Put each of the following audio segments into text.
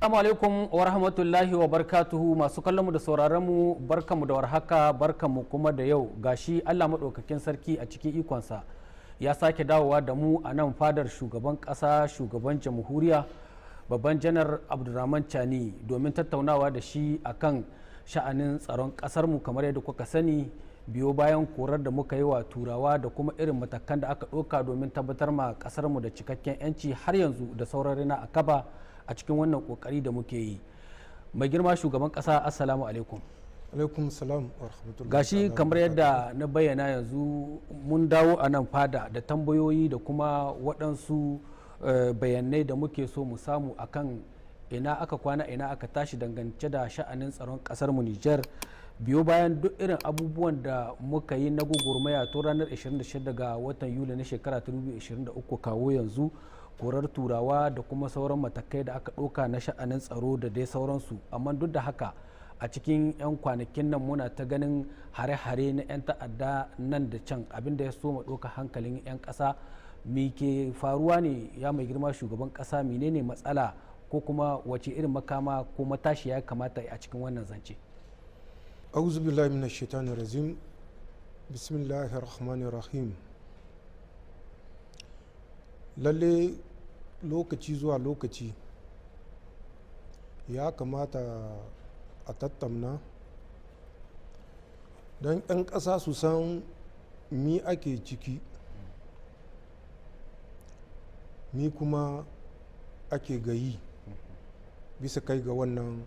Assalamu alaikum wa rahmatullahi wa barkatuhu. Masu kallonmu da sauraronmu, barkanmu da warhaka, barkanmu kuma da yau. Gashi Allah maɗaukakin sarki a cikin ikonsa ya sake dawowa da mu a nan fadar shugaban ƙasa, shugaban jamhuriya, babban Janar Abdulrahman Chani, domin tattaunawa da shi akan sha'anin tsaron ƙasarmu. Kamar yadda kuka sani, biyo bayan korar da muka yi wa Turawa da kuma irin matakan da aka ɗauka domin tabbatar ma ƙasarmu da cikakken 'yanci, har yanzu da sauran rina a kaba a cikin wannan kokari da muke yi. Mai girma shugaban kasa, assalamu alaikum. Alaikum salam wa rahmatullahi. Gashi kamar yadda na bayyana, yanzu mun dawo a nan fada da tambayoyi da kuma waɗansu bayanai da muke so mu samu akan ina aka kwana, ina aka tashi dangance da sha'anin tsaron ƙasar mu Nijar, biyo bayan duk irin abubuwan da muka yi na gugurmaya tun ranar 26 ga watan Yuli na shekara 2023 kawo yanzu, korar Turawa da kuma sauran matakai da aka ɗauka na sha'anin tsaro da dai sauransu. Amma duk da haka, a cikin 'yan kwanakin nan muna ta ganin hare-hare na 'yan ta'adda nan da can, abinda ya so ma ɗauka hankalin 'yan ƙasa. Me ke faruwa ne, ya mai girma shugaban ƙasa? Menene matsala, ko kuma wace irin makama ko matashi ya kamata a cikin wannan zance? Auzu billahi minash shaitanir rajim. Bismillahir rahmanir rahim. Lalle lokaci zuwa lokaci ya kamata a tattamna don 'yan ƙasa su san mi ake ciki, mi kuma ake gayi bisa kai ga wannan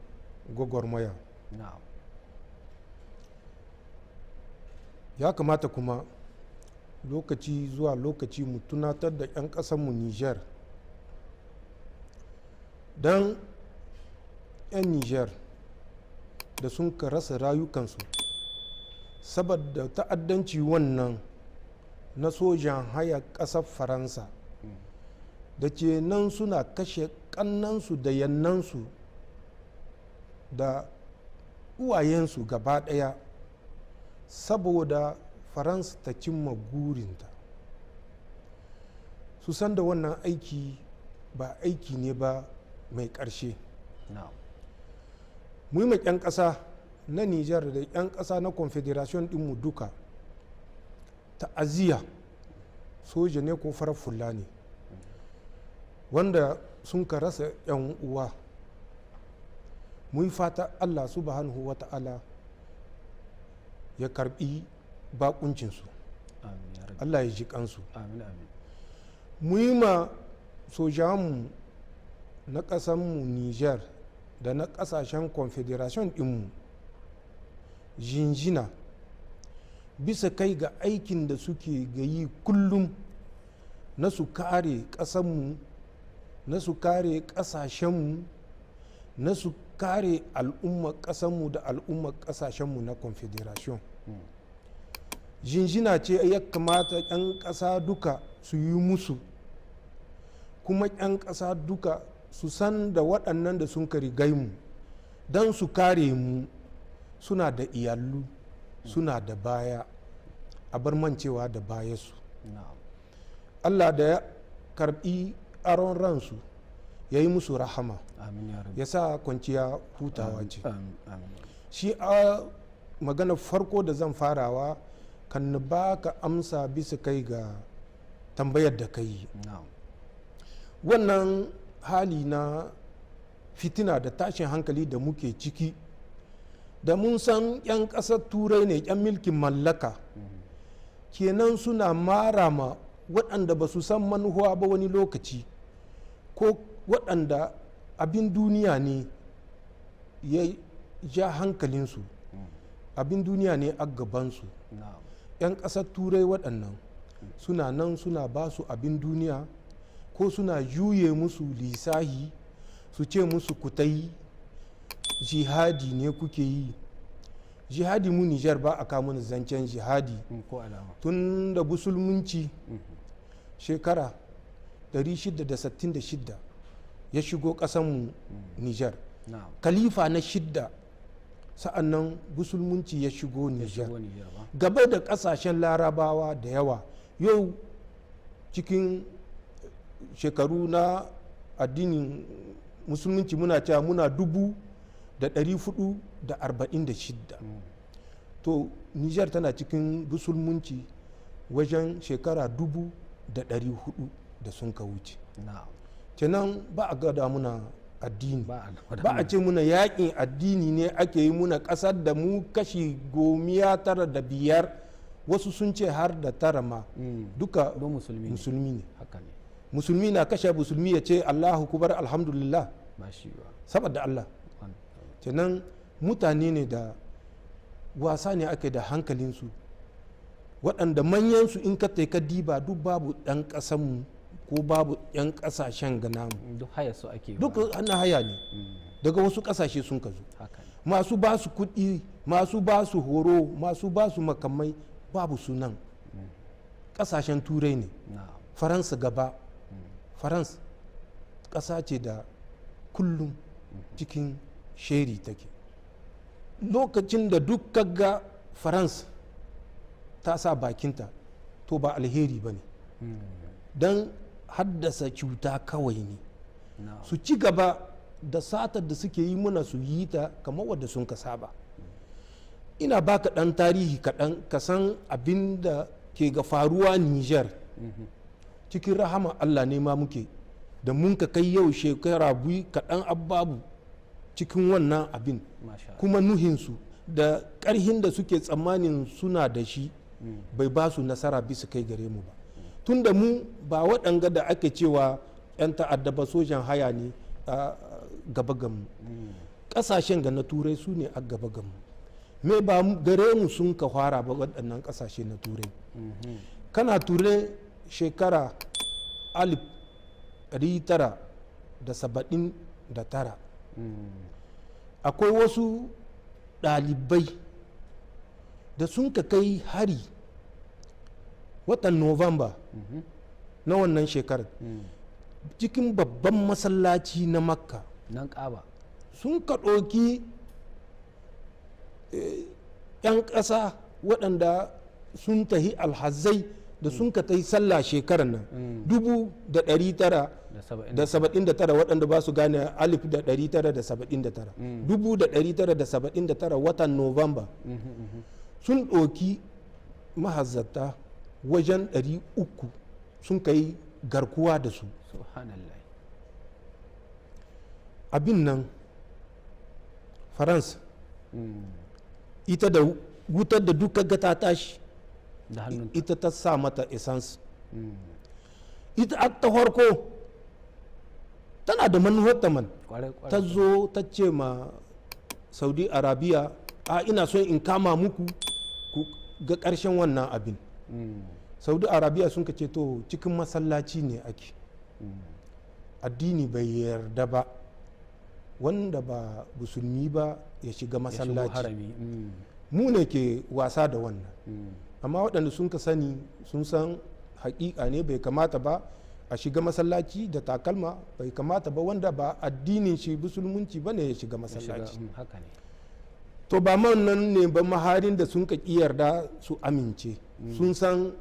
gwagwarmaya. Ya kamata kuma lokaci zuwa lokaci mu tunatar da 'yan ƙasanmu Niger, don 'yan Niger da sun ka rasa rayukansu saboda ta'addanci wannan na sojan haya ƙasar Faransa da ke nan suna kashe ƙannansu da yannansu da uwayensu gaba ɗaya saboda Faransa ta cimma gurinta, su san da wannan aiki ba aiki ne ba mai ƙarshe. Mu yi 'yan ƙasa na Nijar da 'yan ƙasa na Confederation ɗinmu duka ta'aziyya, soja ne ko farar fulla ne wanda sun ka rasa 'yan uwa. Mu yi fata Allah subhanahu wa ta'ala ya karbi bakuncinsu, Allah ya ji kansu. Mu yi ma sojanmu na ƙasanmu Niger da na ƙasashen Confederation ɗinmu jinjina bisa kai ga aikin da suke gayi kullum na su kare ƙasanmu, na su kare ƙasashenmu, na su kare al'ummar ƙasanmu da al'ummar ƙasashenmu na Confederation. Jinjina ce ya kamata 'yan ƙasa duka su yi musu, kuma 'yan ƙasa duka su san da waɗannan da sun rigai mu don su kare mu suna da iyalu, suna da baya, a bar mancewa da baya su. Allah da ya karbi aron ransu ya yi musu rahama, ya sa kwanciya hutawa ce. Shi a magana farko da zan farawa kan ba ka amsa bisa kai ga tambayar da ka yi, wannan hali na fitina da tashin hankali da muke ciki, da mun san 'yan ƙasar Turai ne, 'yan milkin mallaka kenan, suna mara ma waɗanda ba su san manuwa ba wani lokaci, ko waɗanda abin duniya ne ya ja hankalinsu, abin duniya ne a gabansu. 'Yan ƙasar Turai waɗannan suna nan suna ba su abin duniya, ko suna juye musu lisahi, su ce musu kutai jihadi ne kuke yi. Jihadi, mu Nijar ba a kawo zancen jihadi. Ko alama. Tun da musulunci shekara 666 ya shigo ƙasanmu Nijar, khalifa na shidda, sa'annan musulunci ya shigo Nijar shigo Nijar ba. Gaba da ƙasashen Larabawa da yawa. Yau cikin shekaru na addinin Musulunci muna cewa muna 446. To, Niger tana cikin musulunci wajen shekara 1400 da sun ka wuce. Kenan ba a gada muna addini. Ba a gwada. Ba a ce muna yakin addini ne ake yi muna kasar da mu kashi 95, wasu sun ce har da tara ma, duka don musulmi ne. Musulmi ne. Haka ne. Musulmi na kashe musulmi ya ce Allahu kubar, alhamdulillah. Ba shi ba. Saboda Allah, kenan mutane ne da wasa ne ake da hankalinsu. Waɗanda manyansu, in ka ka diba, duk babu ɗan ƙasanmu ko babu 'yan ƙasashen ga namu. Duk haya su ake yi. Duk ana haya ne daga wasu ƙasashe sun ka zo. Haka ne. Masu ba su kuɗi, masu ba su horo, masu ba su makamai, babu sunan ƙasashen Turai ne. Faransa gaba. Faransa ƙasa ce da kullum cikin sheri take. Lokacin da duk kaga Faransa ta sa bakinta, to ba alheri ba ne, don haddasa cuta kawai ne. Su ci gaba da satar da suke yi muna, su yi ta kamar wadda sun ka saba. Ina baka ɗan tarihi kaɗan ka san abin da ke ga faruwa Niger. Cikin rahama Allah ne ma muke da mun ka kai yau shekara 2 kaɗan ababu cikin wannan abin. Masha Allah. Kuma nuhinsu da ƙarhin da suke tsammanin suna da shi bai ba su nasara bisa kai gare mu ba, tunda mu ba waɗanga da ake cewa 'yan ta'adda ba, sojan haya ne a gaba gamu. Ƙasashen ga na Turai su ne a gaba gamu. Me ba gare mu sun ka fara ba waɗannan ƙasashe na Turai. Kana Turai shekara 1979, akwai wasu ɗalibai da sun ka kai hari watan Novamba na wannan shekarar cikin babban masallaci na Makka. Nan Ƙaba. Sun ka ɗauki 'yan ƙasa waɗanda sun tahi alhazai da sun ka tahi sallah shekarar nan 1900 da 70. Da 79. Waɗanda ba su gane 1979, 1979, watan Novamba, sun ɗauki mahazzata wajen 300 sun kai garkuwa da su. Subhanallah. Abin nan Faransa ita da wutar da duka ga ta tashi da hannun. Ita ta sa mata essence. Ita a ta farko tana da manuwar man. Kwarai kwarai. Ta zo ta ce ma Saudi Arabia, a ina son in kama muku ku ga ƙarshen wannan abin. Saudi Arabia sun ka ce, to, cikin masallaci ne ake, addini bai yarda ba wanda ba musulmi ba ya shiga ya shigo masallaci. Harami. Mu ne ke wasa da wannan, amma waɗanda sun ka sani sun san hakika ne bai kamata ba a shiga masallaci da takalma, bai kamata ba wanda ba addinin shi musulunci ba ne ya shiga ya shiga, masallaci. Haka ne. To, ba man nan ne ba maharin da sun ka ƙi yarda su amince. Sun san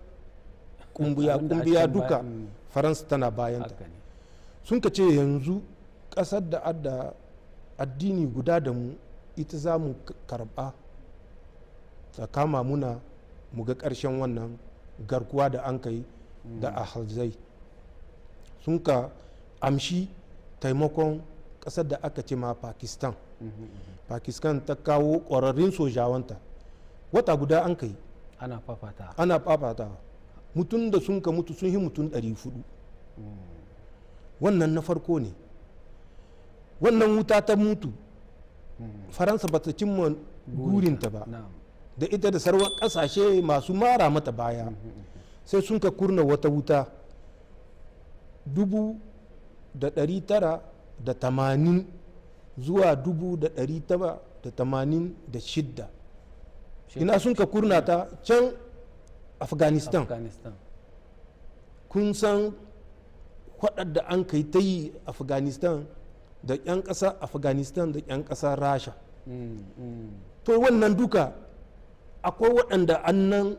kumbuya abin da a kumbiya can duka Faransa tana bayanta. Haka ne. Sun ka ce yanzu ƙasar da adda addini guda da mu, ita za mu karɓa ta kama muna mu ga ƙarshen wannan garkuwa da an kai da alhazai. Sun ka amshi taimakon ƙasar da aka ce ma Pakistan. Pakistan ta kawo ƙwararrun sojawanta. Wata guda an kai ana fafata. Ana fafata. Mutum da sun ka mutu sun yi mutum 400. Wannan na farko ne. Wannan wuta ta mutu, Faransa ba ta cimma gurinta ba. Da ita da sarwar kasashe masu mara mata baya, sai sun ka kurna wata wuta 1980 zuwa 1986. Ina sun ka kurna ta? Can Afghanistan. Afghanistan. Kun san da an kai ta yi Afghanistan da 'yan ƙasa Afghanistan da 'yan ƙasa Rasha. To, wannan duka akwai waɗanda annan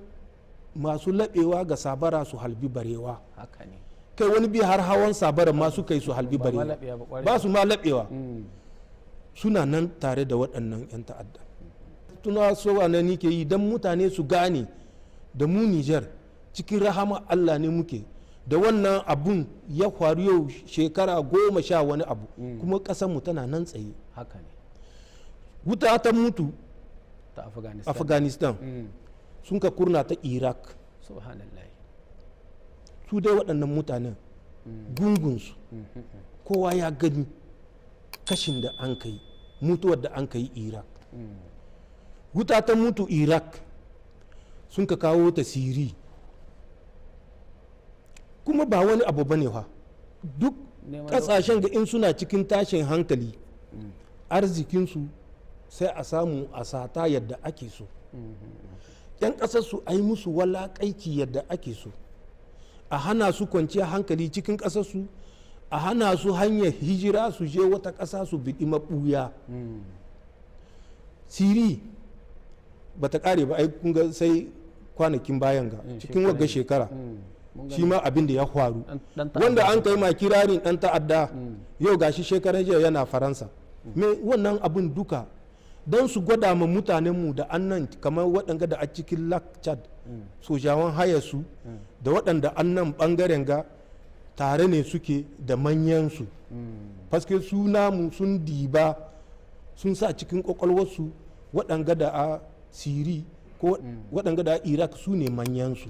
masu laɓewa ga sabara su halbi barewa. Haka ne. Kai, wani bi har hawan sabara ma suka yi su halbi Ba ma barewa. Laɓewa ba ƙwarai. Ba su ma laɓewa. Suna nan tare da waɗannan 'yan ta'adda. Tuna so na nike yi don mutane su gane da mu Nijar cikin rahama Allah ne muke. Da wannan abun ya faru yau shekara 10 wani abu, kuma ƙasarmu tana nan tsaye. Haka ne. Wuta ta mutu ta Afghanistan. Afghanistan, sun ka kurna ta Iraq. Subhanallah. Su dai waɗannan mutanen, gungunsu, kowa ya gani kashin da an kai, mutuwar da an kai Iraq. Wuta ta mutu Iraq, sun ka kawo ta Siri. Kuma ba wani abu bane fa, duk Neman kasashen ga in suna cikin tashin hankali, arzikinsu sai a samu a sata yadda ake so, 'yan ƙasarsu a yi musu walaƙaici yadda ake so, a hana su kwanciya hankali cikin ƙasarsu, a hana su hanyar hijira su je wata ƙasa su biɗi maɓuya. Siri ba ta ƙare ba ai, kun ga sai kwanakin bayan ga cikin wagga shekara Mun shi ma abin da ya faru, dan ta'adda. Wanda an kai ma kirarin dan ta'adda, yau gashi shekaran jiya yana Faransa. Me wannan abin duka don su gwada ma mutanenmu da annan, kamar waɗanga da a cikin Lake Chad, sojawan haya su, da waɗanda annan ɓangaren ga tare ne suke da manyansu, paske su namu sun diba sun sa cikin kwakwalwarsu waɗanga da a Siri ko waɗanga da a Iraq su ne manyansu.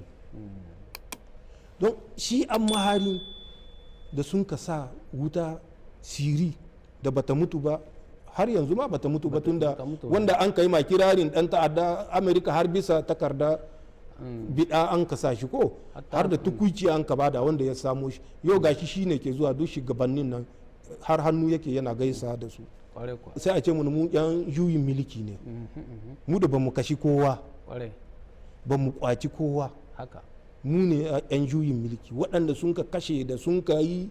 Don shi an mahari da sun ka sa wuta Siri da bata mutu ba, har yanzu ma bata mutu ba, tunda Bata mutu ba. wanda an kai ma kirarin dan ta'adda, Amerika har bisa takarda bida an ka sa shi ko har da tukuici an ka bada wanda ya samo shi. Yau gashi shi ne ke zuwa duk shugabannin nan har hannu yake yana gaisa da su. Kwarai kuwa. Sai a ce mu mu yan juyin miliki ne, mu da bamu kashi kowa, ba mu kwaci kowa, mu ne yan juyin miliki. Waɗanda sun ka kashe da sun ka yi,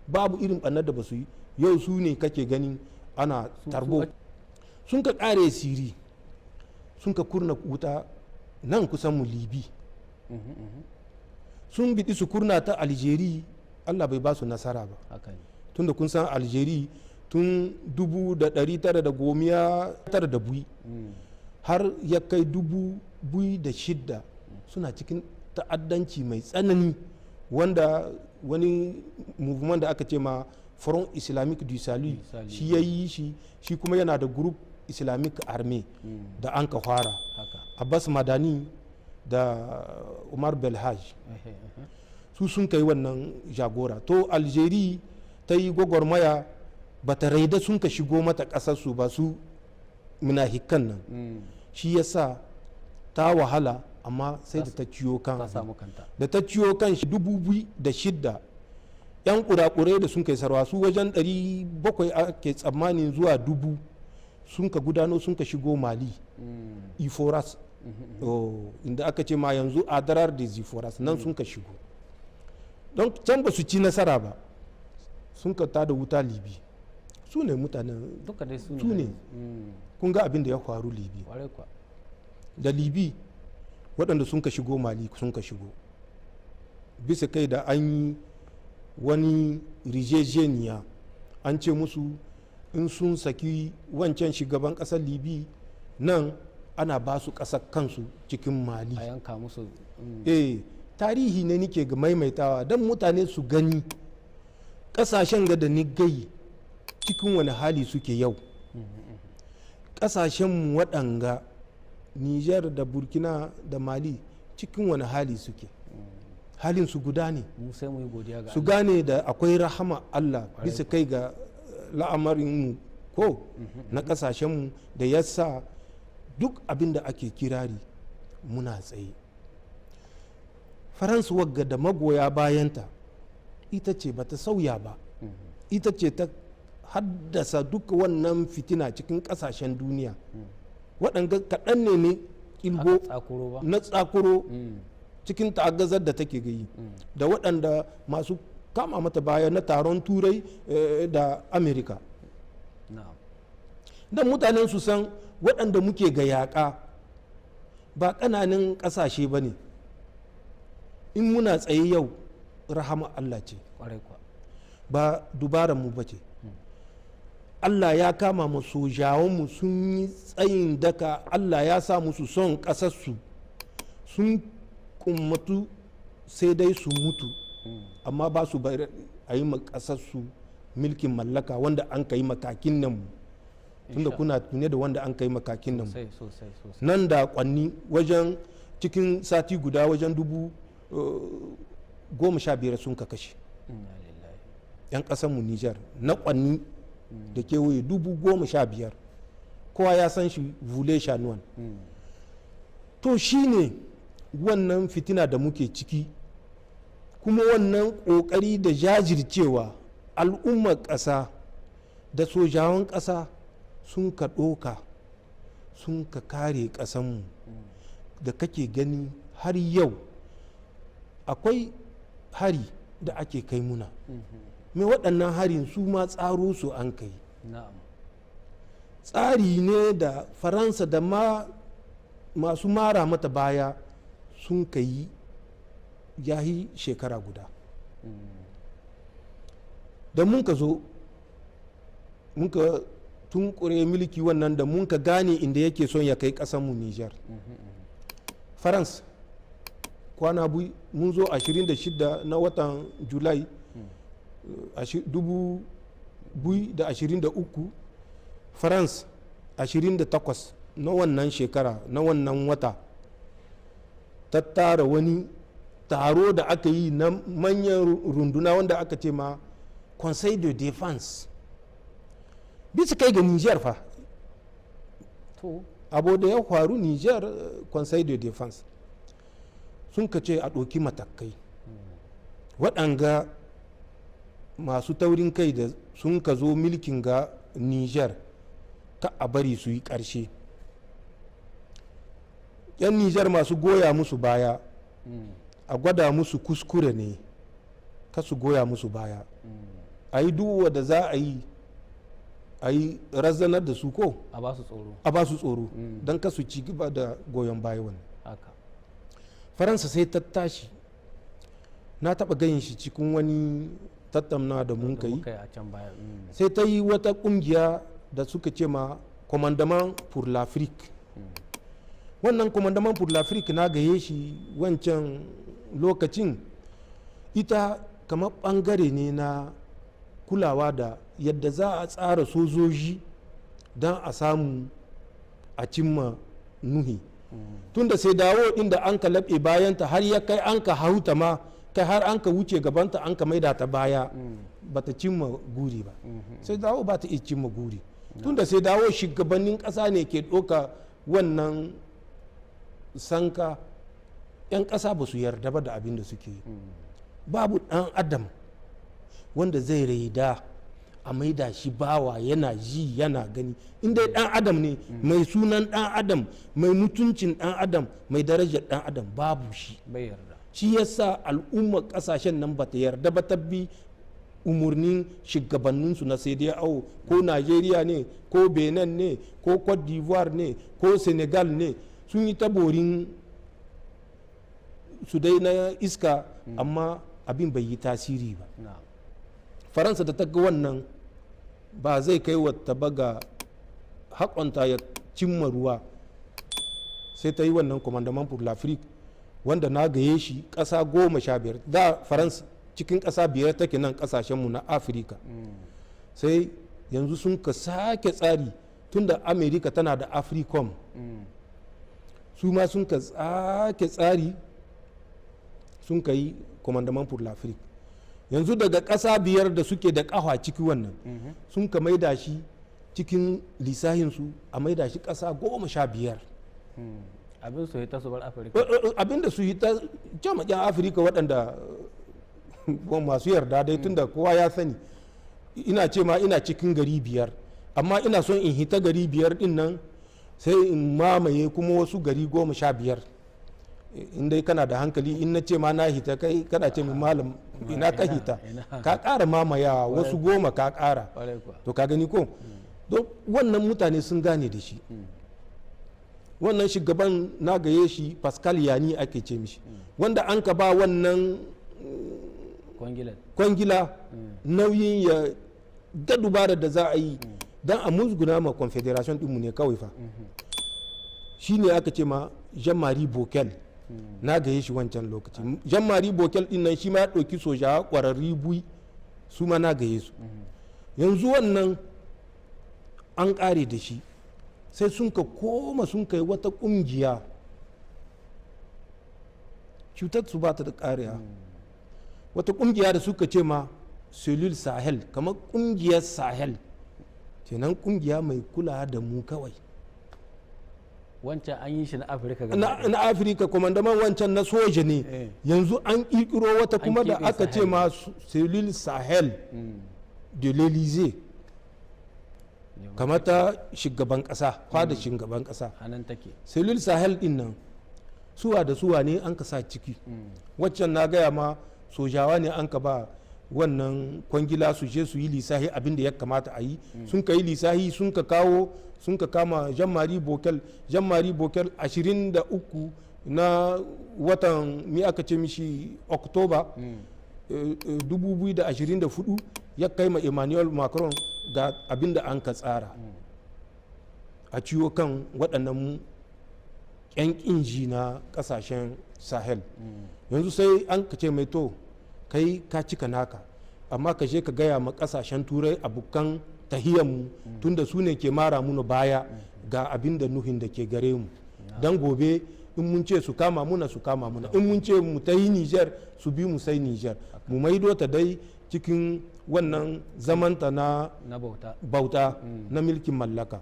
babu irin ɓannar da ba su yi, yau su ne kake ganin ana tarbo. Sun ka ƙare Siri, sun ka kurna wuta nan kusan mu Libi, sun biɗi su kurna ta Algeria, Allah bai ba su nasara ba. Haka ne. Tunda kun san Algeria tun 1992 har ya kai 2006 suna cikin ta'addanci mai tsanani, wanda wani movement da aka ce ma Front Islamique du Salut Salut. shi ya yi shi. Shi kuma yana da Groupe Islamique Armé da an ka fara, Abbas Madani da Umar Belhaj, su sun kai wannan jagora. To, Algeria ta yi gwagwarmaya, ba ta raida sun ka shigo mata ƙasarsu ba, su munahikan nan. Shi yasa ta wahala, amma sai da ta ciyo kan Ta abin. samu kanta. Da ta ciyo kan shi 2006, yan kurakurai da sun kai sarwa su wajen 700 ake tsammanin zuwa 1000, sun ka gudano sun ka shigo Mali, Iforas. Oh, inda aka ce ma yanzu Adrar des Iforas, nan sun ka shigo. Don can ba su ci nasara ba, sun ka tada wuta Libi. Su ne mutanen Duka dai su ne. Su ne. Kun ga abin da ya faru Libi. Kwarai kuwa. Da Libi waɗanda sun ka shigo Mali sun ka shigo bisa kai da an yi wani rijejeniya, an ce musu in sun saki wancan shugaban ƙasar Libi nan, ana ba su ƙasar kansu cikin Mali. A yanka musu. Eh, tarihi ne nike ga maimaitawa don mutane su gani ƙasashen ga da ni gai cikin wani hali suke yau. Ƙasashenmu waɗanga, Niger da Burkina da Mali, cikin wani hali suke? Halin su guda ne. Mu sai mu yi godiya ga Su Allah. gane da akwai rahama Allah bisa kai ga la'amarinmu ko na ƙasashenmu da ya sa duk abin da ake kirari muna tsaye. Faransa wagga da magoya bayanta, ita ce bata sauya ba, ita ce ta haddasa duk wannan fitina cikin ƙasashen duniya. Waɗanga kaɗan ne ne ƙilgo Aka tsakuro ba. na tsakuro cikin ta'aggazar da take gayi, da waɗanda masu kama mata baya na Taron Turai da Amerika. Don mutanen su san waɗanda muke ga yaƙa ba ƙananan ƙasashe ba ne. In muna tsaye yau Rahama Allah ce. Kwarai kuwa. Ba dubaran mu ba ce. Allah ya kama mu, sojawanmu sun yi tsayin daka, Allah ya sa musu son ƙasarsu, sun kummatu sai dai su mutu, amma ba su bari a yi ma ƙasarsu milkin mallaka wanda an ka yi makakin nan mu, tunda kuna tune da wanda an ka yi makakin nan mu. Sosai sosai sosai. Nan da kwanni wajen cikin sati guda wajen 15,000 sun ka kashe. Inna lillahi. 'Yan ƙasarmu Nijar na Kwanni da kewaye 15,000, kowa ya san shi, Vule Shanuwan. To shi ne wannan fitina da muke ciki, kuma wannan ƙoƙari da jajircewa al'ummar ƙasa da sojawan ƙasa sun ka ɗoka sun ka kare ƙasanmu da kake gani har yau akwai hari da ake kai muna mai. Waɗannan harin su ma tsaro su an kai. Tsari ne da Faransa da ma masu mara mata baya sun kai yahi shekara guda da mun ka zo mun ka tunkure milki wannan, da mun ka gane inda yake son ya kai mu Nijar. Faransa kwana mun zo 26 na watan Julai 2023, France 28 na wannan shekara na wannan wata ta tara wani taro da aka yi na manyan runduna wanda aka ce ma Conseil de Défense bisa kai ga Niger fa. Abu da ya faru Niger, Conseil de Défense sun ka ce a ɗauki matakai, waɗanga masu taurin kai da sun ka zo milkin ga Niger, ka a bari su yi ƙarshe. 'Yan Niger masu goya musu baya, a gwada musu kuskure ne, ka su goya musu baya, a yi duk da za a yi, a yi razanar da su ko a ba su tsoro. A ba su tsoro don ka su ci gaba da goyon baya wannan. Faransa sai ta tashi, na taɓa ganin shi cikin wani tattauna da mun da kai muka yi a can baya. Sai ta yi wata kungiya da suka ce ma Commandement pour l'Afrique. Wannan Commandement pour l'Afrique na gaye shi wancan lokacin, ita kamar bangare ne na kulawa da yadda za a tsara sojoji don a samu a cimma nuhi, tunda sai dawo inda an ka laɓe bayanta har ya kai an ka hauta ma kai har an ka wuce gabanta an ka maida ta baya, ba ta cimma guri ba. Sai dawo ba ta iya cimma guri, tunda sai dawo shugabannin ƙasa ne ke ɗauka wannan sanka, 'yan ƙasa ba su yarda ba da abin da suke yi. Babu ɗan adam wanda zai raida a maida shi bawa yana ji yana gani, inda ɗan adam ne mai sunan ɗan adam, mai mutuncin ɗan adam, mai darajar ɗan adam, babu shi. Bai yarda. Shi yasa al'ummar kasashen nan bata yarda ba ta bi umarnin shugabanninsu na CEDEAO, ko Nigeria ne, ko Benin ne, ko Cote d'Ivoire ne, ko Senegal ne. Sun yi taborin su dai na iska, amma abin bai yi tasiri ba. Faransa da ta ga wannan ba zai kai wa ta ga haƙonta ya cimma ruwa, sai ta yi wannan Commandement pour l'Afrique wanda na gaye shi ƙasa 15. Da Faransa cikin ƙasa biyar take nan ƙasashenmu na Afirka. Sai yanzu sun ka sake tsari, tunda Amerika tana da Africom, su ma sun ka sake tsari sun ka yi Commandement pour l'Afrique. Yanzu daga ƙasa biyar da suke da ƙafa ciki wannan, sun ka maida shi cikin lissahinsu a maida shi ƙasa 15. Abin su ta su bar Afirka. Abin da su yi ta jama'in Afirka waɗanda masu yarda dai, tunda kowa ya sani ina ce ma ina cikin gari biyar, amma ina son in hita gari biyar din nan sai in mamaye kuma wasu gari 15. In dai kana da hankali, in na ce ma na hita, kai kana ce min malam, ina ka hita? Ka ƙara mamayawa wasu 10 ka ƙara. To ka gani ko? Don wannan mutane sun gane da shi. Wannan shugaban na gaye shi, Pascal Yani ake ce mishi, wanda an ka ba wannan Kwangilar. Kwangila, nauyin ya ga dubarar da za a yi don a musguna ma Confédération dinmu ne kawai fa. Shi ne aka ce ma Jean-Marie Bockel. Na gaye shi wancan lokaci. Jean-Marie Bockel din nan, shi ma ya ɗauki soja ƙwararri bui, su ma na gaye su. Yanzu wannan an ƙare da shi, sai sun ka koma sun kai wata ƙungiya. Cutar su ba ta da ƙariya. Wata ƙungiya da suka ce ma Cellule Sahel, kamar ƙungiyar Sahel kenan, ƙungiya mai kula da mu kawai. Wancan an yi shi na Afirka gaba na, ɗaya. Na Afirka, commandement wancan na soja ne. Yanzu an ƙirƙiro wata kuma da keɓe aka ce Sahel. ma Cellule Sahel de l'Élysée, kamar ta shugaban ƙasa, fada shugaban ƙasa. A nan take. Cellule Sahel din nan, suwa da suwa ne an ka sa ciki? Waccan na gaya ma, sojawa ne an ka ba wannan kwangila su je su yi lisahi abin da ya kamata a yi. Sun ka yi lisahi, sun ka kawo, sun ka kama Jean-Marie Bockel. Jean-Marie Bockel, 23 na watan mi aka ce mishi, Oktoba 2024, ya kai ma Emmanuel Macron ga abin da an ka tsara a ciwo kan waɗannan 'yan ƙinji na ƙasashen Sahel. Yanzu sai an ka ce mai, to, kai ka cika naka, amma ka je ka gaya ma ƙasashen Turai, abokan tahiyanmu, tunda su ne ke mara muna baya, ga abin da nuhin da ke gare mu, don gobe in mun ce su kama muna, su kama muna, in mun ce mu ta yi Niger, su bi mu, sai Niger mu maido ta dai cikin wannan zamanta na na bauta. Bauta na milkin mallaka.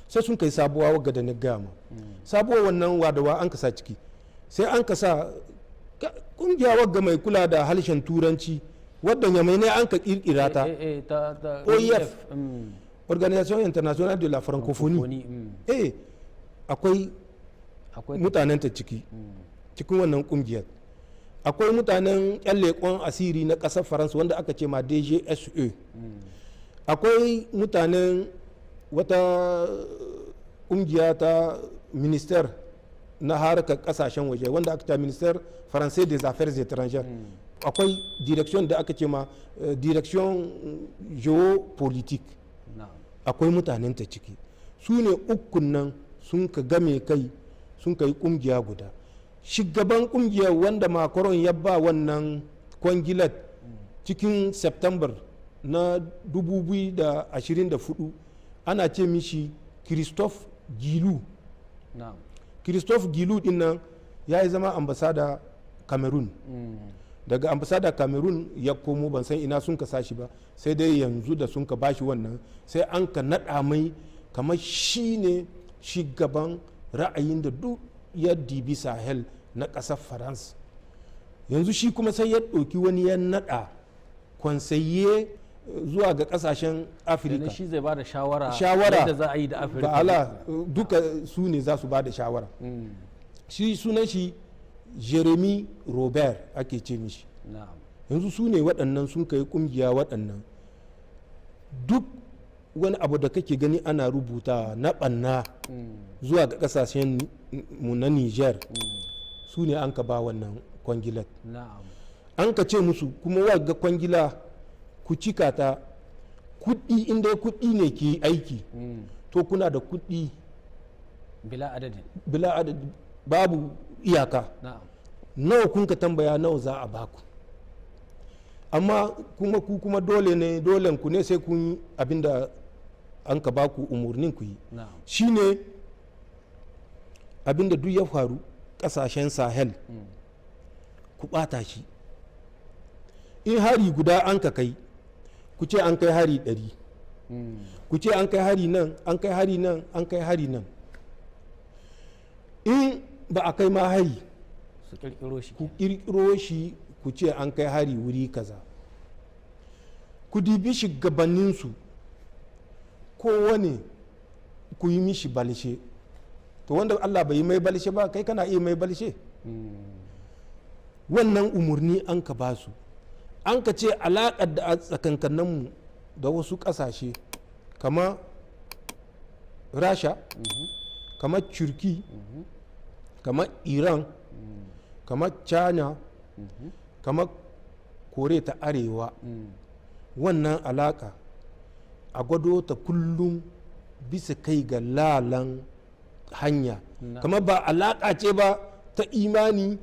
Sai sun kai sabuwa wagga da na gaya ma. Sabuwa wannan, wadawa an kasa ciki? Sai an kasa kungiya wagga mai kula da harshen Turanci, wadda Nyamai ne an ka kirkira ta. Ta OIF. Organisation Internationale de la Francophonie. Francophonie. Akwai akwai mutanen ta ciki. Cikin wannan kungiyar akwai mutanen yan leƙon asiri na ƙasar Faransa wanda aka ce ma DGSE. Akwai mutanen wata kungiya ta ministère na harkar kasashen waje wanda aka ce Ministère français des Affaires étrangères. Akwai direction da aka ce ma direction géopolitique. Akwai mutanen ta ciki. Su ne ukun nan sun ka game kai, sun ka yi kungiya guda. Shugaban kungiyar, wanda Macron ya ba wannan kwangilat cikin September na 2024, ana ce mishi Christophe Guilhou. Christophe Guilhou din nan ya yi zama ambasada Cameroon. Daga ambasada Cameroon ya komo, ban san ina sun ka sashi ba, sai dai yanzu da sun ka bashi wannan, sai an ka naɗa mai kamar shi ne shugaban ra'ayin da duk ya dibi Sahel na ƙasar Faransa. Yanzu shi kuma sai ya ɗauki wani ya naɗa conseiller zuwa ga ƙasashen Afirka. Kenan shi zai ba da shawara Shawara. yadda za a yi da Afirka. Ba'ala duka su ne za su ba da shawara. Shi sunan shi Jeremy Robert ake ce mishi. Yanzu su ne waɗannan sun kai ƙungiya. Waɗannan duk wani abu da kake gani ana rubuta na ɓanna zuwa ga ƙasashen mu na Niger, su ne an ka ba wannan kwangilar. An ka ce musu kuma, wagga kwangila ku cika ta, kuɗi, inda kuɗi ne ke aiki, to kuna da kuɗi bila adadin. Bila adadi, babu iyaka. Nawa kun ka tambaya, nawa za a baku, amma kuma ku kuma dole ne, dole ku ne sai kun yi abinda an ka baku umarnin ku yi. Shine abinda duk ya faru kasashen Sahel, ku bata shi. In hari guda an ka kai, ku ce an kai hari 100. Ku ce an kai hari nan, an kai hari nan, an kai hari nan. In ba a kai ma hari, su kirkiro shi. Ku kirkiro shi, ku ce an kai hari wuri kaza. Ku dibi shugabanninsu, kowane ku yi mishi balshe. To, wanda Allah bai yi mai balshe ba, kai kana iya mai balshe? Wannan umarni an ka ba su. An ka ce alaƙar da a tsakankaninmu da wasu ƙasashe kama Rasha, kamar Turki, kamar Iran, kamar China, kamar Kore ta Arewa, wannan alaka a gwado ta kullum bisa kai ga lalan hanya, kamar ba alaka ce ba ta imani,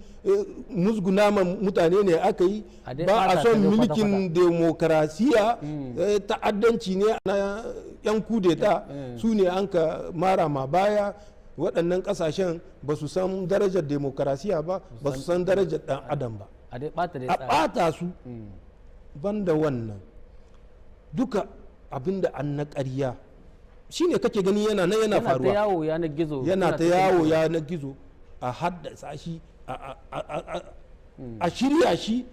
musguna ma mutane ne aka yi. A dai ba ɓata a ta son dai mulkin kwata-kwata. Demokarasiya, ta'addanci ne na 'yan kudeta, su ne an ka mara ma baya. Waɗannan ƙasashen ba su san darajar demokarasiya ba, ba su san darajar ɗan adam ba. A dai ɓata dai A tsari. ɓata su. Banda wannan duka, abinda an na ƙarya shine kake gani yana nan yana Yana ta faruwa. yawo yanar gizo. Yana ta ta yawo yanar gizo, a haddasa shi, a shirya shi,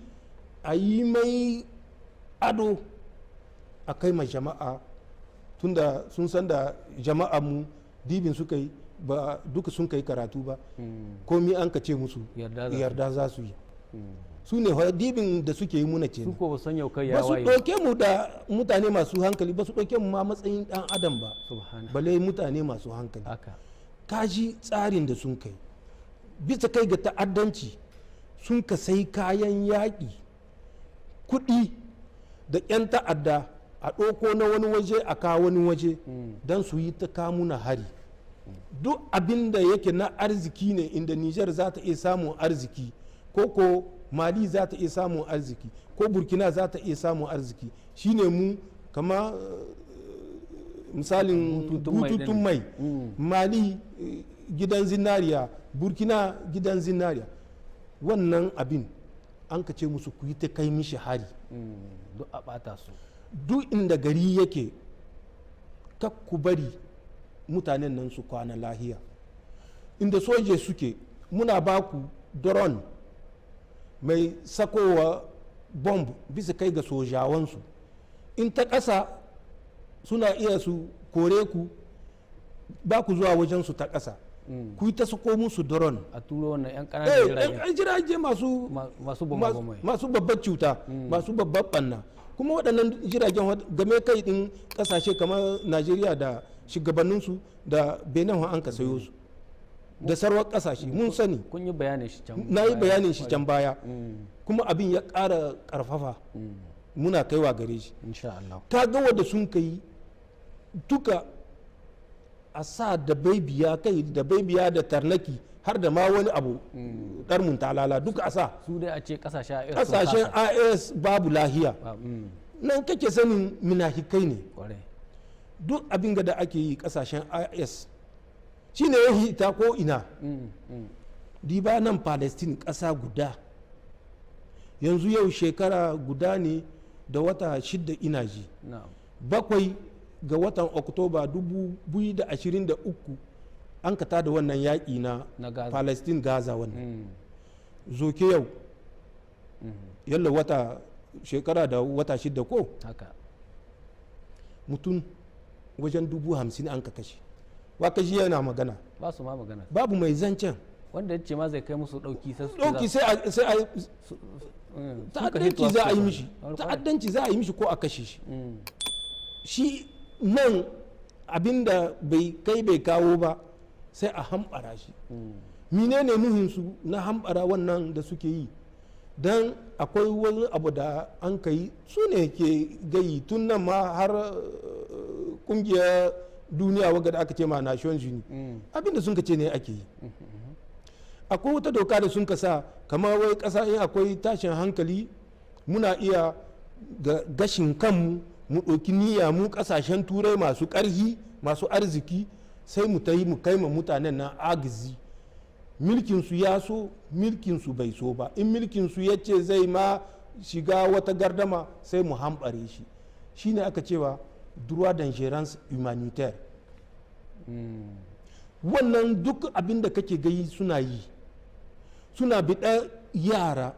a yi mai ado, a kai ma jama'a, tunda sun san da jama'a mu dibin suka yi ba duka sun kai karatu ba. Komi an ka ce musu Yarda za su. Yarda za su yi. Su ne fa dibin da suke yi muna Su kenan. ko ba san yau kai ya Ba su waye ba. ɗauke mu da mutane masu hankali ba, su ɗauke mu ma matsayin ɗan adam ba, Subhana. Bale mutane masu hankali. Kaji tsarin da sun kai bisa kai ga ta'addanci. Sun ka sai kayan yaƙi, kuɗi da 'yan ta'adda, a ɗauko na wani waje a kawo wani waje don su yi ta kamuna hari. Duk abin da yake na arziki ne, inda Nijar za ta iya samun arziki, ko Mali za ta iya samun arziki, ko Burkina za ta iya samun arziki, shine mu kama misalin Bututun mai. Bututun mai. Mali gidan zinariya, Burkina gidan zinariya. Wannan abin an ka ce musu ku yi ta kai mishi hari. Duk a ɓata su. Duk inda gari yake, kak ku bari mutanen nan su kwana lahiya. Inda soje suke, muna ba ku drone mai sakowa bomb bisa kai ga sojawansu. In ta ƙasa suna iya su kore ku, ba ku zuwa wajensu ta ƙasa, ku yi ta sako musu drone. A turo wannan 'yan ƙananan jirage. Yan jirage masu Masu bama-bamai. Masu babbar cuta, masu babbar ɓanna. Kuma waɗannan jiragen game kai ɗin ƙasashe kamar Najeriya da shugabanninsu da Benin an ka sayo su da sarwar ƙasashe, mun sani. Kun yi bayanin shi can. Na yi baya. Bayanin shi can baya, kuma abin ya ƙara ƙarfafa, muna kaiwa gare shi. Insha Allah. Ka ga wadda sun kai duka a sa da baibiya kai da baibiya da tarnaki, har da ma wani abu ɗarmun talala, duka a sa. Su dai a ce kasashen AES sun Kasashen kasa. AES babu lahiya. Nan kake sanin minahikai ne. Duk abin da ake yi kasashen AES shine ya hita ko ina. Diba nan Palestine, ƙasa guda, yanzu yau shekara guda ne da wata 6, ina ji, 7 ga watan Oktoba 2023 an ka tada wannan yaƙi na Na Gaza. Palestine, Gaza wannan. Zoke yau yalla wata shekara da wata 6 ko? Haka. Mutum wajen 50,000 an ka kashe. Wa kashi yana magana? Ba su ma magana. Babu mai zancen. Wanda ya ce ma zai kai musu dauki, sai su ce Ɗauki sai a suka ta'addanci hitowa za a yi suka mishi. Ta'addanci za a yi mishi ko a kashe shi. Shi nan abinda bai kai bai kawo ba, sai a hambara shi. Menene nuhinsu na hambara wannan da suke yi? Don akwai wani abu da an kai, su ne ke gayi tun nan ma har kungiyar duniya wadda da aka ce ma Nations Unies. Abinda sun ka ce ne ake yi, akwai wata doka da sun ka sa, kamar wai kasa in akwai tashin hankali, muna iya ga gashin kanmu mu ɗauki niyya, mu ƙasashen Turai masu ƙarhi, masu arziki, sai mu tayi mu kai ma mutanen nan agazi. Milkinsu ya so, milkinsu bai so ba, in milkinsu ya ce zai ma shiga wata gardama, sai mu hambare shi. Shine aka cewa droit d'ingérence humanitaire. Wannan duk abin da kake gayi suna yi, suna biɗa yara,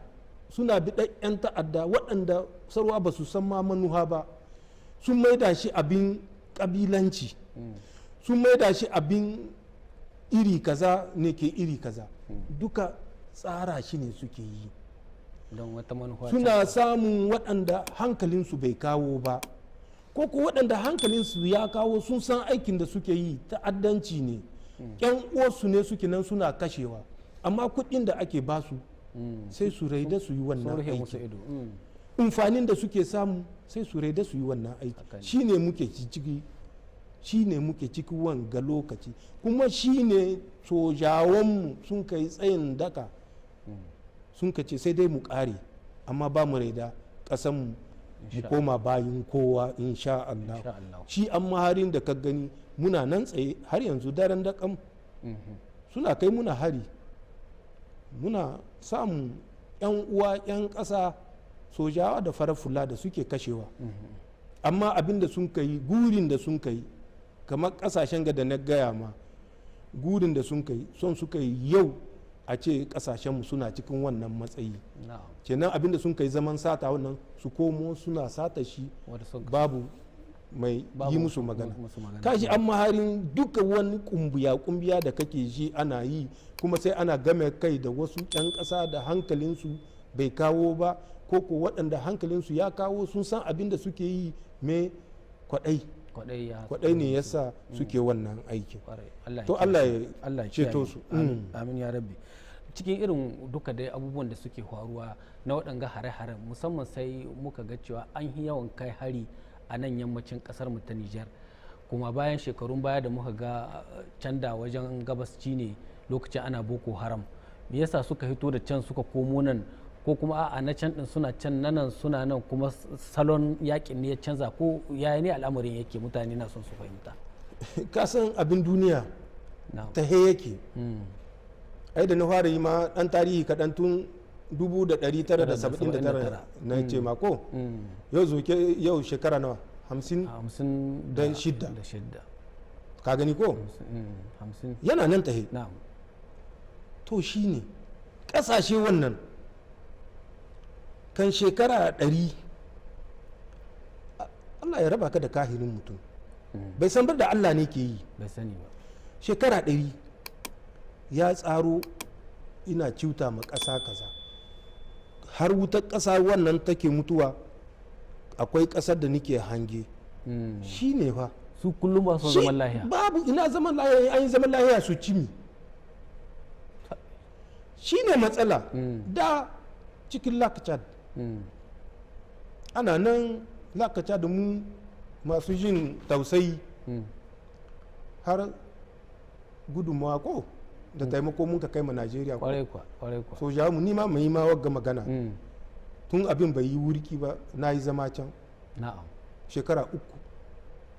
suna biɗa 'yan ta'adda waɗanda sarwa ba su san ma manuha ba. Sun maida shi abin ƙabilanci, sun maida shi abin iri kaza ne ke iri kaza. Duka tsara shi ne suke yi. Don wata manufa. Suna samun waɗanda hankalinsu bai kawo ba, ko waɗanda hankalinsu ya kawo, sun san aikin da suke yi ta'addanci ne, yan uwarsu ne suke nan suna kashewa, amma kuɗin da ake basu sai su raida su yi Sun wannan rufe musu aiki. ido. Amfanin da suke samu sai su raida su yi wannan aiki. Haka ne. Shine muke ciki, shine muke ciki wanga lokaci, kuma shine sojawanmu sun kai tsayin daka, sun ka ce sai dai mu kare, amma ba mu raida ƙasanmu mu Insha koma bayin kowa, insha Allah. Insha Allah. Shi an maharin da ka gani muna nan tsaye har yanzu daren daƙam. Suna kai muna hari, muna samun 'yan uwa 'yan ƙasa, sojawa da farar fula da suke kashewa. Amma abin da sun kai, gurin da sun kai, kamar ƙasashen ga da na gaya ma, gurin da sun kai, son suka yi yau a ce ƙasashenmu suna cikin wannan matsayi. Kenan abin da sun kai zaman sata wannan, su komo suna sata shi. Wanda sun Babu mai babu yi musu magana. Musu magana. Kashi an maharin duka wani kumbiya kumbiya da kake ji ana yi, kuma sai ana game kai da wasu 'yan ƙasa da hankalinsu bai kawo ba, ko ko waɗanda hankalinsu ya kawo, sun san abin da suke yi, mai kwaɗai. Kwaɗai ya Kwaɗai ne yasa suke wannan aikin. Kwarai. Allah ya To kiyaye. Allah ya Allah ya ceto kiyaye. su. Amin, amin ya rabbi. Cikin irin duka dai abubuwan da suke faruwa na waɗanga hare-haren, musamman sai muka ga cewa an yi yawan kai hari a nan yammacin ƙasar mu ta Nijar, kuma bayan shekarun baya da muka ga can da wajen gabasci ne lokacin ana Boko Haram. Me yasa suka hito da can suka komo nan? Ko kuma a'a, na can din suna can, na nan suna nan, kuma salon yakin ne ya canza, ko yaya ne al'amarin yake? Mutane na son su fahimta. Ka san abin duniya ta he yake. Ai da na fara yi ma dan tarihi kaɗan, tun 1979 na ce ma ko yau zoke yau shekara nawa? 50 50 da shidda. Da shidda. Ka gani ko? 50. Yana nan tahe. To shine ƙasashe wannan kan shekara 100, Allah ya raba ka da kahirin mutum, bai san bar da Allah ne ke yi. Bai sani ba. Shekara 100 ya tsaro ina ciuta ma ƙasa kaza, har wutar ƙasa wannan take mutuwa, akwai ƙasar da nike hange. Shi ne fa. Su kullum ba su zaman lahiya. Babu ina zaman lahiya, an yi zaman lahiya su cimi, shi ne matsala. Da cikin Lac Tchad, ana nan Lac Tchad, mu masu jin tausayi, har gudunmawa ko da taimako mun ka kai ma Najeriya ko. Kwarai kwa, kwarai kwa. Soja mu nima mai ma wagga magana, tun abin bai yi wurki ba, na yi zama can shekara 3.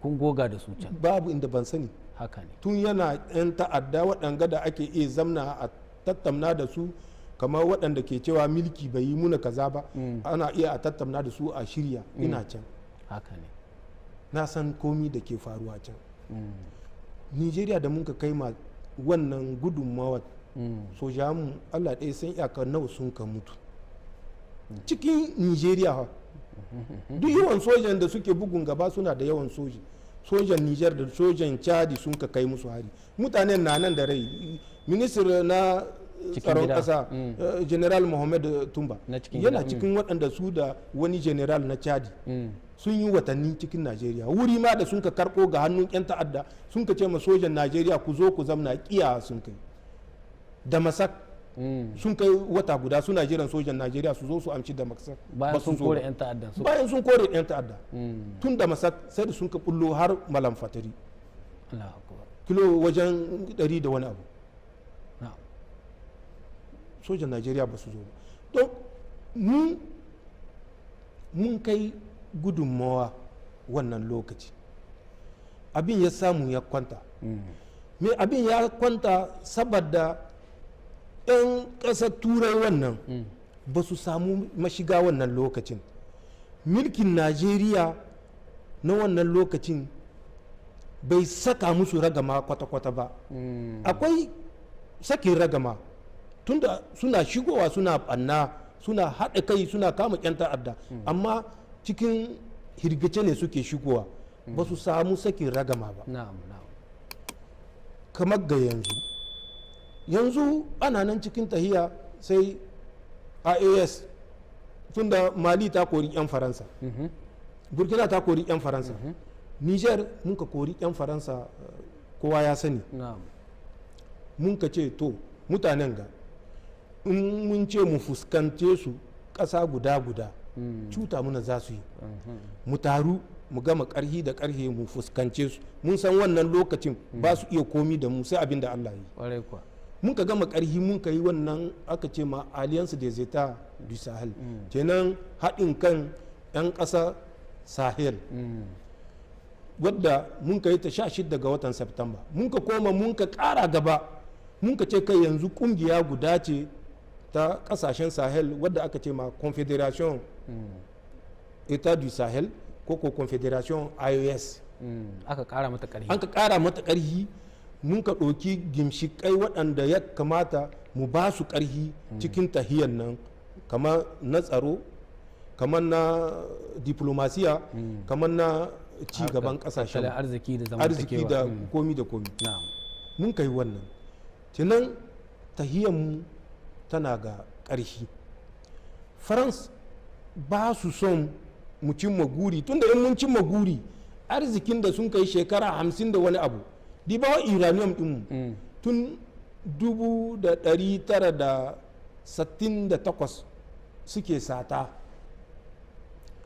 Kun goga da su can. Babu inda ban sani. Haka ne. Tun yana 'yan ta'adda waɗanga da ake iya zamna a tattamna da su, kamar waɗanda ke cewa milki bai yi muna kaza ba, ana iya a tattamna da su a shirya, ina can. Haka ne. Na san komi da ke faruwa can. Nigeria da muka kai ma wannan gudunmawar, soja mu Allah ɗaya san iyaka nawa sun ka mutu cikin Nigeria ha. Duk yawan sojan da suke bugun gaba suna da yawan soji, sojan Niger da sojan Chadi sun ka kai musu hari. Mutanen na nan da rai. Minister na Cikin tsaron gida. kasa, General Mohammed Tumba, Na cikin yana gida. cikin waɗanda su da wani general na Chadi sun yi watanni cikin Najeriya. Wuri ma da sun ka karɓo ga hannun 'yan ta'adda, sun ka ce ma sojan Najeriya, "Ku zo ku zamna," kiya sun kai. Da Masak sun kai wata guda suna jiran sojan Najeriya su zo su amshi da Masak. Bayan Ba su sun zo kore ba. 'yan ta'addan su. Bayan sun kore 'yan ta'adda, tun da Masak sai da sun ka bullo har Malam Fatari, Allahu akbar. kilo wajen 100 da wani abu. Sojan Najeriya ba su zo ba. Don mu mun kai gudunmawa wannan lokaci, abin ya samu ya kwanta. Me abin ya kwanta saboda 'yan ƙasar Turai wannan ba su samu mashiga wannan lokacin. Milkin Najeriya na wannan lokacin bai saka musu ragama kwata-kwata ba. Akwai sakin ragama, tunda suna shigowa, suna ɓanna, suna haɗa kai, suna kama 'yan ta'adda, amma cikin hirgice ne suke shigowa, ba su samu sakin ragama ba. na'am na'am Kamar ga yanzu, yanzu ana nan cikin tahiya, sai AES, tunda Mali ta kori 'yan Faransa, Burkina ta kori 'yan Faransa, Niger mun ka kori 'yan Faransa, kowa ya sani. Mun ka ce to mutanen ga in mun ce mu fuskance su ƙasa guda guda. Cuta muna za su yi. Mu taru, mu gama karhi da karhe, mu fuskance su. Mun san wannan lokacin ba su iya komi da mu sai abin da Allah yi. Kwarai kuwa. Mun ka gama karhi, mun ka yi wannan aka ce ma Alliance des États du Sahel, kenan haɗin kan 'yan ƙasa Sahel, wadda mun ka yi ta 16 ga watan September. Mun ka koma, mun ka ƙara gaba, mun ka ce kai, yanzu ƙungiya guda ce ta ƙasashen Sahel, wadda aka ce ma Confédération État du Sahel ko Confédération AES. Aka kara mata ƙarfi. An ka ƙara mata ƙarfi. Mun ka ɗauki gimshiƙai waɗanda ya kamata mu ba su ƙarfi cikin tahiyan nan, kamar na tsaro, kamar na diplomasiya, kamar na ci gaban ƙasashen tattalin arziki da arziki zamantakewa. Da komi da komi. Mun kai wannan tunan, tahiyanmu tana ga ƙarfi. France ba su son mu cimma guri, tunda in mun cimma guri, arzikin da sun kai shekara 50 da wani abu, dibawa uranium dinmu, tun 1968 suke sata.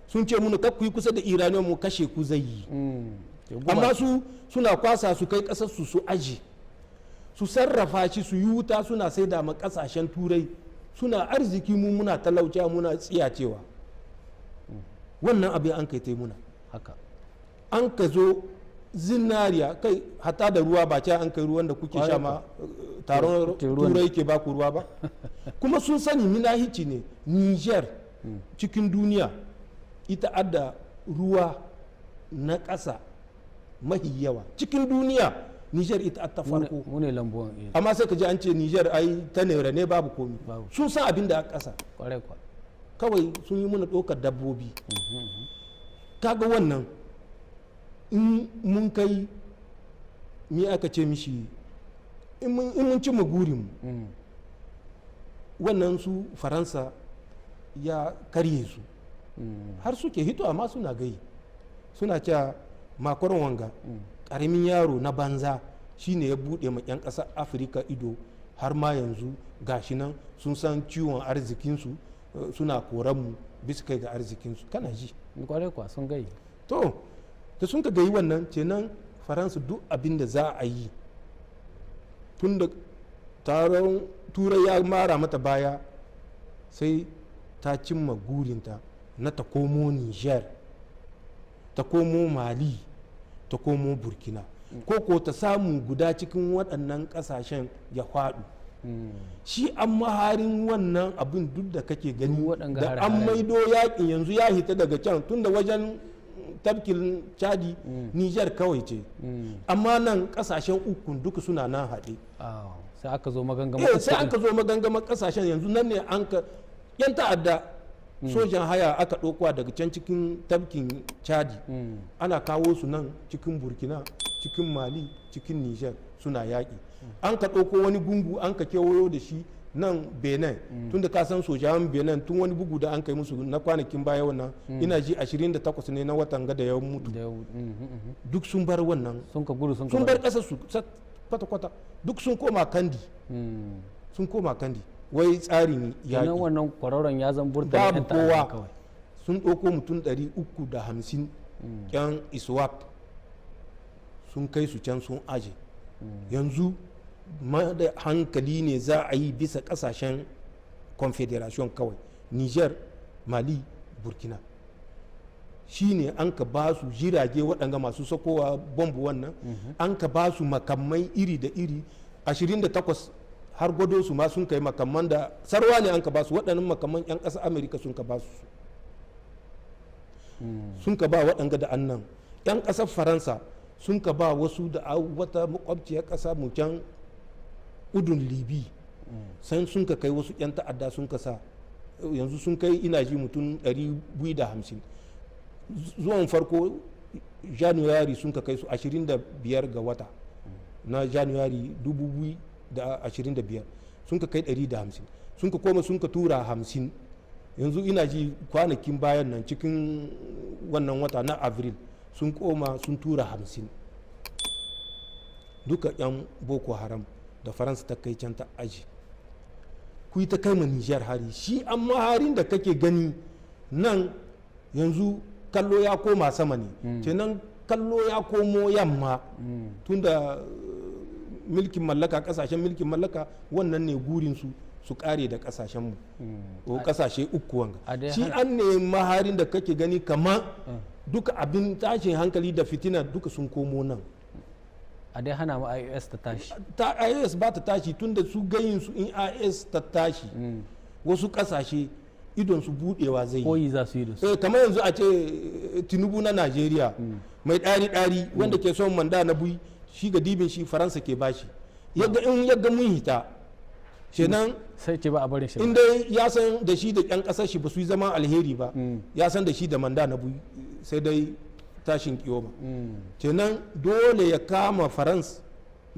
Sun ce muna ku yi kusa da uranium, mu kashe ku zai yi. Amma su suna kwasa su kai kasar su, su aji, su sarrafa shi, su yi wuta, suna saida ma kasashen Turai, suna arziki. Mu muna talauciya, muna tsiyacewa. Wannan abin an kai ta muna. An ka zo zinariya, kai hata da ruwa, ba ce an kai ruwan da kuke sha ma taron Turai ke ba ku ruwa ba. Kuma sun sani minahici ne. Niger cikin duniya ita adda ruwa na ƙasa mahi yawa cikin duniya. Niger ita ta farko. Mu ne lambuwan. Amma sai ka ji an ce Niger ai ta nera ne, babu komi. Sun san abin da a ƙasa. Kawai sun yi muna ɗaukar dabbobi. Kaga wannan, in mun kai, mi aka ce mishi, in mun ci gurin wannan, su Faransa ya karye su. Har suke hito, amma suna gai, suna cewa Macron wanga karamin yaro na banza shine ya bude ma 'yan ƙasar Afirka ido, har ma yanzu gashi nan sun san ciwon arzikinsu, suna koranmu bisa kai ga arzikinsu. Kana ji? Kwarai kuwa, sun gai. To, da sun ka gayi wannan, kenan Faransa duk abin da za a yi, tun da taron Turai ya mara mata baya, sai ta cimma gurinta na ta komo Niger, ta komo Mali, ta komo Burkina, ko ko ta samu guda cikin waɗannan ƙasashen ya faɗu. Shi an maharin wannan abin duk da kake gani da an maido yakin yanzu, ya hita daga can, tunda wajen tafkin Chadi Niger kawai ce, amma nan kasashen ukun duka suna nan haɗe. Sai aka zo magangama. Sai aka zo magangama kasashen. Yanzu nan ne an ka yan ta'adda, sojan haya aka ɗaukowa daga can cikin tafkin Chadi, ana kawo su nan cikin Burkina, cikin Mali, cikin Niger, suna yaƙi. An ka ɗauko wani gungu, an ka kewayo da shi nan Benin, tunda ka san sojawan Benin, tun wani bugu da an kai musu na kwanakin baya wannan, ina ji 28 ne na watan gada ya mutu, duk sun bar wannan. Sun ka gudu. Sun bar ƙasar su kwata-kwata, duk sun koma Kandi, sun koma Kandi. Wai tsarin yaƙi wannan kwararon ya zan burta. Babu kowa. Sun ɗauko mutum 350 yan ISWAP, sun kai su can, sun aje. Yanzu da hankali ne za a yi bisa kasashen Confédération kawai: Niger, Mali, Burkina. Shi ne an ka ba su jirage waɗanga masu sakowa bombu wannan, an ka ba su makamai iri da iri 28, har gwado su ma sun kai makamman da sarwa ne an ka ba su. Waɗannan makamman 'yan ƙasar Amerika sun ka ba su, sun ka ba waɗanga da annan 'yan ƙasar Faransa, sun ka ba wasu da wata makwabciyar ƙasa mu can udun Libi san, sun ka kai wasu 'yan ta'adda, sun ka sa yanzu sun kai, ina ji, mutum 250. Zuwan farko January sun ka kai su, 25 ga wata na January 2025 sun ka kai 150. Sun ka koma sun ka tura 50. Yanzu ina ji kwanakin bayan nan cikin wannan wata na Avril sun koma sun tura 50, duka 'yan Boko Haram da Faransa ta kai can ta aji. Ku yi ta kai ma Nijar hari. Shi an maharin da kake gani Nan yanzu kallo ya koma sama ne. Kenan kallo ya komo yamma, tunda milkin mallaka, kasashen milkin mallaka, wannan ne gurinsu, su kare da kasashenmu ko kasashe uku wanga. A dai Shi an ne maharin da kake gani kama duka abin tashin hankali da fitina duka sun komo nan. A dai hana mu AES ta tashi. Ta AES ba ta tashi, tunda su gayin su, in AES ta tashi, wasu kasashe idon su budewa zai yi. Koyi za su yi da su. Kamar yanzu a ce Tinubu na Najeriya mai ɗari-ɗari, wanda ke son mandat na biyu, shi ga dibin shi Faransa ke bashi, yadda in yadda mun hita kenan. Sai ce ba a barin shi ba. In dai ya san da shi da 'yan ƙasar shi ba su yi zama alheri ba, ya san da shi da mandat na biyu sai dai tashin kiyoma. Kenan dole ya kama Faransa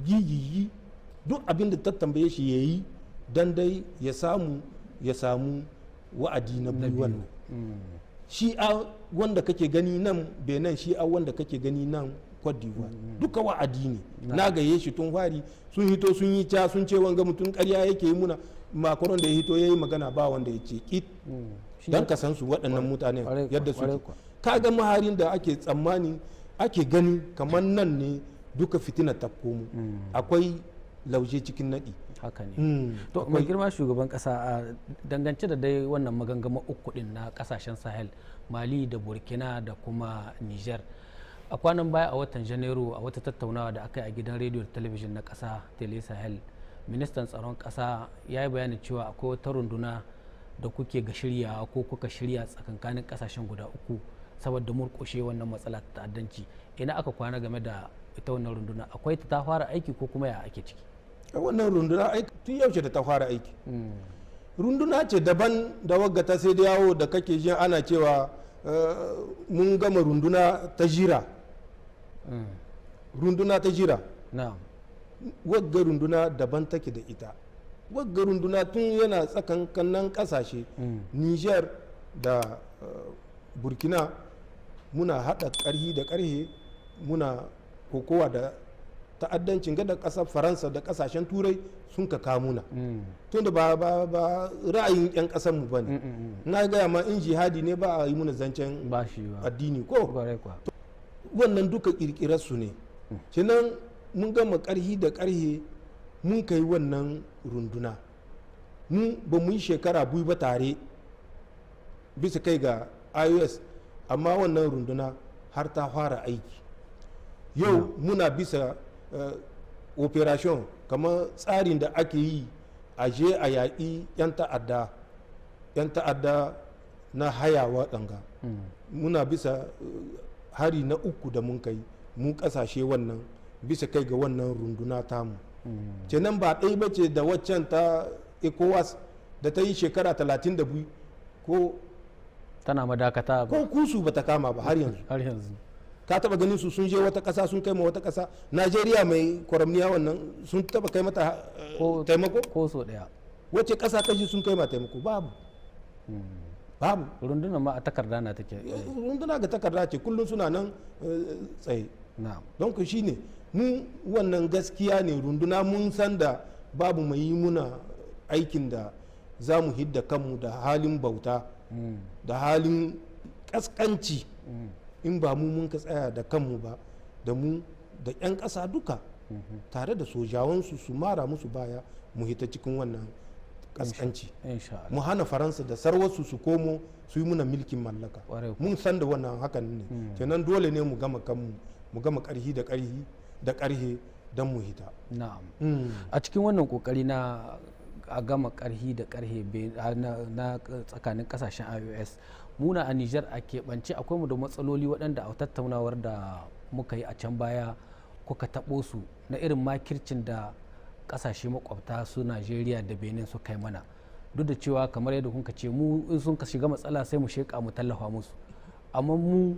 gigigi, duk abin da ta tambaye shi ya yi, dan dai ya samu wa'adi na biyu. Wannan shi a wanda kake gani nan Benin, shi a wanda kake gani nan Cote d'Ivoire, duka wa'adi ne. Na gaye shi tun fari, sun hito sun yi ca, sun ce wanga mutum karya yake yi muna. Macron da ya hito ya yi magana, ba wanda ya ce kit. Shi don ka san su waɗannan mutane yadda kwarai suke. Kuwa. Kaga maharin da ake tsammani, ake gani kamar nan ne duka fitina ta komo, akwai lauje cikin naɗi. Haka ne. To, Akwai. mai girma shugaban kasa, a dangance da dai wannan magangama uku din na kasashen Sahel, Mali da Burkina da kuma Niger, a kwanan baya a watan Janairu, a wata tattaunawa da aka yi a gidan rediyo da talabijin na kasa, Tele Sahel, ministan tsaron kasa ya yi bayanin cewa akwai wata runduna da kuke ga shirya ko kuka shirya tsakankanin kasashen guda uku saboda murƙushe wannan matsala ta ta'addanci. Ina aka kwana game da ita wannan runduna? Akwai ta, ta fara aiki, ko kuma ya ake ciki? Wannan runduna tun yaushe da ta fara aiki. Runduna ce daban da wagga ta sai da yawo da kake jin ana cewa mun gama runduna ta jira, runduna ta jira. Wagga runduna daban take da ita. Wagga runduna tun yana tsakankanin kasashe Niger da Burkina, muna haɗa ƙarhi da ƙarhe, muna kokowa da ta'addancin ga da ƙasar Faransa da ƙasashen Turai sun ka kamuna, tunda ba ra'ayin 'yan ƙasar mu ba ne. Na gaya ma, in jihadi ne ba a yi muna zancen Ba shi ba. addini ko. Kwarai kuwa. Wannan duka kirkirar su ne. Kenan mun gama karhi da karhe mun kai wannan runduna. Mu ba mu yi shekara 2 ba tare bisa kai ga AES, amma wannan runduna har ta fara aiki. Yau muna bisa operation, kamar tsarin da ake yi a je a yaƙi 'yan ta'adda, 'yan ta'adda na hayawa ɗanga. Muna bisa hari na uku da mun kai mu ƙasashe wannan bisa kai ga wannan runduna tamu. Kenan ba ɗaya ba ce da waccan ta ECOWAS da ta yi shekara 32 ko. Tana madakata ba. Ko kusu ba ta kama ba har yanzu. Har yanzu. Ka taba ganin su sun je wata ƙasa sun kai ma wata ƙasa, Najeriya mai kwaramniya wannan, sun taba kai mata taimako? Ko so ɗaya. Wace ƙasa kashi sun kai ma taimako? Babu, babu. Rundunar ma a takarda na take. Runduna ga takarda ce, kullum suna nan tsaye. Don ku shine mu wannan gaskiya ne runduna, mun san da babu mai yi muna aikin da za mu hidda kanmu da halin bauta da halin kaskanci in ba mu mun ka tsaya da kanmu ba, da mu da 'yan ƙasa duka tare da sojawansu su mara musu baya, mu hita cikin wannan kaskanci. Insha Allah. Mu hana Faransa da sarwarsu su komo su yi muna milkin mallaka. Kwarai kuwa. Mun san da wannan hakan ne. Kenan dole ne mu gama kanmu, mu gama karhi da karhi da karhe don mu hita. A cikin wannan kokari na a gama karhi da karhe na tsakanin kasashen AES, muna a Niger a keɓance akwai mu da matsaloli waɗanda a tattaunawar da muka yi a can baya kuka taɓo su, na irin makircin da kasashe makwabta su Najeriya da Benin suka yi mana, duk da cewa kamar yadda kuka ce mu in sun ka shiga matsala sai mu sheƙa mu tallafa musu. Amma mu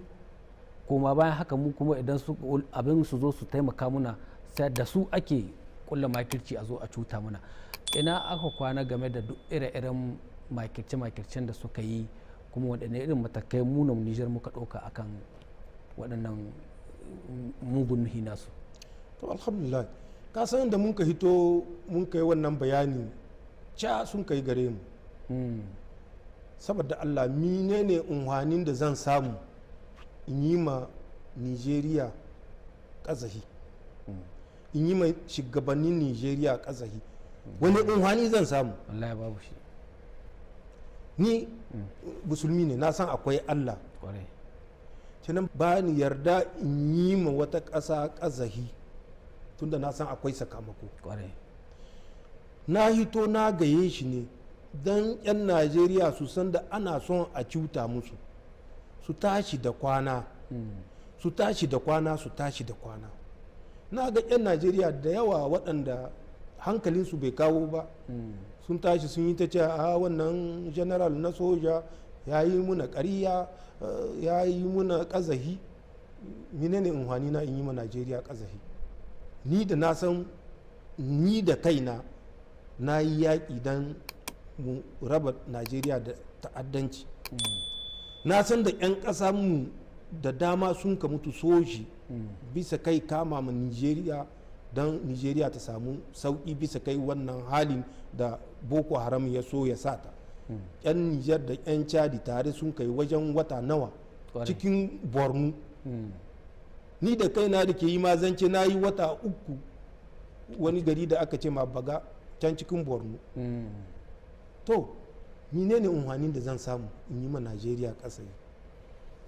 koma bayan haka, mu kuma idan su abin su zo su taimaka muna, sai da su ake kulla makirci a zo a cuta muna. Ina aka kwana game da duk ire-iren makirce-makircen da suka yi, kuma waɗanne irin matakai mu na Nijar muka ɗauka akan waɗannan mugun nuhi nasu? To, alhamdulillah, ka san da mun ka hito mun kai wannan bayani, ca sun kai gare mu. Saboda Allah, menene unhwanin da zan samu in yi ma Nigeria kazahi, in yi ma shugabannin Nigeria kazahi? Wani unhwani zan samu? Wallahi babu shi. Ni musulmi ne, na san akwai Allah. Kenan ba ni yarda in yi ma wata ƙasa kazahi, tunda na san akwai sakamako. Na hito na gaye shi ne don 'yan Najeriya su san da ana son a cuta musu, su tashi da kwana, su tashi da kwana, su tashi da kwana. Na ga 'yan Najeriya da yawa waɗanda hankalinsu bai kawo ba, sun tashi sun yi ta ce, a wannan general na soja ya yi muna ƙarya, ya yi muna ƙazahi. Menene unhwani na in yi ma Najeriya ƙazahi? Ni da na san ni da kaina na yi yaƙi don mu raba Najeriya da ta'addanci. Na san da 'yan mu da dama sun ka mutu soji bisa kai kama ma Nigeria don Nigeria ta samu sauƙi bisa kai wannan halin da Boko Haram ya so ya sata. 'Yan Niger da 'yan Chadi tare sun kai wajen wata nawa cikin Borno. Ni da kaina da ke yi ma zance, na yi wata 3 wani gari da aka ce ma Baga, can cikin Borno. To, menene unhwanin da zan samu in yi ma Najeriya ƙazahi?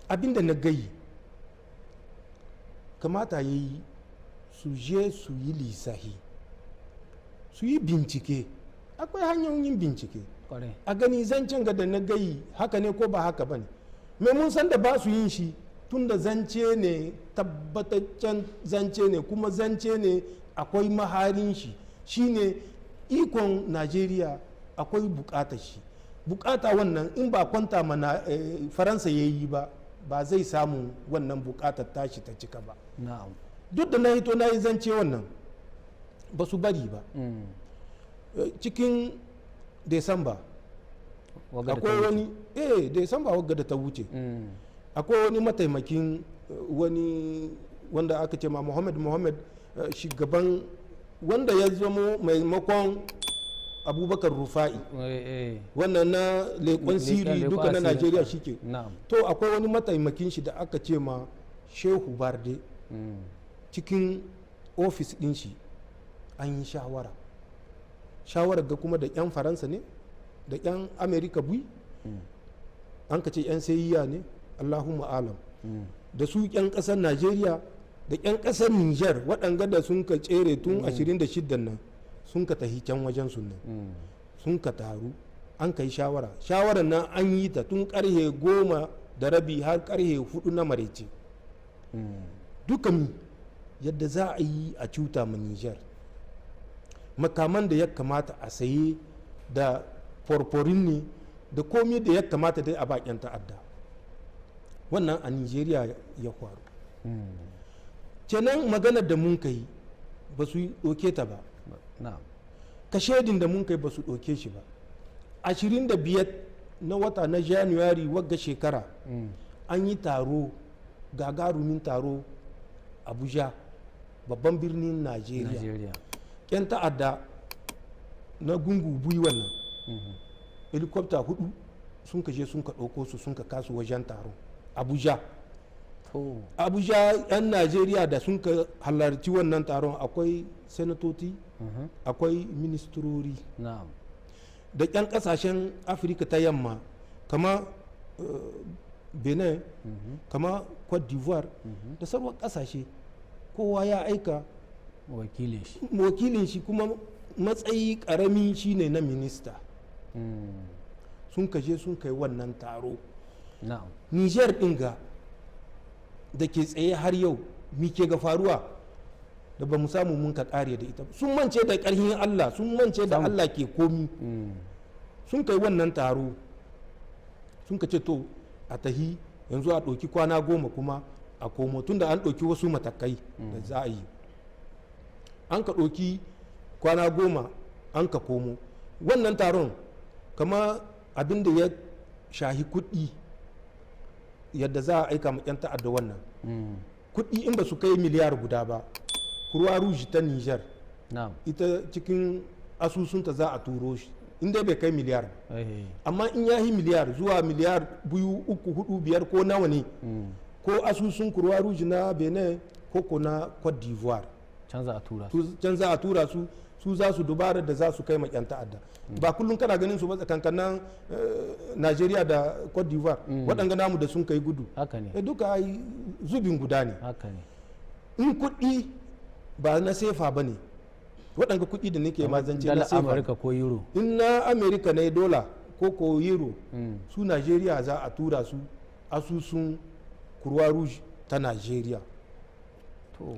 Abinda na gayi, kamata ya yi su je su yi lissahi, su yi bincike. Akwai hanyoyin bincike a gani zancen ga da na gayi haka ne ko ba haka ba ne. Mai mun san da ba su yin shi, tunda zance ne, tabbataccen zance ne, kuma zance ne akwai maharin shi, shine ikon Najeriya akwai bukatar shi. Bukata wannan, in ba kwanta mana Faransa ya yi ba, ba zai samu wannan bukatar tashi ta cika ba. Duk da na hito na yi zance wannan, ba su bari ba. Cikin Desamba akwai wani, Desamba wagga da ta wuce, akwai wani mataimakin wani wanda aka ce ma Muhammad Muhammad, shugaban wanda ya zamo maimakon Abubakar Rufa'i, wannan na leƙon siri duka na Najeriya shike. To, akwai wani mataimakin shi da aka ce ma Shehu Barde. Cikin ofis din shi an yi shawara. Shawarar ga kuma da 'yan Faransa ne da 'yan Amerika bui, an ka ce 'yan CIA ne, Allahumma alam, da su 'yan kasar Najeriya da 'yan kasar Niger, waɗanga da sun ka tsere tun 26 nan, sun ka tahi can wajen su nan, sun ka taru, an ka yi shawara. Shawarar nan an yi ta tun karhe 10:30 har karhe 4 na marece. Duka mi yadda za a yi a cuta ma Niger, makaman da ya kamata a saye da forforin ne da komi da ya kamata dai a bakin ta'adda. Wannan a Nigeria ya faru. Kenan maganar da mun kai ba su ɗauke ta ba. Kashedin da mun kai ba su ɗauke shi ba. 25 na wata na January wagga shekara, an yi taro, gagarumin taro, Abuja, babban birnin Najeriya. Yan ta'adda na gungu bui wannan, helicopter hudu sun kashe, sun ka ɗauko su, sun ka kasu wajen taro Abuja. Abuja, 'yan Najeriya da sun ka halarci wannan taron, akwai senatoci, akwai ministrori da 'yan kasashen Afirka ta Yamma, kama Benin, kama Cote d'Ivoire da sauran kasashe. Kowa ya aika wakilin shi. Wakilin shi, kuma matsayi karami shine na minista. Sun kashe, sun kai wannan taro. Niger ɗin ga da ke tsaye har yau, mi ke ga faruwa da ba mu samu mun ka kare da ita? Sun mance da ƙarfin Allah, sun mance da Allah ke komi. Sun kai wannan taro, sun ka ce to, a tahi yanzu a ɗauki kwana 10 kuma a komo, tunda an ɗauki wasu matakai da za a yi. An ka ɗauki kwana 10, an ka komo. Wannan taron, kama abin da ya shahi kuɗi, yadda za a aika ma 'yan ta'adda wannan kuɗi, in ba su kai miliyar 1 ba, Croix Rouge ta Niger ita cikin asusunta za a turo shi. In dai bai kai miliyar ba. Amma in ya yi miliyar zuwa miliyar 2, 3, 4, 5 ko nawa ne, ko asusun Croix Rouge na Benin ko na Cote d'Ivoire, can za a tura su. Can za a tura su. Su za su dubara da za su kai ma 'yan ta'adda. Ba kullum kana ganin su ba tsakankanin Nigeria da Cote d'Ivoire, waɗanga namu da sun kai gudu. Haka ne. Duka ai zubin guda ne. Haka ne. In kuɗi ba na sefa ba ne, waɗanga kuɗi da nake ma zance na dala sefa, Amurka ko euro. In na Amerika ne, dola ko euro, su Nigeria za a tura su, asusun Croix Rouge ta Nigeria.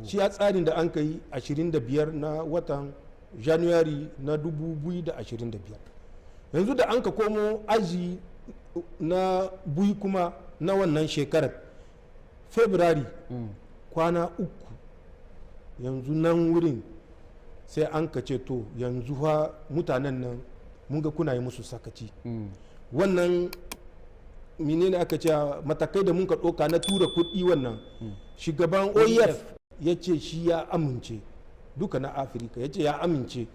Shi a tsarin da an kai 25 na watan January na 2025. Yanzu da an ka komo aji na bui kuma na wannan shekarar, February kwana 3, yanzu nan wurin sai an ka ce, to yanzu fa mutanen nan mun ga kuna yi musu sakaci. Wannan menene aka ce, matakai da mun ka ɗauka na tura kuɗi wannan, shugaban OIF ya ce shi ya amince, duka na Afirka ya ce ya amince,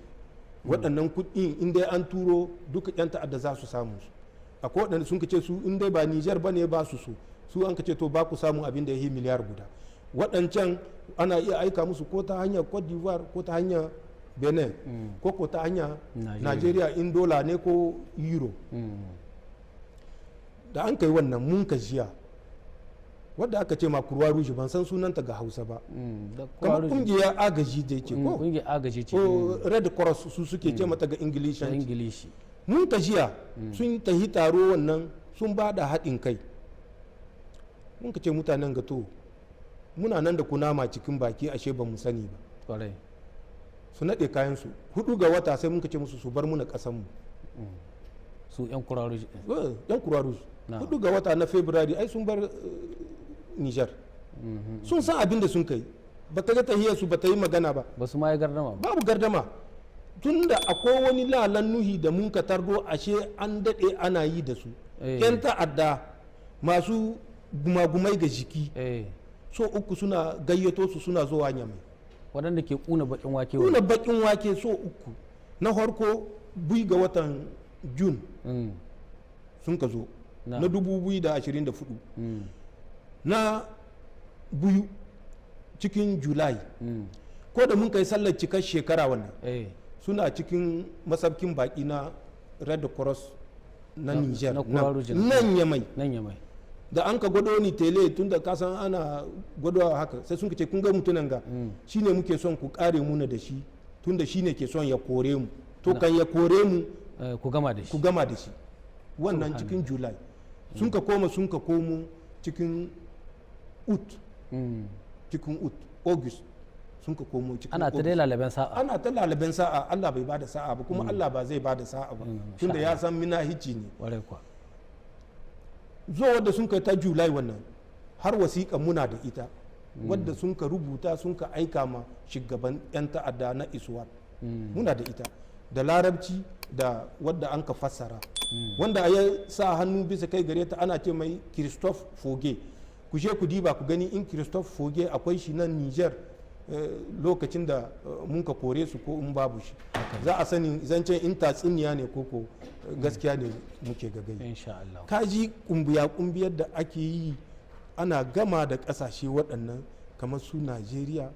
waɗannan kuɗin in dai an turo duka 'yan ta'adda za su samu su. Akwai waɗanda sun ce su in dai ba Nijar ba ne ba su so su. An ka ce to ba ku samu abin da ya yi miliyar 1. Waɗancan ana iya aika musu ko ta hanyar Cote d'Ivoire ko ta hanyar Benin ko ta hanyar Nigeria, in dola ne ko euro. Da an kai wannan, mun ka jiya wadda aka ce ma Croix Rouge, ban san sunanta ga Hausa ba, kamar kungiyar agaji da yake ko Kungiyar agaji ce. Ko Red Cross su suke ce mata ga Ingilishi. Ingilishi. Mun ka jiya sun tahi taro wannan, sun ba da haɗin kai. Mun ka ce mutanen ga, to muna nan da kunama cikin baki, ashe ba mu sani ba. Su naɗe kayansu. 4 ga wata sai muka ce musu su bar muna ƙasanmu. Su 'yan Croix Rouge? 'Yan Croix Rouge. 4 ga wata na February ai sun bar Niger. Sun san abin da sun kai. Ba ta ga tahiyar su ba ta yi magana ba. Ba su ma yi gardama ba. Babu gardama, tunda akwai wani lalan nuhi da mun ka tardo, ashe an daɗe ana yi da su. 'Yan ta'adda masu gumagumai ga jiki, so uku suna gayyato su, suna zuwa Nyamai. Waɗanda ke kuna bakin wake. Kuna bakin wake so uku. Na farko 2 ga watan June sun ka zo na 2024. Na biyu cikin July, ko da mun kai sallar cikar shekara wannan, suna cikin masaukin baki na Red Cross na Niger, nan Yamai. Nan Yamai. Da an ka gwado ni tele, tun da kasan ana gwado haka, sai sun ce kun ga mutunan ga, shine muke son ku kare muna da shi, tun da shine ke son ya kore mu. To kan ya kore mu, ku gama da shi. Ku gama da shi. Wannan cikin July sun ka koma, sun ka komo cikin Août, cikin Août, August sun ka komo cikin Ana ta dai lalaben sa'a. Ana ta lalaben sa'a. Allah bai bada sa'a ba, kuma Allah ba zai bada sa'a ba, tunda ya san minahici ne. Warai kuwa. Zuwa wadda sun kai ta July wannan, har wasiƙa muna da ita wadda sun ka rubuta sun ka aika ma shugaban 'yan ta'adda na ISWAP. Muna da ita da Larabci da wadda an ka fassara, wanda ya sa hannu bisa kai gare ta ana ce mai Christophe Foge. Ku je ku diba ku gani in Christophe Foge akwai shi nan Niger lokacin da mun ka kore su, ko in babu shi, za a sani zancen in tatsuniya ne ko gaskiya ne muke gagai. Insha Allah. Kaji kumbiya kumbiyar da ake yi, ana gama da kasashe waɗannan kamar su Najeriya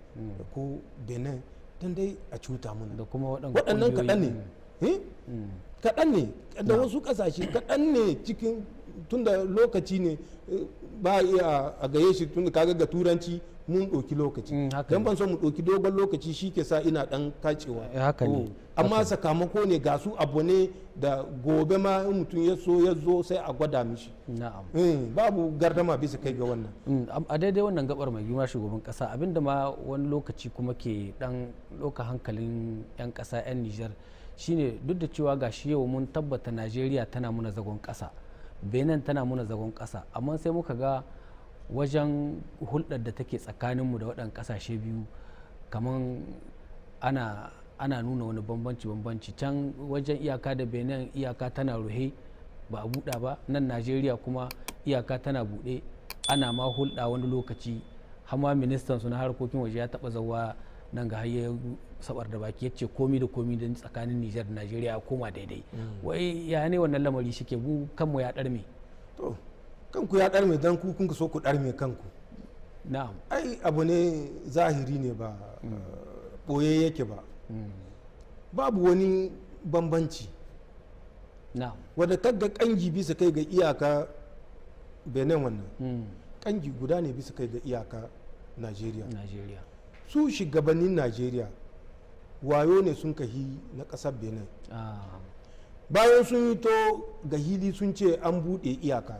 ko Benin don dai a cuta muna. Da kuma waɗannan kaɗan ne, kaɗan ne da wasu ƙasashe, kaɗan ne cikin, tunda lokaci ne ba iya a gaye shi, tunda kaga ga Turanci mun ɗauki lokaci. Don ban so mu ɗauki dogon lokaci, shi ke sa ina ɗan kacewa. Haka ne. Amma sakamako ne ga su, abu ne da gobe ma in mutum ya so ya zo sai a gwada mishi. Babu gardama bisa kai ga wannan. A daidai wannan gabar, mai girma shugaban kasa, abinda ma wani lokaci kuma ke dan ɗauka hankalin 'yan kasa 'yan Nijar shine, duk da cewa ga shi yau mun tabbata Najeriya tana muna zagon kasa, Benin tana muna zagon kasa, amma sai muka ga wajen hulɗar da take tsakaninmu da waɗannan ƙasashe biyu kamar ana nuna wani bambanci bambanci. Can wajen iyaka da Benin iyaka tana ruhe, ba a buɗa ba. Nan Najeriya kuma iyaka tana buɗe, ana ma hulɗa. Wani lokaci hama ministan su na harkokin waje ya taɓa zawa Nan ga har ya sabar da baki ya ce komi da komi da tsakanin Nijar da Najeriya ya koma daidai. Wai ya ne wannan lamari shike? Mu kanmu ya ɗarme. To, kanku ya ɗarme don ku kun so ku ɗarme kanku. Ai abu ne zahiri ne, ba ɓoye yake ba. Babu wani bambanci. Wadda kaga kangi bisa kai ga iyaka Benin wannan, kangi guda ne bisa kai ga iyaka Najeriya. Najeriya. Su shugabannin Najeriya wayo ne sun kahi na ƙasar Benin. Bayan sun yi to ga hili sun ce an buɗe iyaka,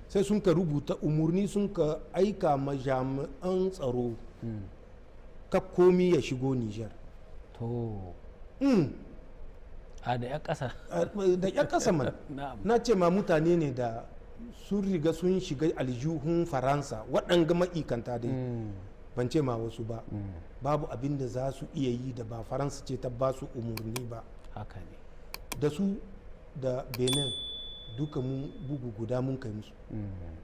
sai sun ka rubuta umarni, sun ka aika ma jami'an tsaro ka komi ya shigo Nijar. A da 'yan ƙasa. Da 'yan ƙasa man. Na ce ma mutane ne da sun riga sun shiga aljihun Faransa, waɗanga ma'ikanta dai, ban ce ma wasu ba. Babu abin da za su iya yi da ba Faransa ce ta ba su umarni ba. Haka ne. Da su da Benin duka mun bugu guda mun kai musu.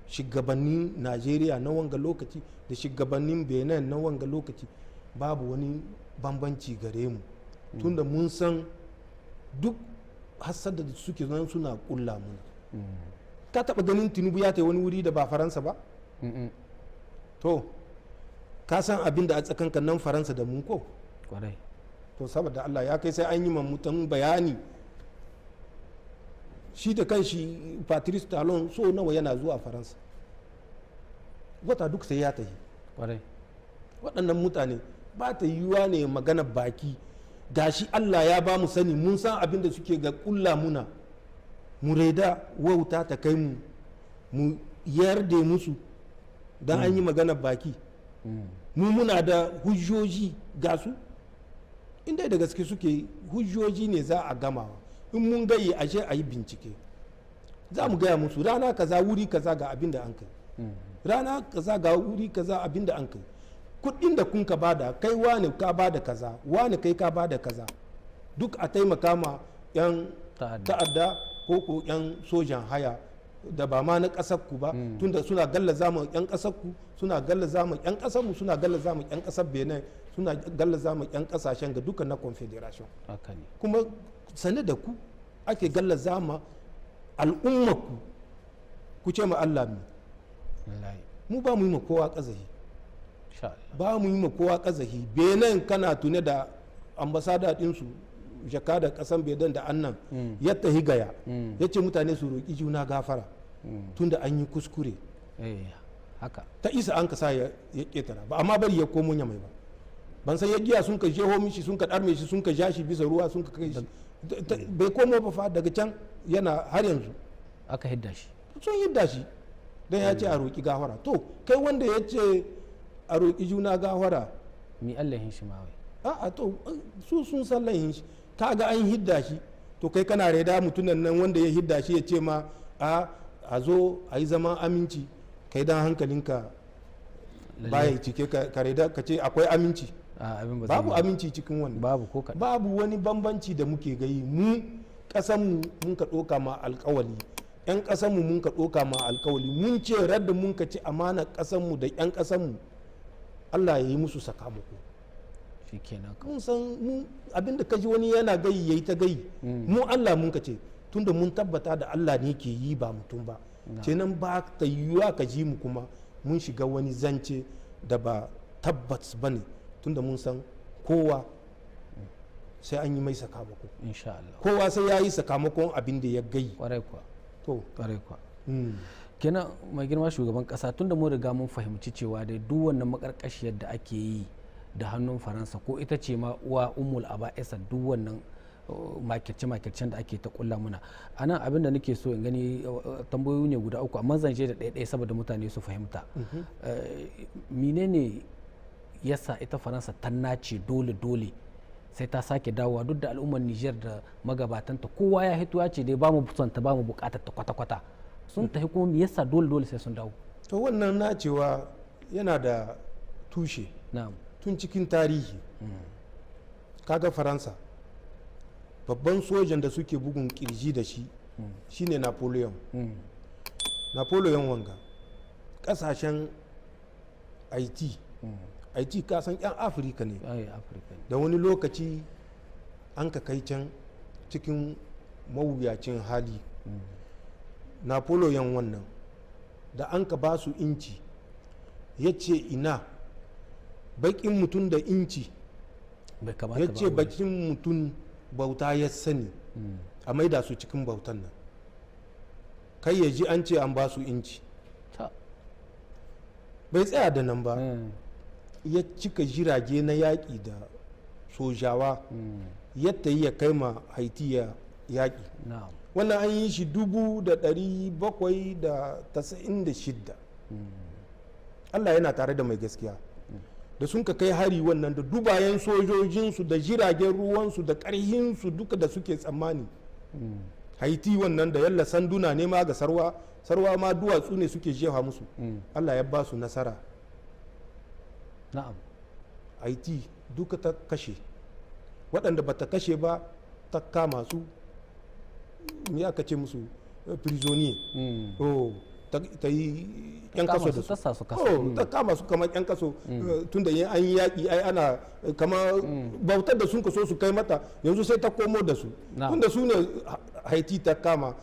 Shugabannin Najeriya na wanga lokaci da shugabannin Benin na wanga lokaci, babu wani bambanci gare mu, tunda mun san duk hasada da suke nan suna kulla muna. Ka taba ganin Tinubu ya tai wani wuri da ba Faransa ba? Mm-mm. To, ka san abin da a tsakankan nan Faransa da mu ko? Kwarai. To, saboda Allah, ya kai sai an yi ma mutum bayani? Shi da kanshi Patrice Talon so nawa yana zuwa Faransa? Wata duk sai ya tafi. Waɗannan mutane ba ta yiwuwa ne magana baki. Gashi Allah ya ba mu sani, mun san abin da suke ga kulla muna. Mu reda wauta ta kai mu mu yarda musu don an yi magana baki? Mu muna da hujjoji, ga su. Inda da gaske suke, hujjoji ne za a gamawa. In mun gayi, ashe a yi bincike, za mu gaya musu rana kaza, wuri kaza, ga abin da an kai, rana kaza, ga wuri kaza, abin da an kai, kudin da kun ka bada, kai wane ka bada kaza, wane kai ka bada kaza, duk a taimaka ma 'yan ta'adda. Ta'adda ko 'yan sojan haya da ba ma na ƙasar ku ba, tunda suna gallaza mu 'yan ƙasar ku, suna gallaza mu 'yan ƙasar mu, suna gallaza mu 'yan ƙasar Benin, suna gallaza mu 'yan ƙasashen ga duka na Confederation. haka ne Kuma sane da ku ake gallaza ma al'ummar ku, ku ce ma Allah mi? Wallahi. Mu ba mu yi ma kowa ƙazahi. Insha Allah. Ba mu yi ma kowa ƙazahi. Benin, kana tune da ambasada ɗinsu, jakada ƙasan Benin da annan ya tahi Gaya, ya ce mutane su roƙi juna gafara tunda an yi kuskure. Eh, haka. Ta isa an ka sa ya ƙetara ba, amma bari ya komo mai ba. Ban san ya giya sun ka jeho mishi, sun ka ɗarme shi, sun ka ja shi bisa ruwa, sun ka kai shi. Bai komo ba fa daga can, yana har yanzu. Aka hidda shi. Sun hidda shi don ya ce a roƙi gafara. To, kai wanda ya ce a roƙi juna gafara, mi Allah hin shi ma wai? A'a, to, su sun san laihin shi. Kaga an hidda shi, to kai kana reda mutunan nan wanda ya hidda shi ya ce ma a zo a yi zaman aminci, kai dan hankalinka baya cike, ka reda ka ce akwai aminci? A, abin ba zai Babu yi ba. aminci cikin wannan. Babu ko kaɗan. Babu wani bambanci da muke gayi. Mu ƙasanmu mun ka ɗoka ma alkawali, 'yan ƙasanmu mun ka ɗoka ma alkawali. Mun ce radda mun ka ci amana ƙasanmu da 'yan ƙasanmu, Allah ya yi musu sakamako. Shikenan ka. Mun san mu abinda kaji wani yana gayi, yayi ta gayi. Mu Allah mun ka ce, tunda mun tabbata da Allah ne ke yi ba mutum ba. Kenan ba ta yiwuwa ka ji mu kuma mun shiga wani zance da ba tabbas ba ne, tunda mun san kowa sai an yi mai sakamako. Insha Allah. Kowa sai ya yi sakamakon abin da ya gayi. Kwarai kuwa. To. Kwarai kuwa. Kenan, mai girma shugaban kasa, tunda mun riga mun fahimci cewa dai duk wannan makarkashiyar da ake yi da hannun Faransa, ko ita ce ma uwa umul aba'isa duk wannan makirce makircen da ake ta kulla muna a nan, abin da nake so in gani, tambayoyi ne guda uku, amma zan je da ɗaya ɗaya saboda mutane su fahimta. Menene yasa ita Faransa ta nace dole dole sai ta sake dawowa, duk da al'ummar Niger da magabatanta kowa ya hito ya ce dai ba mu son ta, ba mu bukatar ta kwata kwata? Sun tafi, kuma me yasa dole dole sai sun dawo? To, wannan nacewa yana da tushe tun cikin tarihi. Kaga Faransa, babban sojan da suke bugun kirji da shi shine Napoleon. Napoleon wanga, kasashen Haiti, Haiti ka san 'yan Afirka ne. Ai, Afirka ne. Da wani lokaci an ka kai can cikin mawuyacin hali. Napoleon wannan da an ka ba su inci, ya ce ina bakin mutum da inci? Bai kamata Ya ba ce a wurin. bakin mutum bauta ya sani, a maida su cikin bautan nan, kai ya ji an ce an ba su inci. Ta. Bai tsaya da nan ba, ya cika jirage na yaƙi da sojawa, yadda ya kai ma Haiti ya yaƙi. Wannan an yi shi 1796. Allah yana tare da mai gaskiya. Da sun ka kai hari wannan da dubayen sojojinsu da jiragen ruwansu da ƙarhinsu duka da suke tsammani, Haiti wannan da yalla sanduna ne ma ga sarwa sarwa ma, duwatsu ne suke jefa musu, Allah ya ba su nasara. Haiti duka ta kashe waɗanda ba ta kashe ba, ta kama su, me aka ce musu, prisonnier. Oh, ta yi yan kama kaso su, da su. Ta sa su kaso. Oh, ta kama su kamar yan kaso, tunda yin an yi yaƙi ai ana kama bautar da sun kaso su kai mata, yanzu sai ta komo da su. Tunda su ne Haiti ta kama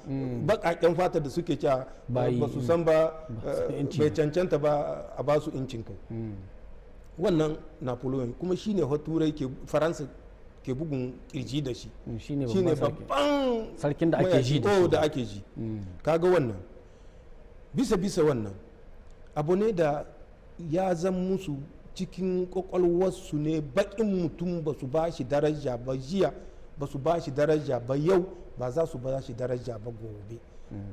baƙaƙen fata da suke cewa bayi, ba su san ba, ba su inci bai ba. cancanta ba a ba su incin kai. Wannan Napoleon kuma shine Turai ke, Faransa ke bugun kirji da shi. Shine shine babban sarki. Babban sarkin da ake ji da mayaki, shi. oh, da ake ji. Kaga wannan bisa bisa wannan abu ne da ya zan musu cikin kwakwalwarsu ne, baƙin mutum ba su ba shi daraja ba jiya, ba su ba shi daraja ba yau, ba za su ba shi daraja ba gobe.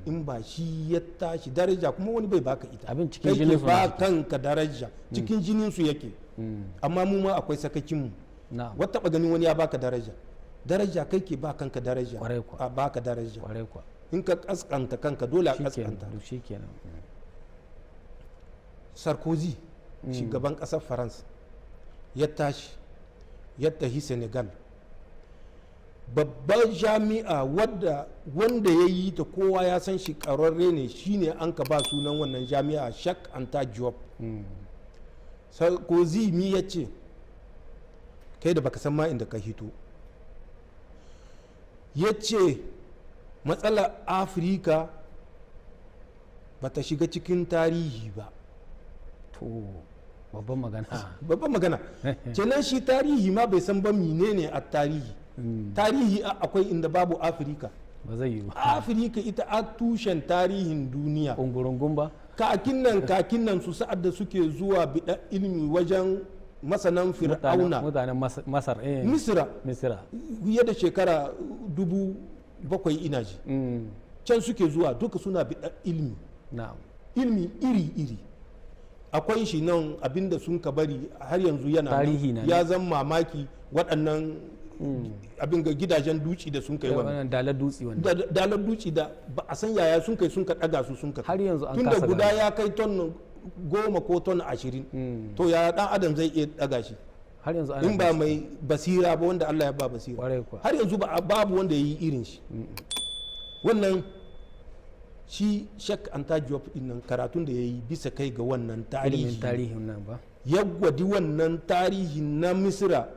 In ba shi ya tashi daraja kuma wani bai baka ita. Abin cikin Kai ke jinin su ba na ciki. kanka daraja, cikin jinin su yake. Amma mu ma akwai sakakinmu. Wata taɓa ganin wani ya baka daraja? Daraja kai ke ba kanka daraja. Kwarai kuwa. A baka daraja. Kwarai kuwa. In ka kaskanta kanka, dole a shikenan kaskanta. Duk shikenan. Sarkozy, shugaban ƙasar Faransa, ya tashi ya tafi Senegal, babbar jami'a wadda wanda ya yi ta kowa ya san shi, ƙararre ne, shine an ka ba sunan wannan jami'a, Cheikh Anta Diop. Sarkozy mi ya ce? Kai da baka san ma inda ka hito. Ya ce matsalar Afirka ba ta shiga cikin tarihi ba. To, babban magana. Babban magana kenan. Shi tarihi ma bai san ba menene a tarihi. Tarihi akwai inda babu Afirka? Ba zai yi ba. Afirka ita a tushen tarihin duniya. Ungurungun ba. Kakin nan, kakin nan su, sa'ad da suke zuwa biɗa ilimi wajen masanan Fir'auna. Mutanen Masar, eh. Misira. Misira. Fiye da shekara 7000 ina ji, can suke zuwa duka suna biɗa ilimi. Ilimi iri-iri akwai shi nan, abinda sun ka bari har yanzu yana nan. Tarihi na Ya nan. zan mamaki waɗannan abin ga gidajen duci da sun kai wannan. Wannan dalar dutse wannan. Dalar duci da ba a san yaya sun kai sun ka ɗaga su sun ka Har yanzu an tunda kasa guda gano. ya kai ton 10 ko ton 20. To, yaya ɗan adam zai iya ɗaga shi? Har yanzu ana In ba mai basira ba, wanda Allah ya ba basira. Kwarai kuwa. Har yanzu ba babu wanda ya yi irin shi. Wannan shi Cheikh Anta Diop din nan, karatun da ya yi bisa kai ga wannan ilimin tarihi, tarihin nan ba. Ya gwadi wannan tarihi na Misira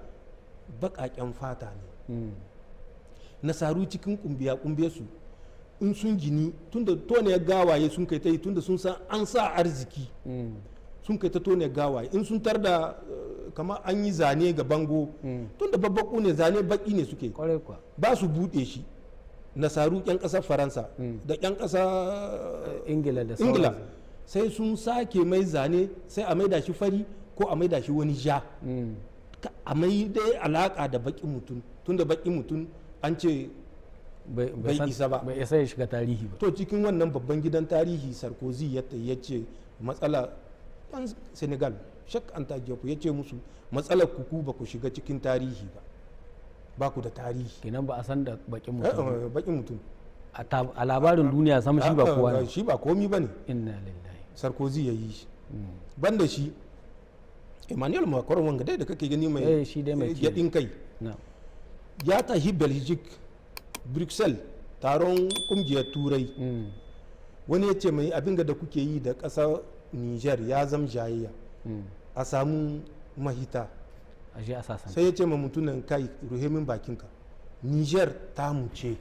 baƙaƙen fata ne. Nasaru cikin kumbiya su in sun gini, tunda tone gawaye sun kai ta yi, tunda sun san an sa arziki, sun kai ta tone gawaye. In sun tar da kamar an yi zane ga bango, tunda babbaku ne, zane baki ne suke, Kwarai kuwa. ba su buɗe shi. Nasaru 'yan ƙasar Faransa da 'yan ƙasar Ingila da Ingila, sauransu. sai sun sake mai zane, sai a maida shi fari ko a maida shi wani ja, a mai dai alaka da baƙin mutum, tunda baƙin mutum an ce bai isa ba. Bai isa ya shiga tarihi ba. To, cikin wannan babban gidan tarihi Sarkozy ya ce matsala yan Senegal, Cheikh Anta Diop ya ce musu matsalar kuku ba ku shiga cikin tarihi ba, ba ku da tarihi. Kenan ba a san da bakin mutum ba. Bakin mutum A labarin duniya sam shi ba kowa ne. Shi ba komi ba ne. Inna lillahi. Sarkozy ya yi shi. Banda shi, Emmanuel Macron wanga dai da kake gani mai Eh, shi dai mai ciwo. gyaɗin kai, Na ya tafi Belgique, Bruxelles, taron kungiyar Turai. Wani ya ce mai abin da kuke yi da ƙasar Niger ya zam jayayya, a samu Mahita. A je a sasanta. Sai ya ce ma mutumin, "Kai, ruhe min bakinka. Niger ta mu ce,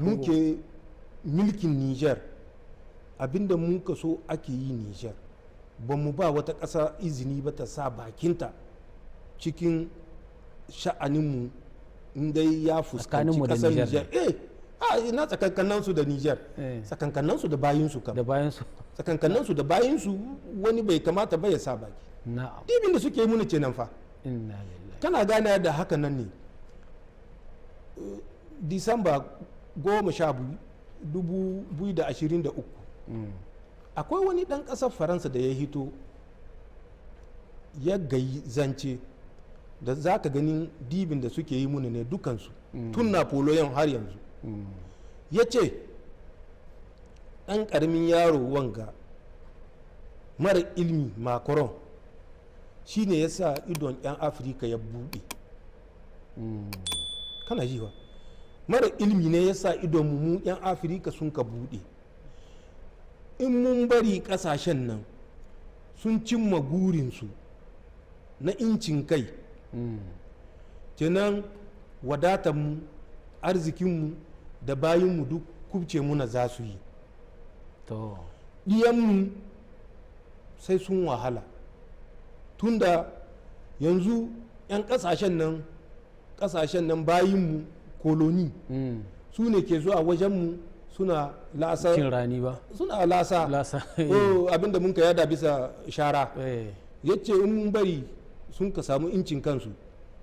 muke milkin Niger. Abinda muka so ake yi Niger. Ba mu ba wata ƙasa izini ba ta sa bakinta cikin sha'aninmu in dai ya fuskanci Tsakaninmu da ƙasar Niger. Niger." Eh, a ina tsakankanin su da Niger? Tsakankanin su da bayinsu kam. Da bayan su. Tsakankanin su da bayinsu, wani bai kamata ba ya sa baki. Dibin da suke yi muni kenan fa. Inna lillahi. Kana gane da haka nan ne. Disamba 12, 2023, akwai wani ɗan ƙasar Faransa da ya hito ya gayi zance da za ka ganin dibin da suke yi muni ne dukansu, tun Napoleon har yanzu. Ya ce ɗan ƙaramin yaro wanga mara ilmi Macron shi ne ya sa idon 'yan Afirka ya buɗe. Kana ji ba? Mara ilmi ne ya sa idon mu 'yan Afirka sun ka buɗe. In mun bari ƙasashen nan sun cimma gurinsu na incin kai, kenan wadatanmu, arzikinmu da bayinmu duk kubce muna za su yi. Ɗiyanmu sai sun wahala, tunda yanzu 'yan kasashen nan bayinmu, colony, su ne ke zuwa wajenmu suna lasa. Cin rani ba. Suna lasa. Lasa. Ko abinda mun ka yada bisa shara. Ya ce in mun bari sun ka samu incin kansu,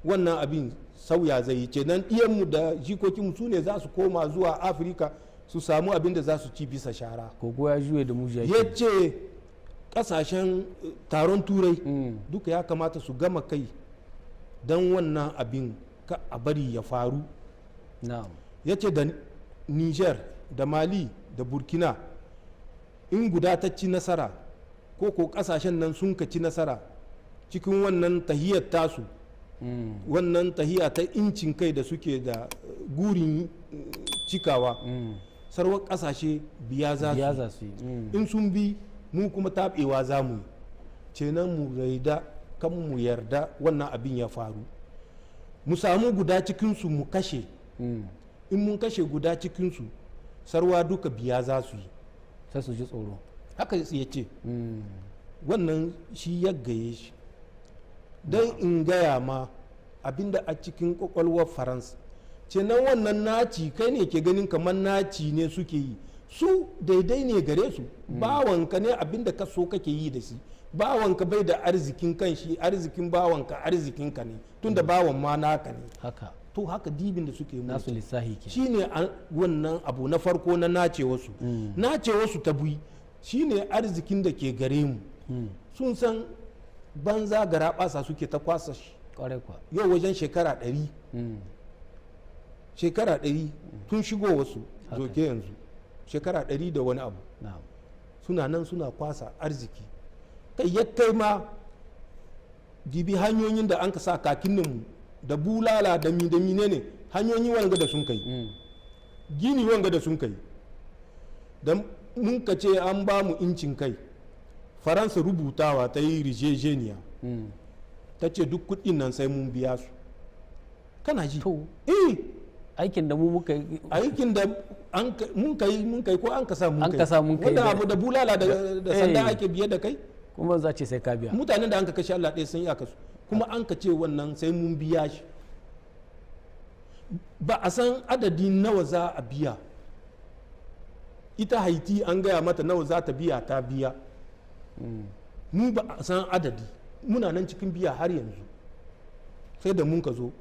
wannan abin sauya zai yi. Ce nan ɗiyanmu da jikokinmu su ne za su koma zuwa Afirka su samu abin da za su ci bisa shara. Kogo ya juye da mujiya. Ya ce kasashen taron Turai duka ya kamata su gama kai don wannan abin ka a bari ya faru. Ya ce da Niger da Mali da Burkina, in guda ta ci nasara ko kasashen nan sun ka ci nasara cikin wannan tahiyar tasu, wannan tahiya ta incin kai da suke da gurin cikawa, sarwar kasashe biya za Biya su. za su yi. In sun bi mu, kuma taɓewa za mu yi. Kenan mu raida kan mu yarda wannan abin ya faru. Mu samu guda cikinsu mu kashe. In mun kashe guda cikinsu, sarwa duka biya za su yi. Sai su ji tsoro. Haka ya ce. Wannan shi ya gaye shi don in gaya ma abinda a cikin kwakwalwar Faransa. Kenan wannan naci, kai ne ke ganin kamar naci ne suke yi. Su daidai ne gare su. Bawanka ne, abinda ka so kake yi da shi. Bawanka bai da arzikin kan shi. Arzikin bawanka arzikinka ne, tunda bawan ma naka ne. To, haka dibin da suke yi. Nasu lissahi ke. Shine wannan abu na farko na nace wasu. Nace wasu ta bui shine arzikin da ke gare mu. Sun san banza gara basa suke ta kwasa shi. Kwarai kuwa. Yau wajen shekara 100, shekara 100 tun shigo wasu zoke yanzu, shekara 100 da wani abu, suna nan suna kwasa arziki. Kai, ya kai ma dibi hanyoyin da an ka sa kakinninmu da bulala da mi da mine ne, hanyoyi wanga da sun kai, gini wanga da sun kai. Da mun ka ce an ba mu incin kai, Faransa rubutawa ta yi rijejeniya, ta ce duk kudin nan sai mun biya su. Kana ji? To. Eh. Aikin da mu muka yi. Aikin da mun kai ko an kasa mun An kai. kasa mun kai. Wanda abu da bulala da sanda ake biye da kai. Kuma za ce sai ka biya. Mutanen da an ka kashe, Allah ɗaya sun yi su. Kuma an ka ce wannan sai mun biya shi. Ba a san adadi nawa za a biya. Ita Haiti an gaya mata nawa za ta biya, ta biya. Mu ba a san adadi, muna nan cikin biya har yanzu. Sai da mun ka zo,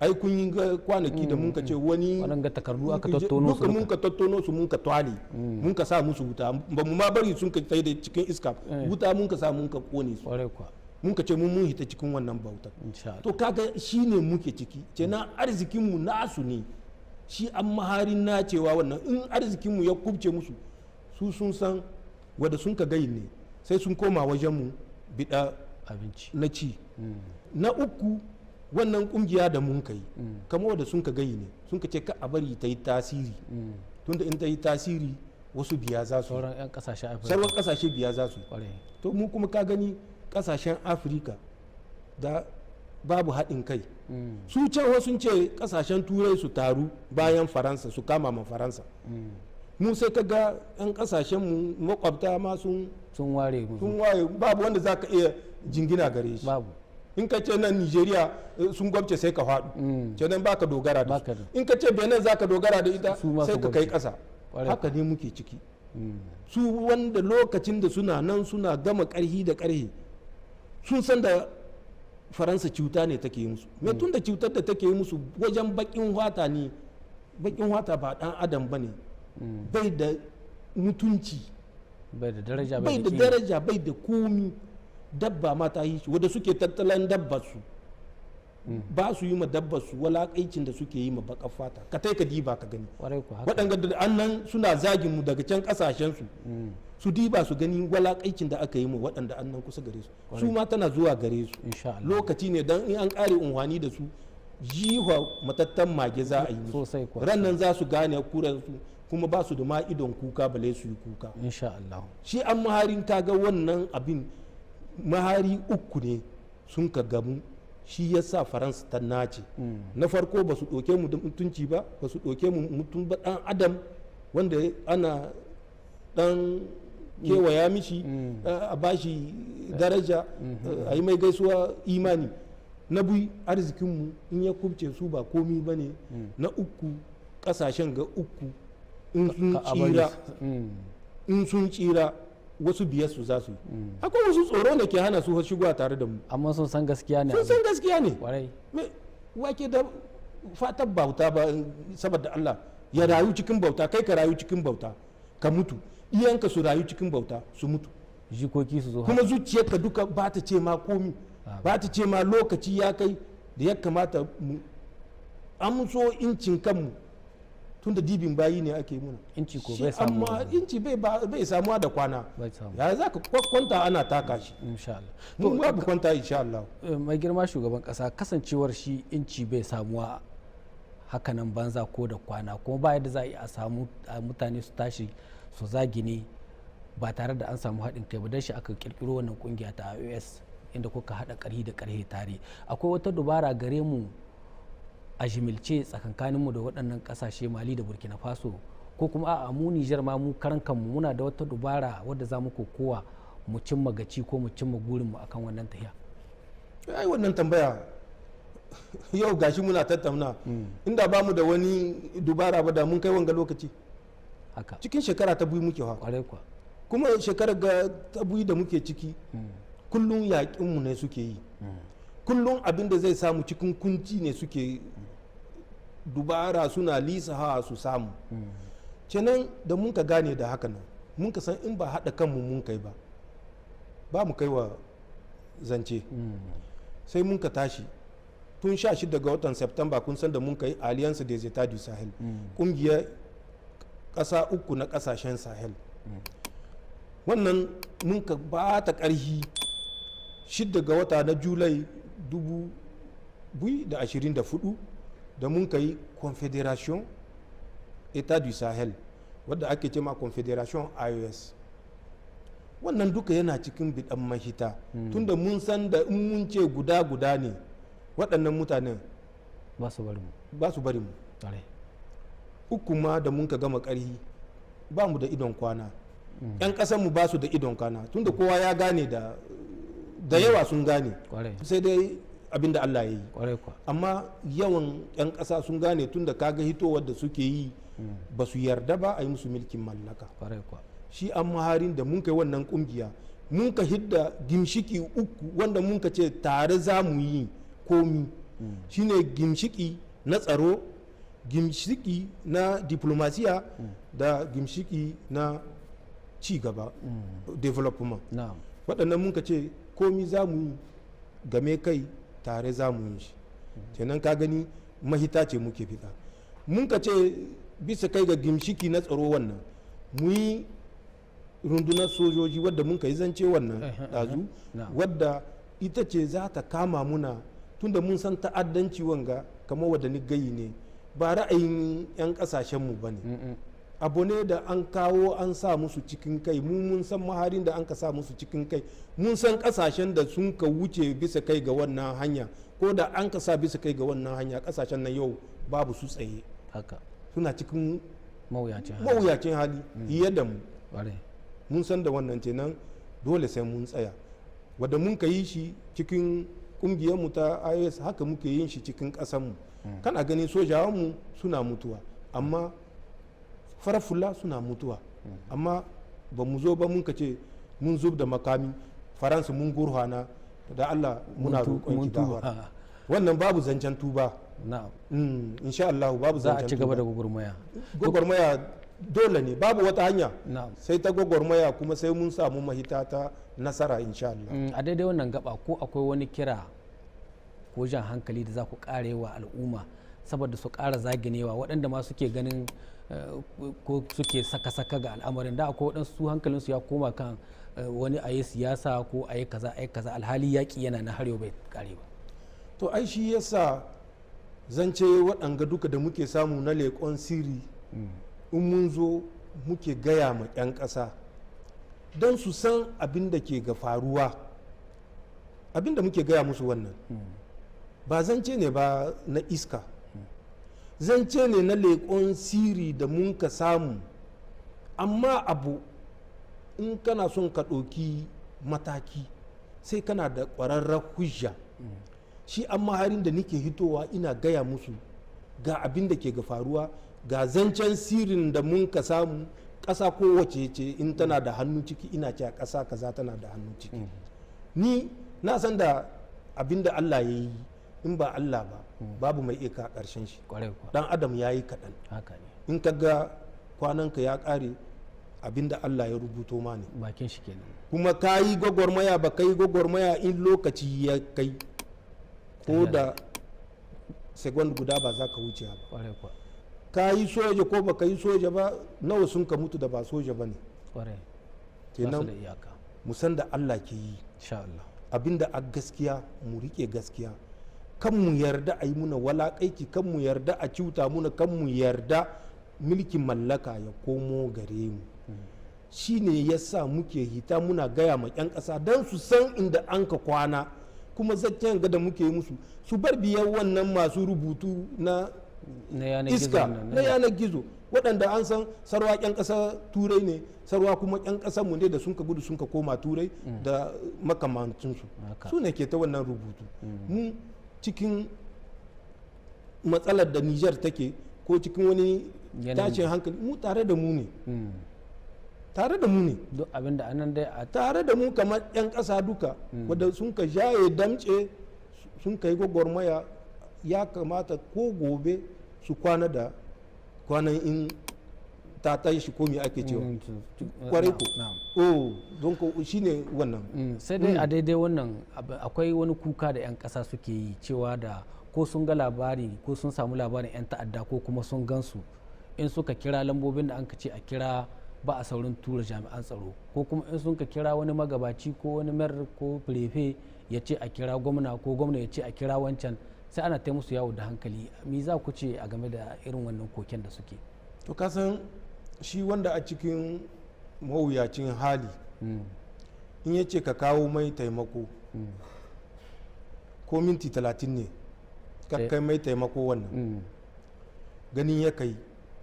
ai kun yi ga kwanaki da mun ka ce wani Waɗanga takardu aka tattono su duka mun duka. ka tattono su, mun ka twale, mun ka sa musu wuta. Ba mu ma bari sun ka tsaye da cikin iska, wuta mun ka sa, mun ka kone su. Kwarai kuwa. Mun ka ce mun hita cikin wannan bautar. Insha Allah. To, kaga shine muke ciki. Kenan arzikin mu nasu ne. Shi an maharin nacewa wannan, in arzikin mu ya kubce musu, su sun san wadda sun ka gayin ne, sai sun koma wajen mu bida abinci. Na ci. Na uku, wannan kungiya da mun kai, kamar wadda sun ka gayi ne, sun ka ce ka a bari ta yi tasiri, tunda in ta yi tasiri wasu biya za su yi. Sauran 'yan kasashen Afirka. Sauran kasashe biya za su yi. Kwarai. To, mu kuma ka gani Kasashen Afirka da babu haɗin kai. Su can sun ce kasashen Turai su taru bayan Faransa, su kama ma Faransa. Mu sai ka ga 'yan kasashen mu makwabta ma sun Sun ware mu. Sun waye, babu wanda za ka iya jingina gare shi. Babu. In ka ce nan Nigeria sun gwabce, sai ka faɗu kenan, baka dogara da Baka su. da. In ka ce Benin za ka dogara da ita, Su ma sai su ka kai gwabce. ƙasa. Haka ne muke ciki. Su wanda lokacin da suna nan suna gama ƙarhi da ƙarhi, sun san da Faransa cuta ne take yi musu. Me tun da cutar da take yi musu wajen baƙin fata ne. Baƙin fata ba ɗan adam ba ne, bai da mutunci. Bai da daraja. Bai da kima. daraja, bai da komi. Dabba ma ta yi shi. Wadda suke tattalin dabbar su, ba su yi ma dabbar su walaƙaicin da suke yi ma baƙar fata. Ka tai ka diba ka gani. Kwarai ku, haka. Waɗanda da annan suna zagin mu daga can ƙasashen su, su diba su gani walaƙaicin da aka yi mu waɗanda annan kusa gare su, su ma tana zuwa gare su. Insha Allah. Lokaci ne, dan in an ƙare unhwani da su, jihwa matattan mage za a yi musu. Sosai kuwa. Ran nan za su gane kuran su, kuma ba su da ma idon kuka bale su yi kuka. Insha Allah. Shi an maharin, kaga wannan abin mahari uku ne sun ka gamu, shi ya sa Faransa ta nace. Na farko, ba su ɗauke mu da mutunci ba, ba su ɗauke mu mutum ba, ɗan adam wanda ana ɗan kewaya mishi a bashi daraja, a yi mai gaisuwa imani. Na biyu, arzikinmu in ya kubce su ba komi ba ne. Na uku, ƙasashen ga uku in sun Ka a bari tsira, in sun tsira, wasu biyar su za su yi. Akwai wasu tsoro ne ke hana su shigowa tare da mu. Amma sun san gaskiya ne Sun abin. san gaskiya ne. Me wake da fatan bauta ba, saboda Allah ya rayu cikin bauta, kai ka rayu cikin bauta ka mutu, iyanka su rayu cikin bauta su mutu, Jikoki su zo. kuma zuciyarka duka ba ta ce ma komi, ba ta ce ma lokaci ya kai da ya kamata mu amso incin kanmu, tunda dibin bayi ne ake muna. Inci ko Shi bai samu. Amma inci bai samuwa da kwana. Bai samu. Ya za ka kwanta ana taka shi? Insha Allah. Mun babu kwanta, insha Allah. Mai girma shugaban kasa, kasancewar shi inci bai samuwa hakanan banza ko da kwana, kuma ba yadda za a yi a samu mutane su tashi su zagine ba tare da an samu haɗin kai ba, don shi aka kirkiro wannan kungiya ta AES inda kuka haɗa ƙarhi da ƙarhe tare. Akwai wata dubara gare mu a jimilce tsakankaninmu da waɗannan ƙasashe, Mali da Burkina Faso, ko kuma a'a, mu Nijar ma, mu karan kanmu muna da wata dubara wadda za mu kokowa mu cimma gaci ko mu cimma gurinmu akan wannan tahiya? Ai wannan tambaya, yau gashi muna tattauna, inda ba mu da wani dubara ba da mun kai wanga lokaci? Cikin shekara ta biyu muke ha. Kwarai kuwa. Kuma shekarar ga ta biyu da muke ciki, kullum yaƙinmu ne suke yi, kullum abin da zai samu cikin kunci ne suke dubara, suna lisa hawa su samu. Kenan da mun ka gane da haka nan, mun ka san in ba haɗa kanmu mun kai ba, ba mu kai wa zance. Sai mun ka tashi tun 16 ga watan September. Kun san da mun kai Alliance des États du Sahel, kungiyar ƙasa uku na ƙasashen Sahel. Wannan mun ka ba ta ƙarhi 6 ga wata na Julai 2024, da mun ka yi Confédération État du Sahel, wadda ake ce ma Confédération AES. Wannan duka yana cikin bidan mahita, tunda mun san da in mun ce guda guda ne, waɗannan mutanen Ba su bari mu. Ba su bari mu. Uku ma da mun ka gama ƙarhi, ba mu da idon kwana, 'yan ƙasar mu ba su da idon kwana, tunda kowa ya gane, da yawa sun gane, sai dai abin da Allah ya yi. Kwarai kuwa. Amma yawan 'yan ƙasa sun gane, tunda kaga hitowar da suke yi, ba su yarda ba a yi musu mulkin mallaka. Kwarai kuwa. Shi an maharin da mun kai wannan kungiya, mun ka hidda gimshiki uku wanda mun ka ce tare za mu yi komi, shine gimshiki na tsaro, gimshiki na diplomasiya da gimshiki na ci gaba, development. Waɗannan mun ka ce komi za mu yi game kai tare za mu yi shi. Kenan ka gani mahita ce muke fita. Mun ka ce bisa kai ga gimshiki na tsaro wannan, mu yi rundunar sojoji wadda mun ka yi zance wannan ɗazu, wadda ita ce za ta kama muna, tunda mun san ta'addanci wanga kamar wadda ni gayi ne, ba ra'ayin 'yan kasashenmu ba ne. Abu ne da an kawo an sa musu cikin kai. Mu mun san maharin da an ka sa musu cikin kai, mun san kasashen da sun ka wuce bisa kai ga wannan hanya, ko da an ka sa bisa kai ga wannan hanya, kasashen nan yau babu su tsaye. Suna cikin mawuyacin hali. Mawuyacin hali fiye da mu. Mun san da wannan. Kenan dole sai mun tsaya. Wadda mun ka yi shi cikin mu ta AES, haka muke yin shi cikin ƙasarmu. Kana ganin sojawanmu suna mutuwa, amma farar fula suna mutuwa, amma ba mu zo ba mun ka ce mun zub da makami, Faransa mun gurhana, da Allah muna roƙon mun ki tuba. gafara. Wannan babu zancen tuba. Insha Allah babu Za a zancen ci gaba da tuba. gwagwarmaya. Gwagwarmaya dole ne, babu wata hanya sai ta gwagwarmaya, kuma sai mun samu mahita ta nasara, insha Allah. A daidai wannan gaba, ko akwai wani kira ko jan hankali da za ku wa al'umma saboda su ƙara zaginewa, waɗanda ma suke ganin ko suke saka-saka ga al'amarin da akwai waɗansu su hankalinsu ya koma kan wani a yi siyasa ko a yi kaza a yi kaza, alhali yaƙi yana na har yau bai ƙare ba? To ai shi yasa zance waɗanga duka da muke samu na leƙon sirri, in mun zo muke gaya ma 'yan ƙasa don su san abin da ke ga faruwa. Abin da muke gaya musu wannan ba zance ne ba na iska, zance ne na leƙon sirri da mun ka samu. Amma abu in kana son ka ɗauki mataki, sai kana da ƙwararren hujja. Shi amma harin da nike hitowa ina gaya musu ga abin da ke ga faruwa, ga zancen sirrin da mun ka samu, ƙasa kowace ce in tana da hannu ciki, ina ce a ƙasa kaza tana da hannu ciki. Ni na san da abin da Allah ya yi, in ba Allah ba, babu mai iya ka ƙarshen shi. Kwarai kuwa. Dan adam ya yi kaɗan. Haka ne. In ka ga kwananka ya ƙare, abin da Allah ya rubuto ma ne. Bakin shi kenan. Kuma ka yi gwagwarmaya, ba ka yi gwagwarmaya, in lokaci ya kai, ko da second guda ba za ka wuce ba. Kwarai kuwa. Ka yi soja ko ba ka yi soja ba, nawa sun ka mutu da ba soja ba ne? Kwarai, ba su da Kenan iyaka. mu san da Allah ke yi. Insha Allah. Abinda a gaskiya, mu rike gaskiya, kan mu yarda a yi muna walaƙaiki, kan mu yarda a cuta muna, kan mu yarda mulkin mallaka ya komo gare mu. Shi ne ya sa muke hita muna gaya ma 'yan ƙasa don su san inda an ka kwana. Kuma zaccen ga da muke yi musu, su bar biyan wannan masu rubutu na na yanar gizo. Iska. Nan, Na yanar gizo, waɗanda an san sarwa 'yan ƙasa Turai ne, sarwa kuma 'yan ƙasar mu ne da sun ka gudu sun ka koma Turai da makamancinsu. Su ne ke ta wannan rubutu. Mu cikin matsalar da Nijar take ko cikin wani yanayi. Tashin hankali, mu tare da mu ne, tare da mu ne. Duk abin da anan dai a Tare da mu kamar 'yan ƙasa duka wadda sun ka jaye damce, sun ka yi gwagwarmaya, ya kamata ko gobe su kwana da kwanan in ta tashi, ko me ake cewa. Kwarai ko. Oh, don ko shine wannan. Sai dai a daidai wannan akwai wani kuka da 'yan ƙasa suke yi cewa da ko sun ga labari ko sun samu labarin 'yan ta'adda ko kuma sun gansu, in suka kira lambobin da an ka ce a kira, ba a saurin tura jami'an tsaro, ko kuma in sun ka kira wani magabaci ko wani maire ko préfet, ya ce a kira gwamna, ko gwamna ya ce a kira wancan, sai ana ta musu yawo da hankali. Me za ku ce a game da irin wannan koken da suke? To ka san shi wanda a cikin mawuyacin hali, in ya ce ka kawo mai taimako, ko minti 30 ne ka kai mai taimako wannan, ganin ya kai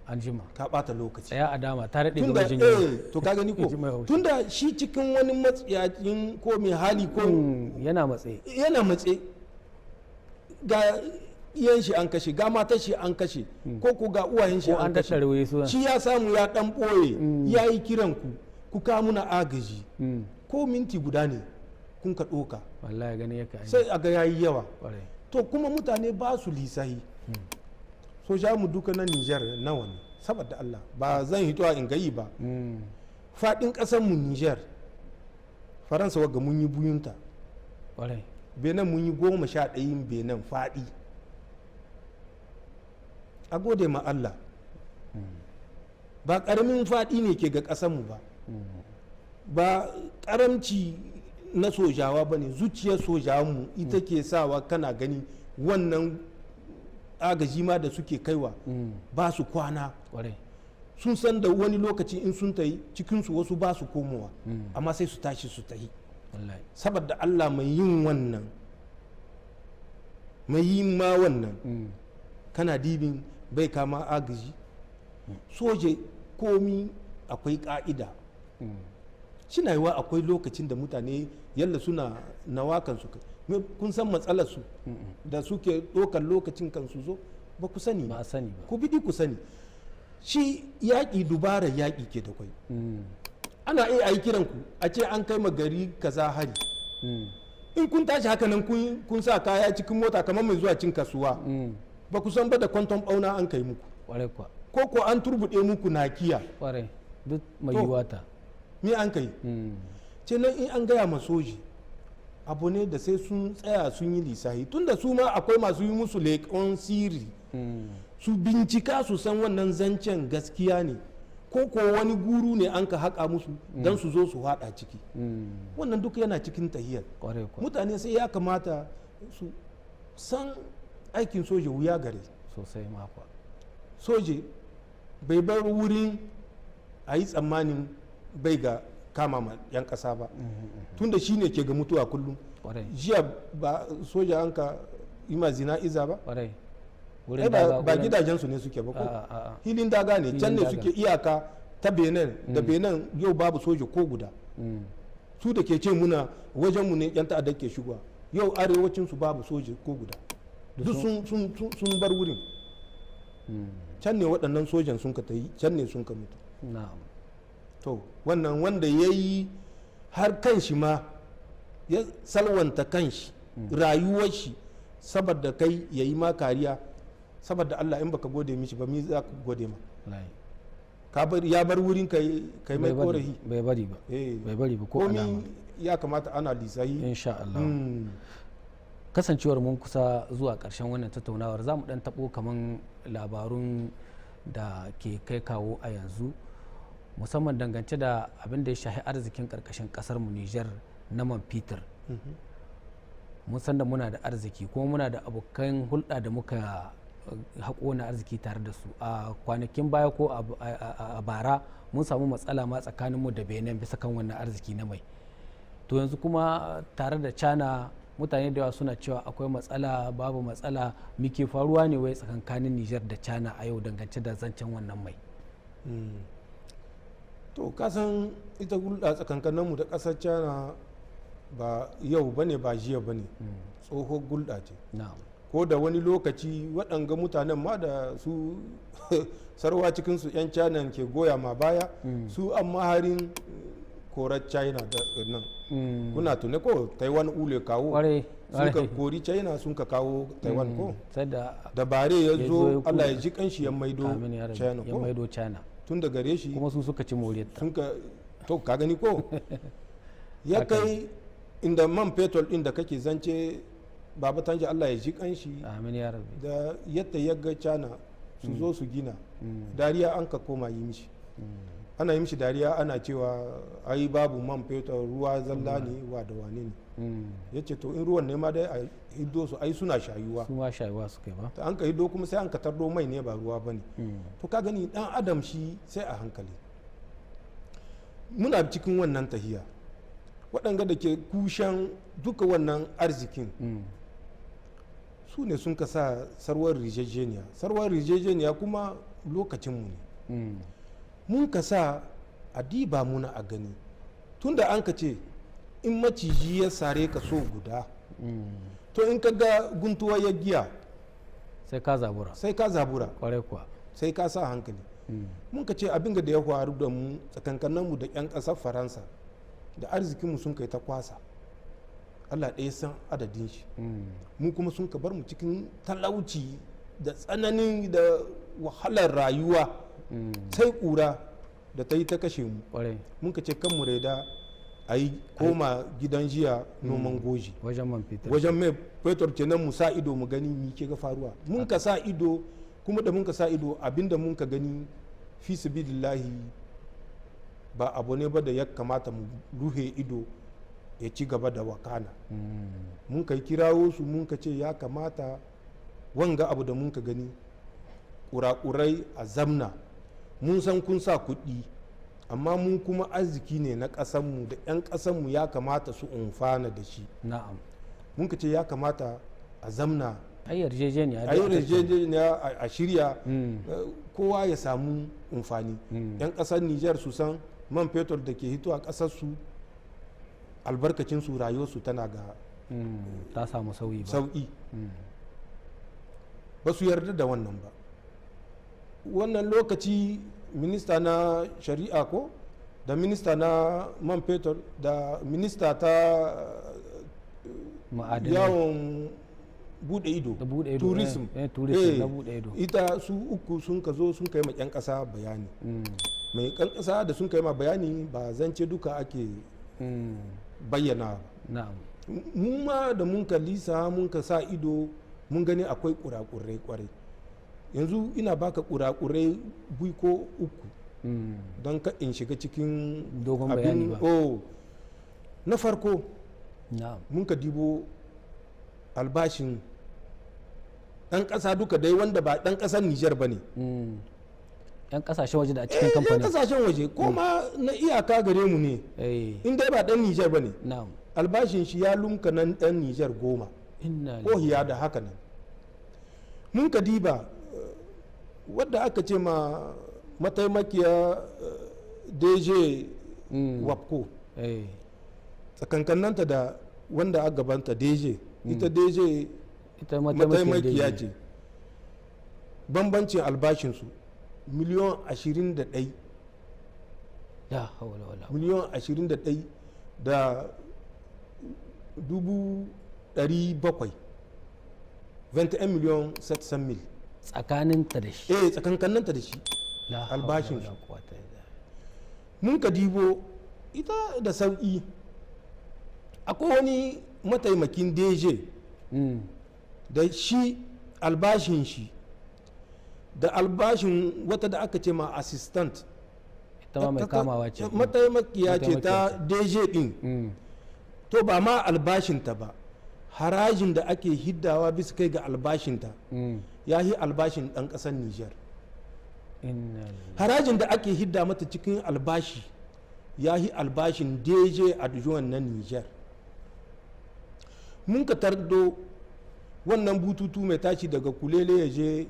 an jima. Ka bata lokaci. Tsaya a dama ta daɗe. Tunda gaba jin yunwa. Eh, to ka gani ko? Ji mai haushi. Tunda shi cikin wani matsiyacin ko mai hali ko Yana matse. Yana matse, ga iyan shi an kashe, ga matar shi an kashe, ko ko ga uwayen shi ko an an kashe. tattare su. Shi ya samu ya dan boye, ya yi kiran ku ku ka muna agaji, ko minti guda ne kun ka ɗoka, Wallahi gani yake an yi. Sai a ga yayi yawa. To kuma mutane ba su lisahi. Soja mu duka na Niger nawa ne? Saboda Allah ba zan hito a in gayi ba. Faɗin ƙasar mu Niger, Faransa wagga mun yi buyunta. Benin mun yi 11yin Benin faɗi. A gode ma Allah, ba ƙaramin faɗi ne ke ga ƙasarmu ba, ba ƙaramci na sojawa ba ne. Zuciyar sojawanmu ita ke sawa kana gani wannan agaji ma da suke kaiwa, ba su kwana. Sun san da wani lokaci in sun tayi, cikinsu wasu ba su komowa, amma sai su tashi su tayi. Saboda Allah mai yin wannan, mai yin ma wannan, kana dibin bai kama agaji. Soje komi akwai ka'ida. Shina yiwa akwai lokacin da mutane yalla suna nawa kansu. Kun san matsalar su da suke ɗaukar lokacin kan su zo, ba ku sani. Ba a sani ba. Ku bidi ku sani, shi yaƙi dubara yaƙi ke da kwai. Ana iya ayi kiran ku a ce an kai ma gari kaza hari. In kun tashi haka nan, kun sa kaya cikin mota kamar mai zuwa cin kasuwa, ba ku san ba da kwanton bauna an kai muku. Kwarai kuwa. Ko ko an turbuɗe muku nakiya. Kwarai, duk mai To. yiwuwa ta. Me an kai? Ce nan in an gaya ma soji abu ne da sai sun tsaya sun yi lissahi, tunda su ma akwai masu yi musu leƙon sirri, su bincika su san wannan zancen gaskiya ne ko ko wani guru ne an ka haƙa musu don su zo su haɗa ciki. Wannan duk yana cikin tahiyar. Kwarai kuwa. Mutane sai ya kamata su san aikin soja wuya gare. Sosai ma kuwa. Soje bai bar wurin a yi tsammanin bai ga kama ma 'yan ƙasa ba, tunda shi ne ke ga mutuwa kullum. Jiya ba soja an ka yi ma zina iza ba? Kwarai. Ai Wurin ba, daga ba gidajensu ne suke ba ko? A'a, a'a. Hilin daga ne can ne. Hilin daga. Suke iyaka ta Benin da Benin, yau babu soja ko guda. Su da ke ce muna wajenmu ne 'yan ta'adda ke shigowa, yau arewacin su babu soja ko guda, duk sun bar wurin. Can ne waɗannan sojan sun ka tayi, can ne sun ka mutu. To wannan wanda ya yi har kanshi ma ya salwanta kanshi, rayuwar shi, saboda kai ya yi ma kariya, saboda Allah in baka gode mishi ba, mi za ka gode ma? Wallahi. Ka bar ya bar wurin kai kai mai Bai bari. Korafi. Bai bari ba. Bai bari ba ko komi alama. Ya kamata ana lisahi. Insha Allah. Kasancewar mun kusa zuwa ƙarshen wannan tattaunawar, za mu ɗan taɓo kaman labarun da ke kai kawo a yanzu, musamman dangance da abin da ya shahi arzikin ƙarƙashin ƙasar mu Nijar na man fetur. Mun san da muna da arziki, kuma muna da abokan hulɗa da muka haƙo na arziki tare da su. A kwanakin baya ko a bara mun samu matsala ma tsakaninmu da Benin bisa kan wannan arziki na mai. To yanzu kuma tare da China, mutane da yawa suna cewa akwai matsala. Babu matsala? Muke faruwa ne wai tsakankanin Nijar da China a yau dangance da zancen wannan mai? To kasan ita hulɗa tsakankaninmu da ƙasar China ba yau bane, ba jiya bane, tsohon hulɗa ce. Ko da wani lokaci waɗanga mutanen ma da su sarwa cikinsu 'yan China ke goya ma baya, su an maharin korar China da nan. Kuna tune ko Taiwan ule kawo? Kwarai. Sun ka kori China, sun ka kawo Taiwan ko? Sai da da bare ya ya zo zo ya Allah ya ji kanshi, ya maido Amin ya rabbi. China Ya ko? maido China. Tun da gare shi. Kuma su suka ci moriyarta. Sun ka, to ka gani ko ya kai inda man fetur din da kake zance, Baba Tanja, Allah ya ji kanshi, Amin ya rabbi. da yadda ya ga China su zo su gina, dariya an ka koma yi mishi, ana yi mishi dariya, ana cewa ai babu man fetur, ruwa zalla ne, wa da wane ne. Ya ce to in ruwan ne ma dai a hiddo su, ai suna shayuwa. Su ma shayuwa suka yi ba. Ta an ka hiddo kuma sai an ka tardo mai ne, ba ruwa ba ne. To ka gani, dan adam shi sai a hankali. Muna cikin wannan tahiya, waɗanga da ke kushen duka wannan arzikin, su ne sun ka sa sarwar rijejeniya. Sarwar rijejeniya kuma lokacinmu ne. Mun ka sa a diba muna a gani, tunda an ka ce in maciji ya sare ka so guda, to in ka ga guntuwa ya giya, sai ka zabura. Sai ka zabura. Kwarai kuwa. Sai ka sa hankali. Mun ka ce abin da ya faru da mu tsakankaninmu da 'yan ƙasar Faransa da arzikinmu sun kai ta kwasa, Allah ɗaya san adadin shi, mu kuma sun ka bar mu cikin talauci da tsananin da wahalar rayuwa, sai ƙura da ta yi ta kashe mu. Mun ka ce kan mu raida a yi koma gidan jiya noman goji wajen man fetur. Wajen mai fetur kenan. Mu sa ido mu gani mi ke ga faruwa. Mun ka sa ido kuma, da mun ka sa ido, abinda mun ka gani, fi sabilillahi, ba abu ne ba da ya kamata mu ruhe ido ya ci gaba da wakana. Mun kai kirawo su, mun ka ce ya kamata wanga abu da mun ka gani kurakurai a zamna. Mun san kun sa kuɗi, amma mu kuma arziki ne na ƙasanmu da 'yan ƙasanmu ya kamata su umfana da shi. Mun ka ce ya kamata a zamna ai yarjejeniya a dai yi a tattauna. yarjejeniya, a shirya, kowa ya samu amfani. 'Yan ƙasar Nijar su san man fetur da ke hito a ƙasar su, albarkacin su rayuwarsu tana ga Ta samu sauyi ba. Sauƙi. Ba su yarda da wannan ba. Wannan lokaci minista na shari'a ko da minista na man fetur da minista ta ma'adanai yawon bude ido, da bude ido, tourism. Tourism, na bude ido. Ita su uku sun ka zo sun kai ma 'yan ƙasa bayani. Mai 'yan ƙasa da sun kai ma bayani, ba zance duka ake bayyana ba. Mu ma da mun ka lisa, mun ka sa ido, mun gani akwai kurakurai kwarai. Yanzu ina baka kurakurai biyu ko uku don ka in shiga cikin dogon bayani ba. Oh. Na farko, mun ka dibo albashin ɗan ƙasa duka dai wanda ba ɗan ƙasar Nijar ba ne. Yan kasashen waje da a cikin 'Yan kamfanin. kasashen waje ko ma na iyaka gare mu ne, in dai ba ɗan Nijar ba ne, albashin shi ya lumka nan ɗan Nijar 10 inna ko hiya da haka nan. Mun ka diba wadda aka ce ma mataimakiya DG WAPCO, tsakankannanta da wanda a gabanta DG, ita DG ita mataimakiya DG. ce, bambancin albashinsu miliyon 21. La hawla wala Miliyon 21 da 700,000, 21 miliyon 700 mil. Tsakaninta da shi. Eh, tsakankannanta da shi. La hawla Albashin wala su. quwwata illa. Mun ka dibo ita da sauƙi, akwai wani mataimakin DG da shi albashin shi da albashin wata da aka ce ma assistant, Ita ma mai kamawa ce. Mataimakiya ce ta DG din. To, ba ma albashinta ba, harajin da ake hiddawa bisa kai ga albashinta ya yi albashin ɗan ƙasar Niger. Inna lillahi. Harajin da ake hidda mata cikin albashi ya yi albashin DG adjoint na Niger. Mun ka tardo wannan bututu mai tashi daga Kulele ya je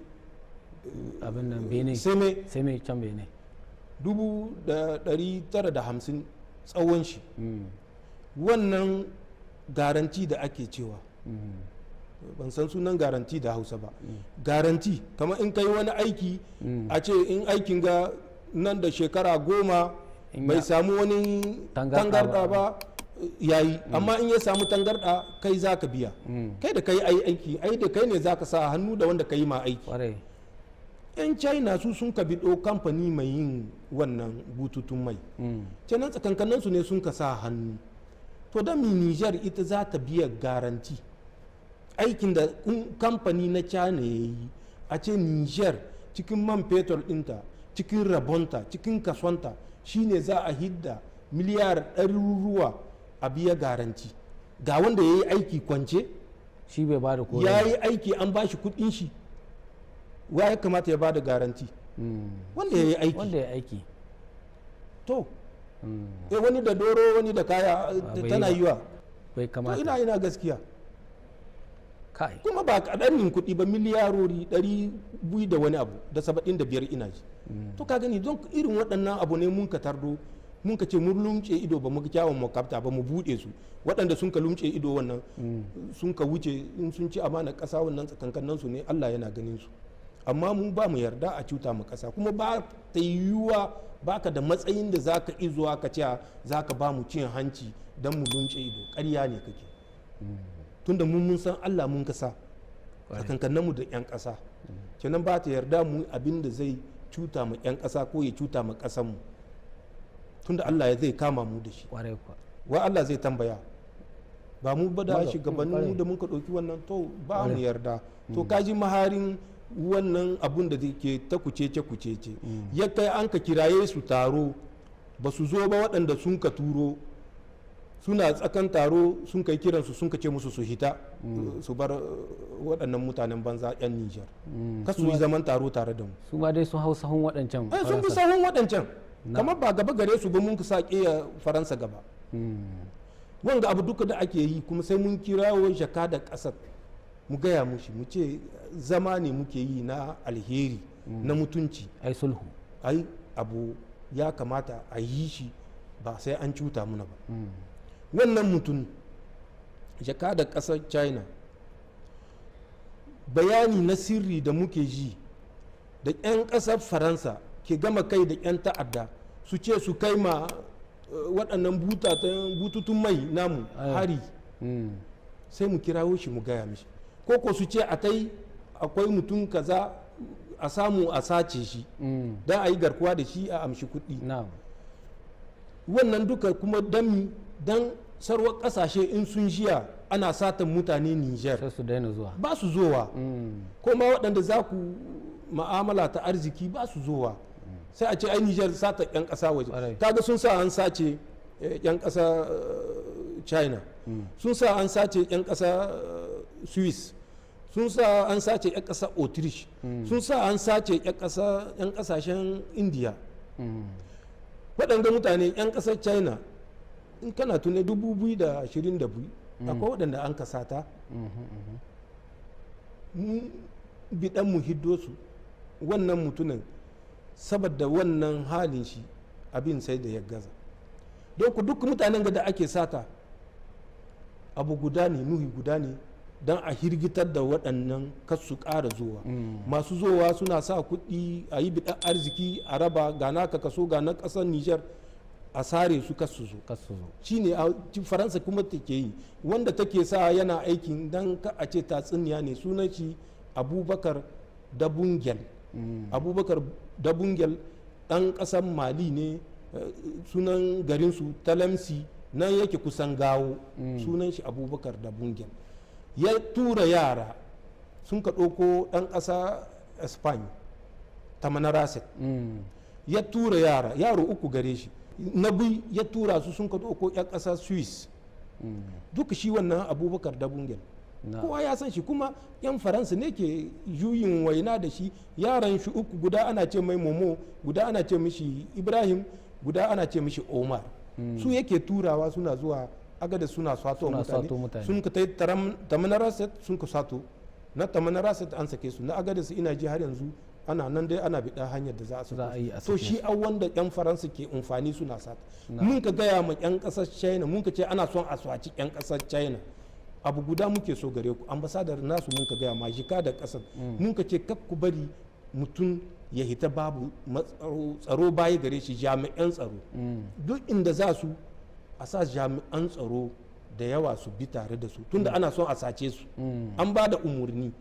abin nan Bene. Seme. Sai mai can Bene. 950,000 tsawon shi. Wannan garanti da ake cewa, ban san sunan garanti da Hausa ba, garanti kamar in kai wani aiki, a ce in aikin ga nan da shekara 10 In bai samu wani tangarɗa tangarɗa ba. ba yayi, amma in ya samu tangarɗa kai za ka biya. Kai da kai ai aiki, ai da kai ne za ka sa hannu da wanda ka yi ma aiki. 'Yan China su sun ka biɗo kamfani mai yin wannan bututun mai. Kenan tsakankanin su ne sun ka sa hannu. To, da mi Niger ita za ta biya garanti aikin da kamfani na China ya yi, a ce Niger cikin man fetur ɗinta, cikin rabonta, cikin kasonta shine za a hidda miliyar ɗaruruwa a biya garanti ga wanda ya yi aiki kwance? Shi bai ba da ko Ya yi aiki, an ba shi kuɗin shi. Wa ya kamata ya ba da garanti? Wanda ya yi aiki. Wanda ya aiki. To, eh, wani da doro, wani da kaya. Bai yi Tana ba. yiwa. Bai To, kamata. ina gaskiya. Kai. Kuma ba kaɗan kuɗi ba, miliyarori 200 da wani abu da 75 ina ji. To, ka gani, don irin waɗannan abu ne mun ka tardo, mun ka ce mun lumce ido, ba mu ga kyawun makabta ba, mu buɗe su. Waɗanda sun ka lumce ido wannan sun ka wuce, in sun ci amana ƙasa, wannan tsakankanin su ne, Allah yana ganin su. Amma mu ba mu yarda a cuta mu ƙasa, kuma ba ta yiwuwa baka da matsayin da zaka izuwa ka ce zaka ba mu cin hanci don mu lumce ido. Ƙarya ne kake, tunda mun san Allah mun kasa tsakankanin mu da 'yan ƙasa. Kenan ba ta yarda mu abin da zai cuta ma 'yan ƙasa ko ya cuta ma ƙasanmu, tunda Allah ya zai kama mu da shi. Kwarai kuwa. Wa Allah zai tambaya? Ba mu ba da shugabannin mu kwarai. da muka ɗauki wannan. To, ba mu yarda. To, kaji maharin wannan abun da ke ta kucece kucece ya kai an ka kiraye su taro, ba su zo ba, waɗanda sun ka turo. Suna tsakan taro sun kai kiransu, sun ka ce musu su hita su bar waɗannan mutanen banza 'yan Nijar, kasu yi zaman taro tare da mu. Su ma dai sun hau sahun waɗancan. Ai sun bi Faransa. Sahun waɗancan, kamar ba gaba gare su ba mun sa ƙeya Faransa gaba. Wanga abu duka da ake yi kuma, sai mun kirawo jaka da ƙasar mu gaya mushi, mu ce zama ne muke yi na alheri, na mutunci. Ai sulhu. Ai abu ya kamata a yi shi ba sai an cuta muna ba. Wannan mutum jaka da ƙasar China, bayani na sirri da muke ji da 'yan ƙasar Faransa ke gama kai da 'yan ta'adda su ce su kai ma waɗannan bututun mai namu hari, sai mu kirawo shi mu gaya mishi, ko su ce a tai akwai mutum kaza a samu a sace shi don a yi garkuwa da shi a amshi kuɗi. Wannan duka kuma dan dan sarwar ƙasashe in sun jiya ana satan mutane Niger, sai su daina zuwa. Ba su zowa. Ko ma waɗanda za ku ma'amala ta arziki ba su zowa, sai a ce ai Niger sata 'yan ƙasa waje. Kaga sun sa an sace 'yan ƙasa China, sun sa an sace 'yan ƙasa Swiss, sun sa an sace 'yan ƙasa Autriche, sun sa an sace 'yan ƙasa 'yan ƙasashen India. Waɗanda mutane 'yan ƙasar China, in kana tune 2022 akwai waɗanda an kasata mu biɗan mu hiddo su. Wannan mutumin, saboda wannan halin shi, abin sai da ya gaza. Don ku duk mutanen da ake sata, abu guda ne, nuhi guda ne, don a hirgitar da waɗannan kas su ƙara zuwa. Masu zowa suna sa kuɗi a yi biɗan arziki a raba, ga naka kaso, ga na ƙasar Niger, a sare su kas su zo. Kas su zo. Shine a Faransa kuma take yi, wanda take sa yana aikin dan ka a ce tatsuniya ne. Sunan shi Abubakar Dabungel. Abubakar Dabungel dan kasan Mali ne, sunan garinsu Talamsi, nan yake kusan Gawo. Sunan shi Abubakar Dabungel. Ya tura yara sun ka ɗauko ɗan ƙasa Spain, Tamanaraset. Ya tura yara, yaro uku gare shi na bi, ya tura su sun ka ɗauko 'yan ƙasa Swiss. Duka shi wannan Abubakar Dabungel, kowa ya san shi, kuma 'yan Faransa ne ke juyin waina da shi. Yaran shi uku, guda ana ce mai Momo, guda ana ce mishi Ibrahim, guda ana ce mishi Omar. Su yake turawa suna zuwa Agada suna sato mutane. Sun ka tai Tamanaraset sun ka sato na Tamanaraset, an sake su. Na Agada su ina ji har yanzu ana nan dai ana biɗa hanyar da za a sako. To shi an wanda yan Faransa ke amfani suna sata. Mun ka gaya ma yan ƙasar China, mun ka ce ana son a swaci yan ƙasar China, abu guda muke so gare ku. Ambasadar nasu mun ka gaya ma, jika da ƙasar, mun ka ce kak ku bari mutum ya hita babu tsaro baya gare shi, jami'an tsaro. Duk inda za su, a sa jami'an tsaro da yawa su bi tare da su, tunda ana son a sace su. An ba da umarni.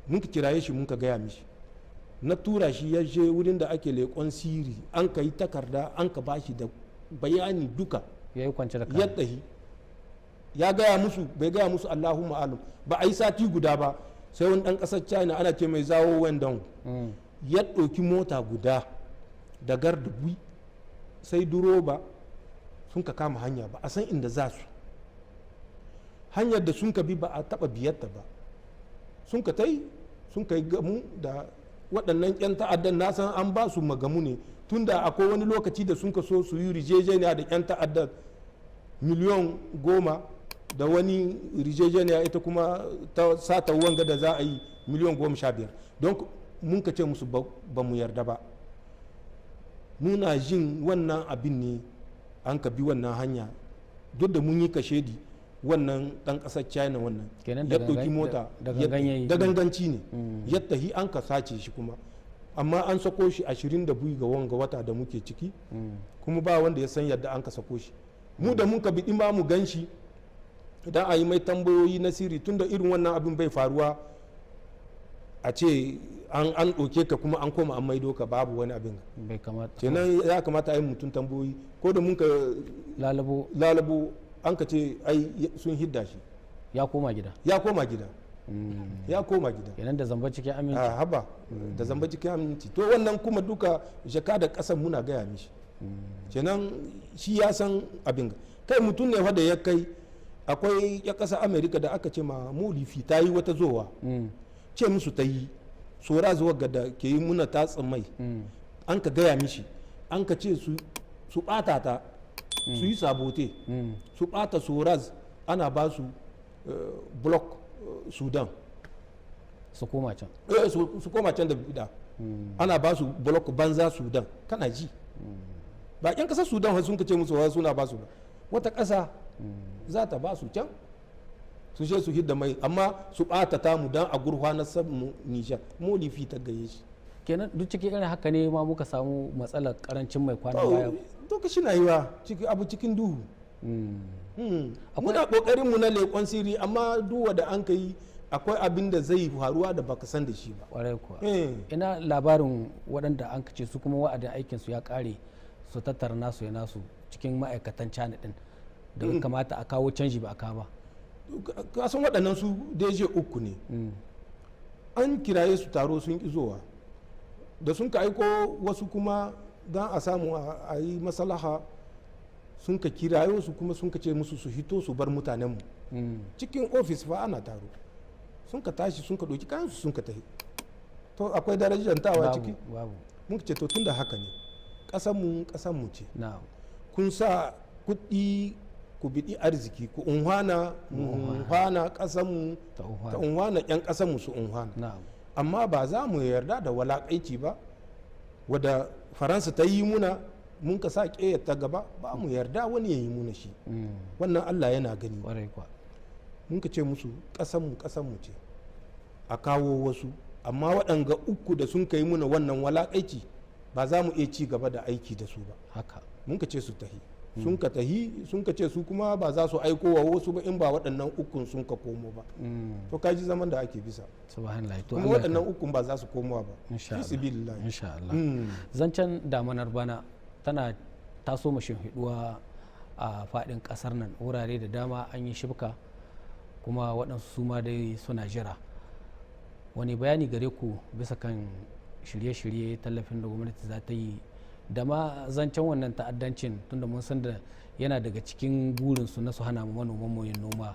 Mun ka kiraye shi, mun ka gaya mishi. Na tura shi ya je wurin da ake leƙon siri, an ka yi takarda, an ka bashi da bayani duka. Ya yi kwance da ya tahi ya gaya musu, bai gaya musu, Allahumma alam. Ba a yi sati guda ba sai wani ɗan ƙasar China ana ce mai Zawo Wendong ya ɗauki mota guda da gardubi sai duroba, sun ka kama hanya, ba a san inda za su. Hanyar da sun ka bi ba a taɓa biyarta ba. Sun ka tai sun ka yi gamu da waɗannan 'yan ta'addan. Na san an ba su magamu ne, tunda akwai wani lokaci da sun ka so su yi rijejeniya da 'yan ta'addan miliyan 10, da wani rijejeniya ita kuma ta sata wanga da za a yi miliyan 15. Don mun ka ce musu ba mu yarda ba. Muna jin wannan abin ne an ka bi wannan hanya, duk da mun yi kashedi. Wannan dan kasar China wannan ya ɗauki mota da ganganci ne ya tahi, an ka sace shi kuma, amma an sako shi 22 ga wanga wata da muke ciki. Kuma ba wanda ya san yadda an ka sako shi. Mu da mun ka bi ma mu gan shi idan a yi mai tambayoyi na sirri, tunda irin wannan abin bai faruwa a ce an ɗauke ka kuma an koma an maido ka babu wani abin. Bai kamata. Kenan ya kamata a yi mutum tambayoyi. Ko da mun ka lalabo, lalabo, an ka ce ai sun hidda shi. Ya koma gida. Ya koma gida, ya koma gida. Kenan da zamba cikin aminci. A haba, da zamba cikin aminci. To wannan kuma duka jaka da ƙasar muna gaya mishi. Kenan shi ya san abin. Kai, mutum ne wanda ya kai akwai ya kasa Amerika da aka ce ma Molifi ta yi wata zowa, ce musu ta yi sora zuwa ga da ke yi muna tatsin mai. An ka gaya mishi, an ka ce su bata ta, su yi sabote, su bata Soraz, ana ba su bloc Sudan. Su koma can. Su koma can da bida, ana ba su bloc banza Sudan. Kana ji ba yan kasar Sudan sun ka ce musu wa suna ba su ba, wata kasa za ta ba su can su je su hidda mai, amma su bata tamu don a gurfanar mu Nijar. Molifi ta gaye shi. Kenan duk cikin irin haka ne ma muka samu matsalar karancin mai kwanan baya. To, ka shi na yiwa ciki abu cikin duhu. Muna kokarin mu na leƙon sirri, amma duwa da an kai akwai abin da zai faruwa da baka san da shi ba. Kwarai kuwa. Ina labarin waɗanda an kace su kuma wa'adin aikin su ya kare, su tattara nasu ya nasu cikin ma'aikatan cana din da ya kamata a kawo canji, ba a kawo ba? Ka san waɗannan su DG uku ne. An kiraye su taro, sun ƙi zowa. Da sun ka aiko wasu kuma don a samu a yi maslaha, sun ka kirayo su kuma sun ka ce musu su hito su bar mutanenmu cikin ofis fa ana taro. Sun ka tashi, sun ka ɗauki kayansu, sun ka tafi. To, akwai darajantawa ciki? Babu. Mun ce to, tunda haka ne, ƙasanmu ƙasanmu ce. Kun sa kuɗi ku biɗi arziki, ku unhwana, mu unhwana, ƙasanmu ta ta unhwana. Unhwana, 'yan ƙasanmu su unhwana. Amma ba za mu yarda da walaƙaici ba wadda Faransa ta yi muna, mun ka sa ƙeyar ta gaba. Ba mu yarda wani ya yi muna shi. Wannan Allah yana gani. Kwarai kuwa. Mun ka ce musu ƙasanmu ƙasanmu ce, a kawo wasu, amma waɗanga uku da sun kai muna wannan walaƙaici, ba za mu iya ci gaba da aiki da su ba. Mun ka ce su tahi, sun ka tahi. Sun ka ce su kuma ba za su aiko wa wasu ba in ba waɗannan ukun sun ka komo ba. To, ka ji zaman da ake bisa. Subhanallah. To, kuma Allah ya waɗannan ukun ba za su komowa ba. Insha Fi Allah. sabilillahi. Insha Allah. Zancen damanar bana tana taso mashin hiduwa a faɗin ƙasar nan, wurare da dama an yi shibka, kuma waɗansu su ma dai suna jira. Wani bayani gare ku bisa kan shirye-shirye, tallafin da gwamnati za ta yi, da ma zancen wannan ta'addancin, tunda mun san da yana daga cikin burinsu na su hana mu manoman mu yin noma,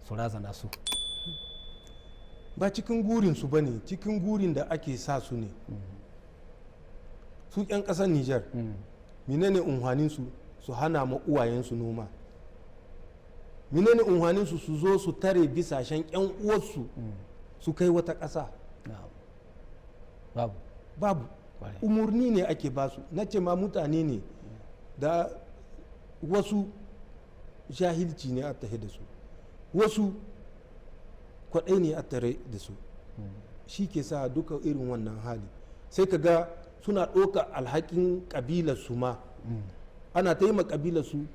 su razana su? Ba cikin gurinsu ba ne, cikin gurin da ake sa su ne. Su 'yan ƙasar Nijar, menene unhwaninsu su hana ma uwayensu noma? Menene unhwaninsu su zo su tare bisashen 'yan uwarsu su kai wata ƙasa? Na'am. Babu. Babu. Umarni ne ake basu. Na ce ma mutane ne da wasu jahilci ne a tahe da su, wasu kwaɗai ne a tare da su. Shi ke sa duka irin wannan hali. Sai ka ga suna ɗauka alhakin ƙabilar su ma, ana ta yi ma ƙabilar su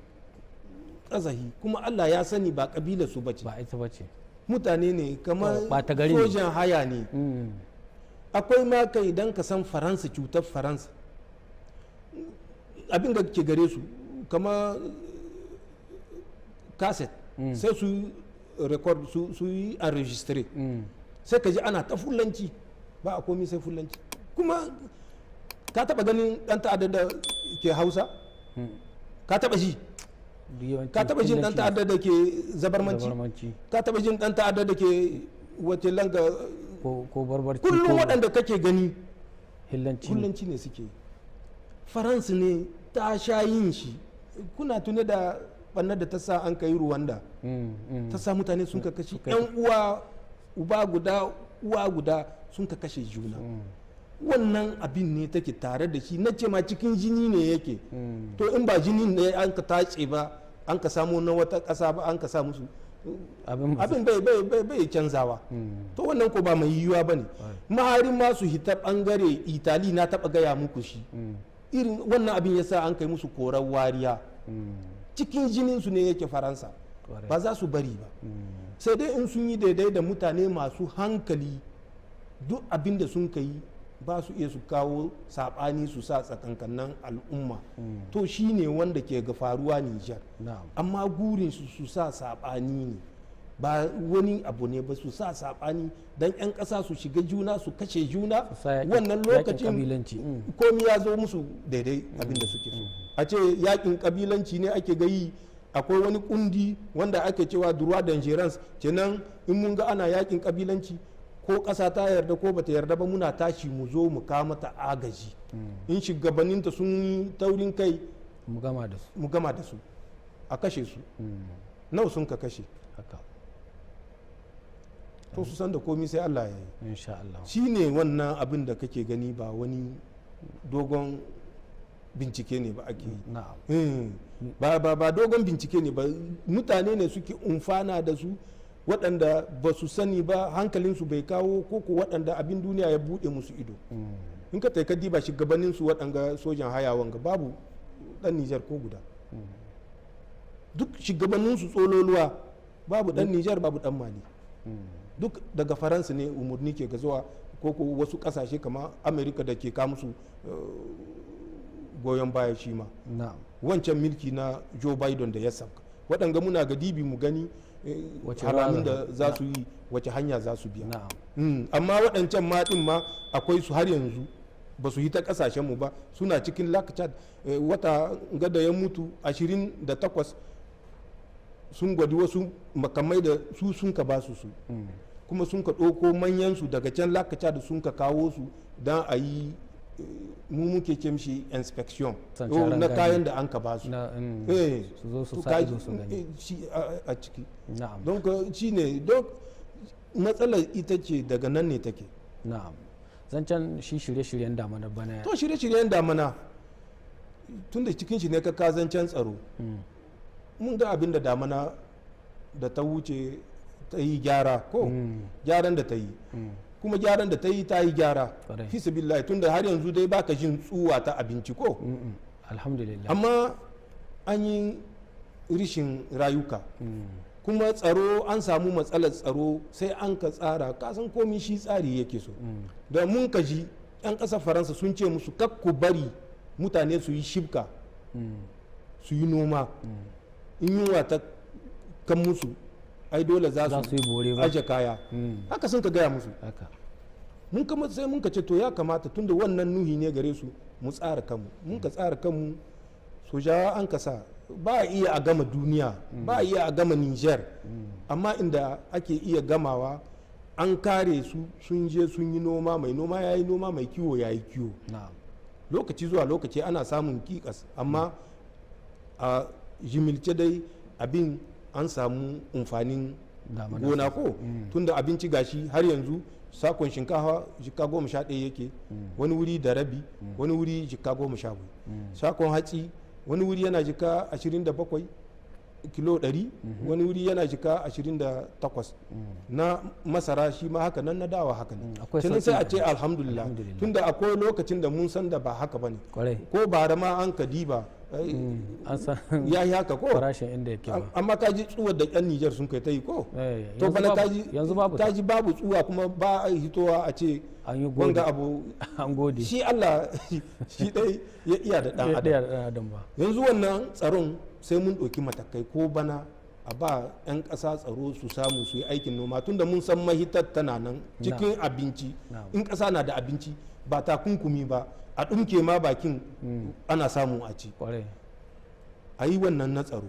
ƙazahi, kuma Allah ya sani ba ƙabilar su ba ce. Ba ita ba ce. Mutane ne kamar Oh, ɓata gari ne. Sojan haya ne. Akwai ma kai, idan ka san Faransa, cutar Faransa, abin da ke gare su kama kaset, sai su record, su yi enregistré, sai ka ji ana ta Fulanci, ba a komi sai Fulanci. Kuma ka taba ganin dan ta'adda da ke Hausa? Ka taba ji? Duk yawanci Ka taba jin dan Fulanci. ta'adda da ke Zabarmanci? Zabarmanci. Ka taba jin dan ta'adda da ke wace langa? Ko Barbarci. Kullum ko waɗanda kake gani Hillanci ne. Fulanci ne suke. Faransa ne ta sha yin shi. Kuna tune da ɓannar da ta sa an kai Ruwanda, ta sa mutane sun ka kashe yan uwa, uba guda uwa guda, sun ka kashe juna. Wannan abin ne take tare da shi. Na ce ma cikin jini ne yake. To, in ba jini ne an ka tace ba, an ka samu na wata ƙasa ba, an ka sa musu, abin ba abin bai canzawa. To, wannan ko ba mai yiwuwa ba ne. Maharin ma su hita bangare Itali, na taba gaya muku shi. Irin wannan abin yasa an kai musu korar wariya. Cikin jinin su ne yake Faransa. Ba za su bari ba, sai dai in sun yi daidai da mutane masu hankali. Duk abin da sun kai, ba su iya su kawo saɓani su sa tsakankanin al'umma. To, shi ne wanda ke ga faruwa Nijar. Amma gurin su su sa saɓani ne. Ba wani abu ne ba, su sa saɓani don 'yan ƙasa su shiga juna, su kashe juna. Su sa Wannan yakin lokacin kabilanci. Komi ya zo musu daidai abin da suke so. A ce yakin kabilanci ne ake gayi. Akwai wani kundi wanda ake cewa droit d'ingérence. Kenan in mun ga ana yakin kabilanci, ko ƙasa ta yarda ko bata yarda ba, muna tashi mu zo mu kawo mata agaji. In shugabanninta sun yi taurin kai, Mu gama da su. mu gama da su, a kashe su. Nawa sun ka kashe? To, su san da komi sai Allah ya yi. Insha Allah. Shi ne wannan abin da kake gani, ba wani dogon bincike ne ba ake yi. Ba dogon bincike ne ba. Mutane ne suke umfana da su, waɗanda ba su sani ba, hankalinsu bai kawo, ko ko waɗanda abin duniya ya buɗe musu ido. In ka taika diba shugabannin su, waɗanga sojan haya wanga, babu ɗan Nijar ko guda. Duk shugabannin su tsololuwa, babu ɗan Nijar, babu ɗan Mali. Duk daga Faransa ne umarni ke ga zuwa, ko ko wasu ƙasashe kamar Amerika da ke kawo musu goyon baya shi ma. Wancan milki na Joe Biden da ya sauka, waɗanga muna ga dibi mu gani Wace halamun rawa da za su yi, wace hanya za su biya. Amma waɗancan ma ɗin ma akwai su har yanzu, ba su yi ta ƙasashen mu ba, suna cikin Lake Chad. Wata gada ya mutu 28, sun gwadi wasu makamai da su sun ka ba su su, kuma sun ka ɗauko manyan su daga can Lake Chad, sun ka kawo su don a yi mu muke ce mishi inspection San oh, sharan na gani. kayan da an ka ba su. Na su zo su To sa ido su gani. Shi a ciki. Don shi ne don matsalar ita ce daga nan ne take. Na'am, zancen shi shirye-shiryen damana bana. To, shirye-shiryen damana, tun da cikin shi ne ka zancen tsaro, mun ga abin da damana da ta wuce ta yi gyara ko gyaran da ta yi, kuma gyaran da ta yi, ta yi gyara fi sabilillahi, tun da har yanzu dai baka jin tsuwa ta abinci ko. Alhamdulillah. Amma an yi rishin rayuka, kuma tsaro, an samu matsalar tsaro, sai an ka tsara. Kasan komi shi tsari yake so. Da mun ka ji 'yan ƙasar Faransa sun ce musu kak ku bari mutane su yi shibka, su yi noma. In yunwa ta kan musu, ai dole za Za su su yi bore ba. aje kaya. Haka sun ka gaya musu. Mun kama sai mun ka ce to, ya kamata, tunda wannan nuhi ne gare su, mu tsara kanmu. Mun ka tsara kanmu, sojawa an ka sa. Ba a iya a gama duniya, ba a iya a gama Niger, amma inda ake iya gamawa an kare su, sun je sun yi noma. Mai noma ya yi noma, mai kiwo ya yi kiwo. Lokaci zuwa lokaci ana samun kikas, amma a jimilce dai abin an samu amfanin Damana. gona ko, tunda abinci gashi har yanzu sakon shinkafa jika 11 yake wani wuri da rabi, wani wuri jika 12. Sakon hatsi wani wuri yana jika 27 kilo 100, wani wuri yana jika 28. Na masara shi ma haka nan, na dawa haka ne. Akwai Kenan sai sauƙi. a ce alhamdulillah. Alhamdulillah. Tunda akwai lokacin da mun san da ba haka bane. Ko bara ma an ka diba An san ya yi haka ko. farashin inda yake ba. Amma ka ji tsuwar da yan Nijar sun kai ta yi ko. To, Yanzu bana kaji yanzu babu ta. Kaji babu tsuwa, kuma ba a hitowa a ce An yi gode. wanga abu. An gode. Shi Allah shi dai ya iya da dan adam. Ɗaya da ɗan adam ba. Yanzu wannan tsaron sai mun ɗauki matakai ko bana a ba 'yan ƙasa tsaro, su samu su yi aikin noma, tunda mun san mahitar tana nan cikin abinci. In ƙasa na da abinci, ba takunkumi ba, a ɗumke ma bakin, ana samu a ci. A yi wannan na tsaro.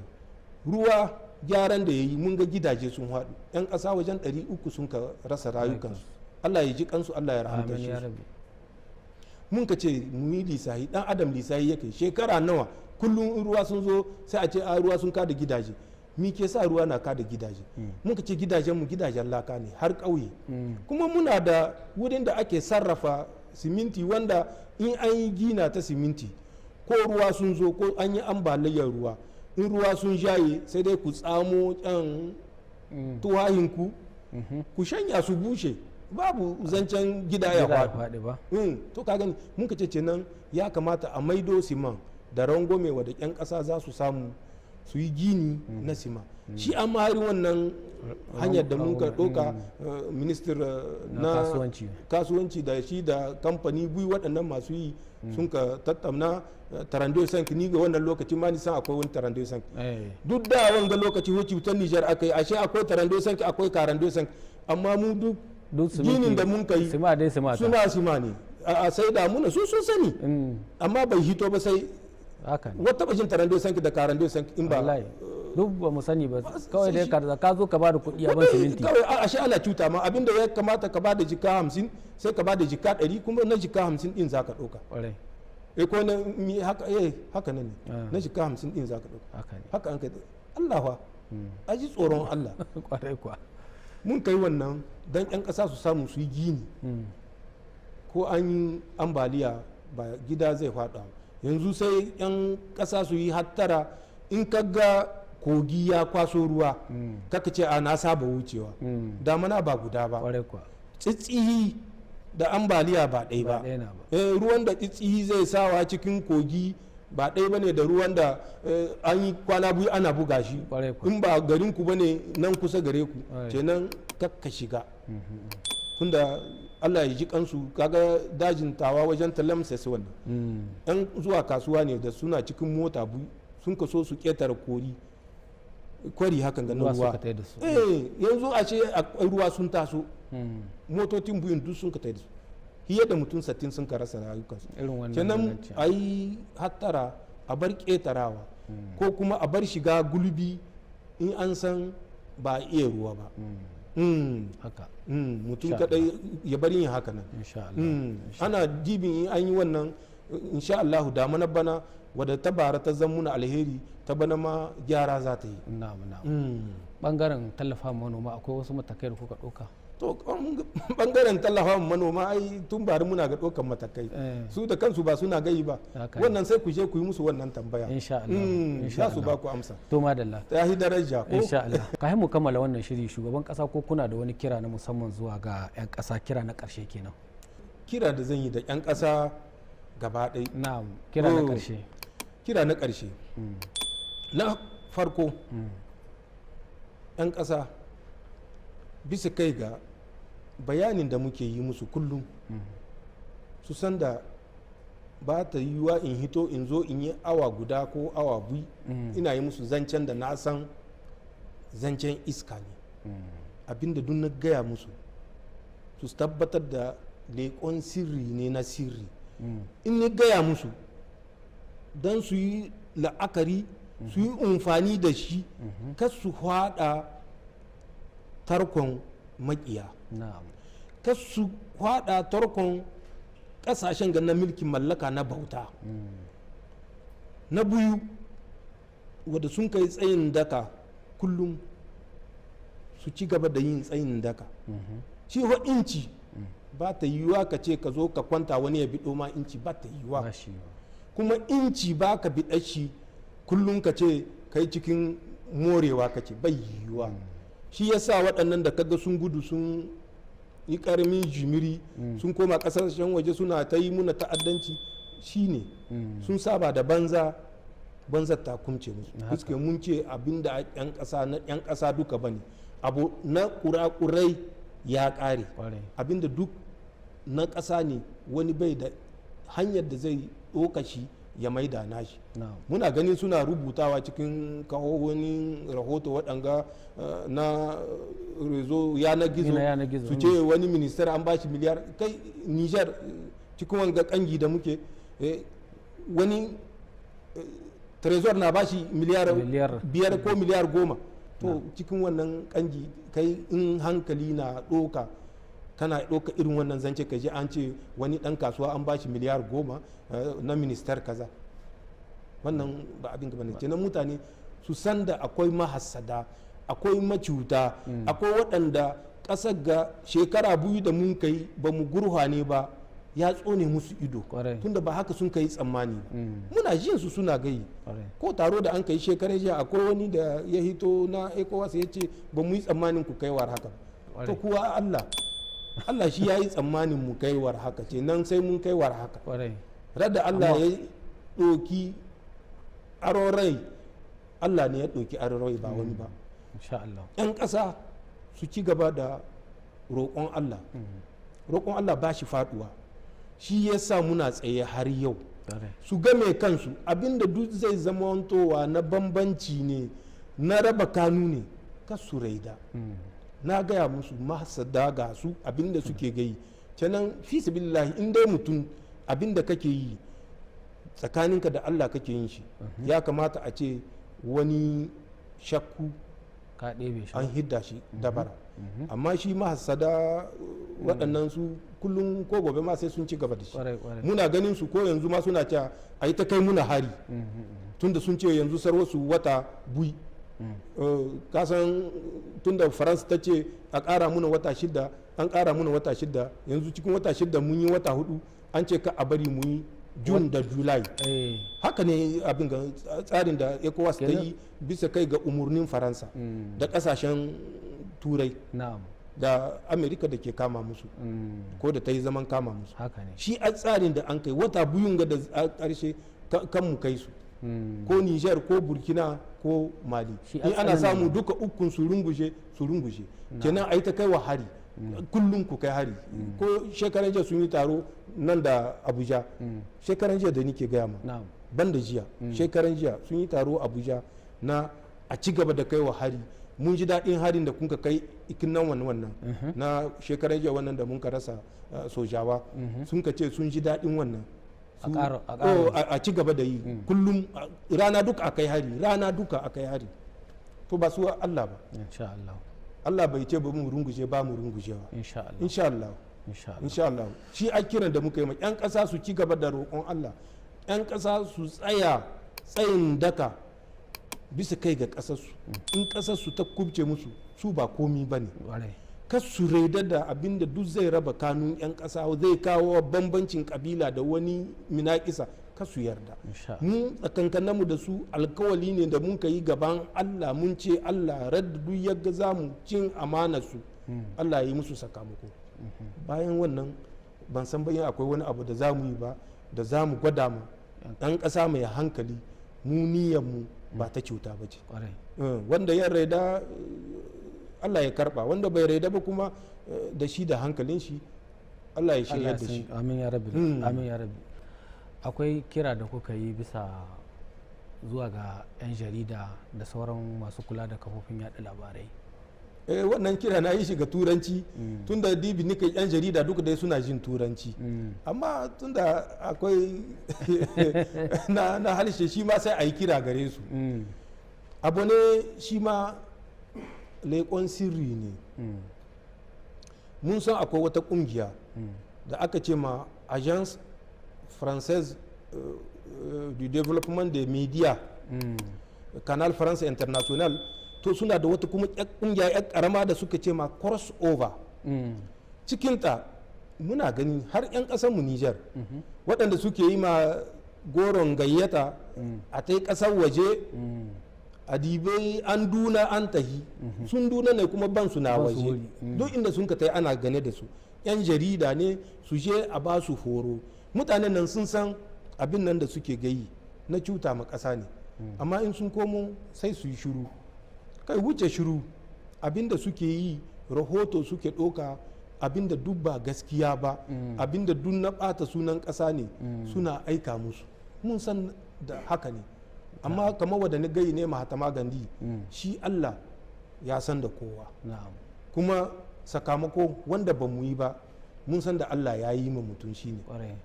Ruwa, gyaran da ya yi, mun ga gidaje sun haɗu, 'yan ƙasa wajen 300 sun ka rasa rayukansu. Allah ya ji kansu, Allah ya rahamta Amin shi. ya rabbi. Mun ka ce mu yi lisahi. Dan adam lisahi yake. Shekara nawa kullum in ruwa sun zo sai a ce a ruwa sun kada gidaje? Mi ke sa ruwa na kada gidaje? Mun ka ce gidajen mu gidajen laka ne har ƙauye, kuma muna da wurin da ake sarrafa siminti, wanda in an yi gina ta siminti, ko ruwa sun zo, ko an yi ambaliyar ruwa, in ruwa sun jaye, sai dai ku tsamo yan tuwahinku ku shanya su bushe, babu zancen gida ya Gida ya faɗi. faɗi ba. To, ka gani, mun ka ce nan ya kamata a maido siman da rangwame wadda 'yan ƙasa za su samu. su yi gini na sima. Shi an mahari wannan hanyar da mun ka ɗauka, minister na kasuwanci. Kasuwanci da shi da kamfani biyu waɗannan masu yi sun ka tattauna 32 5. Ni ga wannan lokacin ma ni san akwai wani 32 5. Duk da wanga lokaci wuce wutar Nijar aka yi, ashe akwai 32 5, akwai 42 5, amma mu duk duk ginin da mun kai sima dai sima ta. Suna sima ne a sai da muna su sun sani, amma bai hito ba sai Haka ne. Wata bashin 32 5 da 42 5 in ba Wallahi duk ba mu sani ba. Kawai dai ka zo ka ba da kuɗi a ban siminti. Kawai ashe ana cuta ma. Abinda ya kamata ka bada jika 50, sai ka bada jika 100, kuma na jika 50 din zaka ɗauka. Eh, ko na mi haka, eh, haka nan ne. Na jika 50 din zaka ɗauka. Haka ne. Haka an kai. Allah fa, a ji tsoron Allah. Kwarai kuwa. Mun kai wannan dan yan ƙasa su samu su yi gini. Ko an yi ambaliya ba gida zai faɗa. Yanzu sai yan ƙasa su yi hattara. In ka ga kogi ya kwaso ruwa, kaka ce a na saba wucewa. Damana ba guda ba. Kwarai kuwa. Tsitsihi da ambaliya ba ɗaya ba ba. Ɗaya na ba. Eh, ruwan da tsitsihi zai sawa cikin kogi ba ɗaya ba ne da ruwan da an yi kwana biyu ana buga shi. Kwarai kuwa. In ba garin ku bane, nan kusa gare ku, kenan kakka shiga. Tunda Allah ya ji kansu, kaga dajin Tawa wajen Talamsa wannan, yan zuwa kasuwa ne da suna cikin mota biyu sun kaso su ketare kori kwari hakan ga na ruwa ruwa. Suka tai da su. Eh, yanzu a ce akwai ruwa sun taso, motocin biyun duk sun ka tai da su, fiye da mutum 60 sun ka rasa rayukansu. Irin wannan Kenan ganganci. a yi hattara, a bar ƙetarawa ko kuma a bar shiga gulbi in an san ba a iya ruwa ba. Haka. Mutum Insha kadai ya bari yin haka nan. Insha Allah. Ana dibin in an yi wannan, insha Allah, damana bana wadda ta bara ta zan muna alheri, ta bana ma gyara za ta yi. Na'am. Bangaren tallafa ma manoma, akwai wasu matakai da kuka ɗauka? To, bangaren tallafa ma manoma, ai tun bari muna ga ɗaukan matakai. Su da kansu ba suna gayi ba. Haka ne. Wannan sai ku je ku yi musu wannan tambaya. Insha Allah. Insha Za su Allah. ba ku amsa. To, madalla. Ta yi daraja ko? Insha Allah. Kafin mu kammala wannan shiri, shugaban kasa, ko kuna da wani kira na musamman zuwa ga 'yan kasa? Kira na karshe kenan. Kira da zan yi da 'yan ƙasa gaba ɗaya. Na'am, kira na Oh. karshe. Kira na ƙarshe, na farko, 'yan ƙasa, bisa kai ga bayanin da muke yi musu kullum, su san da ba ta yiwuwa in hito in zo in yi awa guda ko awa 2 ina yi musu zancen da na san zancen iska ne. Abinda duk na gaya musu, su tabbatar da leƙon sirri ne na sirri. In ni gaya musu don su yi la'akari, su yi amfani da shi, kar su hwada tarkon makiya, kar su hwada tarkon kasashen ga na mulkin mallaka na bauta. Na biyu, wadda sun kai tsayin daka kullum, su ci gaba da yin tsayin daka. Shi wa inci ba ta yiwuwa ka ce ka zo ka kwanta wani ya biɗo ma inci, ba ta yiwuwa. Ba shi yiwuwa. Kuma inci ba ka biɗa shi kullum ka ce kai cikin morewa kake, bai yiwuwa. Shi yasa waɗannan da kaga sun gudu, sun yi ƙaramin jimiri, sun koma ƙasashen waje suna ta yi muna ta'addanci, shine sun saba da banza, banzar ta kumce musu. Puisque mun ce abinda 'yan ƙasa na 'yan ƙasa duka bane, abu na kurakurai ya ƙare. Abinda duk na ƙasa ne, wani bai da hanyar da zai ɗoka shi ya maida nashi. Muna ganin suna rubutawa cikin kawo wani rahoto waɗanga na réseau yanar gizo, Na yanar gizo, su ce wani minister an bashi miliyar. Kai, Niger, cikin wanga kangi da muke, wani trésor na bashi miliyar Miliyar. 5 ko miliyar 10. To, cikin wannan kangi, kai in hankali na ɗoka, kana ɗauka irin wannan zance, ka ji an ce wani ɗan kasuwa an bashi miliyar 10 na minister kaza, wannan ba abin gaba ne. Kenan mutane su san da akwai mahassada, akwai macuta, akwai waɗanda ƙasar ga shekara 2 da mun kai ba mu gurhwane ba, ya tsone musu ido, tunda ba haka sun kai tsammani ba. Muna jin su suna gayi. Ko taro da an kai shekarar jiya, akwai wani da ya hito na ECOWAS ya ce ba mu yi tsammanin ku kaiwar haka ba. To, kuwa Allah, Allah shi ya yi tsammanin mu kaiwar haka ce nan, sai mun kaiwar haka. Radda Allah ya ɗoki aron rai Allah ne ya ɗauki aron ba wani ba. Insha Allah. 'Yan ƙasa su ci gaba da roƙon Allah. Roƙon Allah ba shi faɗuwa. Shi ya sa muna tsaye har yau. Su game kansu, abinda duk zai zamantowa na bambanci ne, na raba kanu ne, kas su raida. Na gaya musu, mahasada ga su abinda suke gai kenan. Fi sabilillahi, in dai mutum abinda kake yi tsakaninka da Allah kake yin shi, ya kamata a ce wani shakku ka ɗebe shi an hidda shi dabara. Amma shi mahasada waɗannan su kullum ko gobe ma sai sun ci gaba da shi. Kwarai kwarai. Muna ganin su ko yanzu ma suna cewa a yi ta kai muna hari, tunda sun ce yanzu sarwasu wata bui. Kasan tunda Faransa ta ce a ƙara muna wata 6, an ƙara muna wata 6. Yanzu cikin wata 6 mun yi wata 4. An ce ka a bari mu yi June da July. Haka ne abin ga tsarin da ECOWAS ta yi bisa kai ga umarnin Faransa da kasashen Turai da Amerika da ke kama musu, ko da ta yi zaman kama musu. Haka ne. Shi a tsarin da an kai wata biyun ga da a ƙarshe kan mu kai su ko Niger ko Burkina ko Mali. Shi a In ana tsananin samu duka ukun su rungushe, su rungushe kenan. A yi ta kai wa hari kullum, ku kai hari. Ko shekaran jiya sun yi taro nan da Abuja, shekaran jiya da nike gaya ma, ban da jiya, shekaran jiya sun yi taro Abuja na a ci gaba da kai wa hari. Mun ji daɗin harin da kunka kai ikin nan wannan na shekaran jiya, wannan da mun ka rasa sojawa. Sun ka ce sun ji daɗin wannan. A ƙara- a ƙara. Oh, a ci gaba da yi kullum, rana duka a kai hari, rana duka a kai hari. To ba su Allah ba. Insha Allah. Allah bai ce ba mu runguje ba, mu rungujewa. Insha Allah. Insha Allah. Insha Allah. Insha Allah. Shi a kiran da muka yi ma 'yan ƙasa, su ci gaba da roƙon Allah. 'Yan ƙasa su tsaya tsayin daka bisa kai ga ƙasarsu. In ƙasarsu ta kubce musu, su ba komi ba ne. Kas su raida da abin da duk zai raba kanun 'yan ƙasa, zai kawo bambancin kabila da wani minakisa, kas su yarda. Insha Allah. Mu tsakankaninmu da su alkawali ne da mun ka yi gaban Allah. Mun ce Allah radda duk yadda za mu cin amana su, Allah ya yi musu sakamako. Bayan wannan ban san bayan akwai wani abu da za mu yi ba da za mu gwada ma ɗan ƙasa mai hankali mu niyyar mu ba ta cuta ba ce. Wanda ya raida, Allah ya karba. Wanda bai raida ba kuma, da shi da hankalin shi, Allah ya shirya Allah da shi. Amin ya rabbi. Amin ya rabbi. Akwai kira da kuka yi bisa zuwa ga 'yan jarida da sauran masu kula da kafofin yada labarai. Eh, wannan kira na yi shi ga Turanci, tunda dibi nika yan jarida duka dai suna jin Turanci. Amma tunda akwai na harshe shi ma, sai a yi kira gare su. Abu ne shi ma leƙon sirri ne. Mun san akwai wata ƙungiya da aka ce ma Agence Française du Développement des Médias, Canal France International. To suna da wata kuma ƙungiya yar karama da suka ce ma Crossover. Cikinta muna gani har 'yan ƙasarmu Niger waɗanda suke yi ma goron gayyata a ta ƙasar waje, a dibe an duna an tahi, sun duna ne kuma ban su na Ban su waje. wuri. Duk inda sun ka tai ana gane da su. 'Yan jarida ne, su je a ba su horo. Mutanen nan sun san abin nan da suke gayi na cuta ma ƙasa ne, amma in sun komo sai su yi shiru. Kai wuce shiru, abin da suke yi rahoto suke ɗauka, abin da duk ba gaskiya ba, abin da duk na ɓata sunan ƙasa ne, suna aika musu. Mun san da haka ne. Amma kamar wadda ni gai ne Mahatma Gandhi, shi Allah ya san da kowa. Kuma sakamako wanda ba mu yi ba, mun san da Allah ya yi ma mutum shi ne.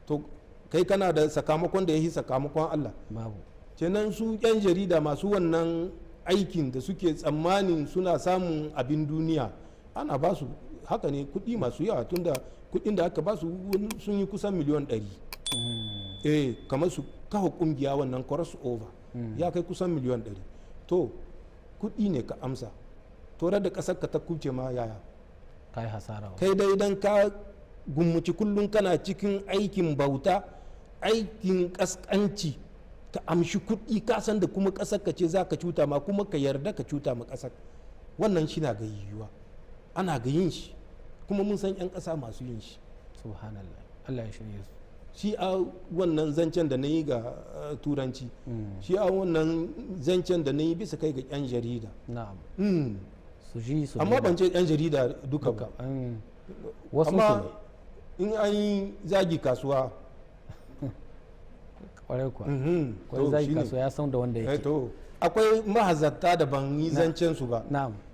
To kai kana da sakamakon da ya yi sakamakon Allah? Babu. Kenan su 'yan jarida masu wannan aikin da suke tsammanin suna samun abin duniya, ana ba su haka ne kuɗi masu yawa, tunda kuɗin da aka ba su sun yi kusan miliyan 100. Eh, kamar su kafa kungiya wannan Cross Over ya kai kusan miliyan 100. To kuɗi ne ka amsa, to da ƙasar ka ta kuce ma yaya? Kai hasara. Kai dai dan ka gummuci kullum kana cikin aikin bauta, aikin kaskanci, ka amshi kuɗi, ka san da kuma ƙasar ka ce za ka cuta ma, kuma ka yarda ka cuta ma ƙasar. Wannan shi na ga yiwuwa, ana ga yin shi, kuma mun san 'yan ƙasa masu yin shi. Subhanallah, Allah ya shirye su. Shi a wannan zancen da na yi ga Turanci, shi a wannan zancen da na yi bisa kai ga 'yan jarida. Su ji su Amma daina. Ban ce 'yan jarida duka ba. Wasu Amma su in an yi zagi kasuwa, Kwarai kuwa. Kwarai. To, Zagi shine. kasuwa ya san da wanda yake. To, akwai mahazarta da ban yi zancen su ba.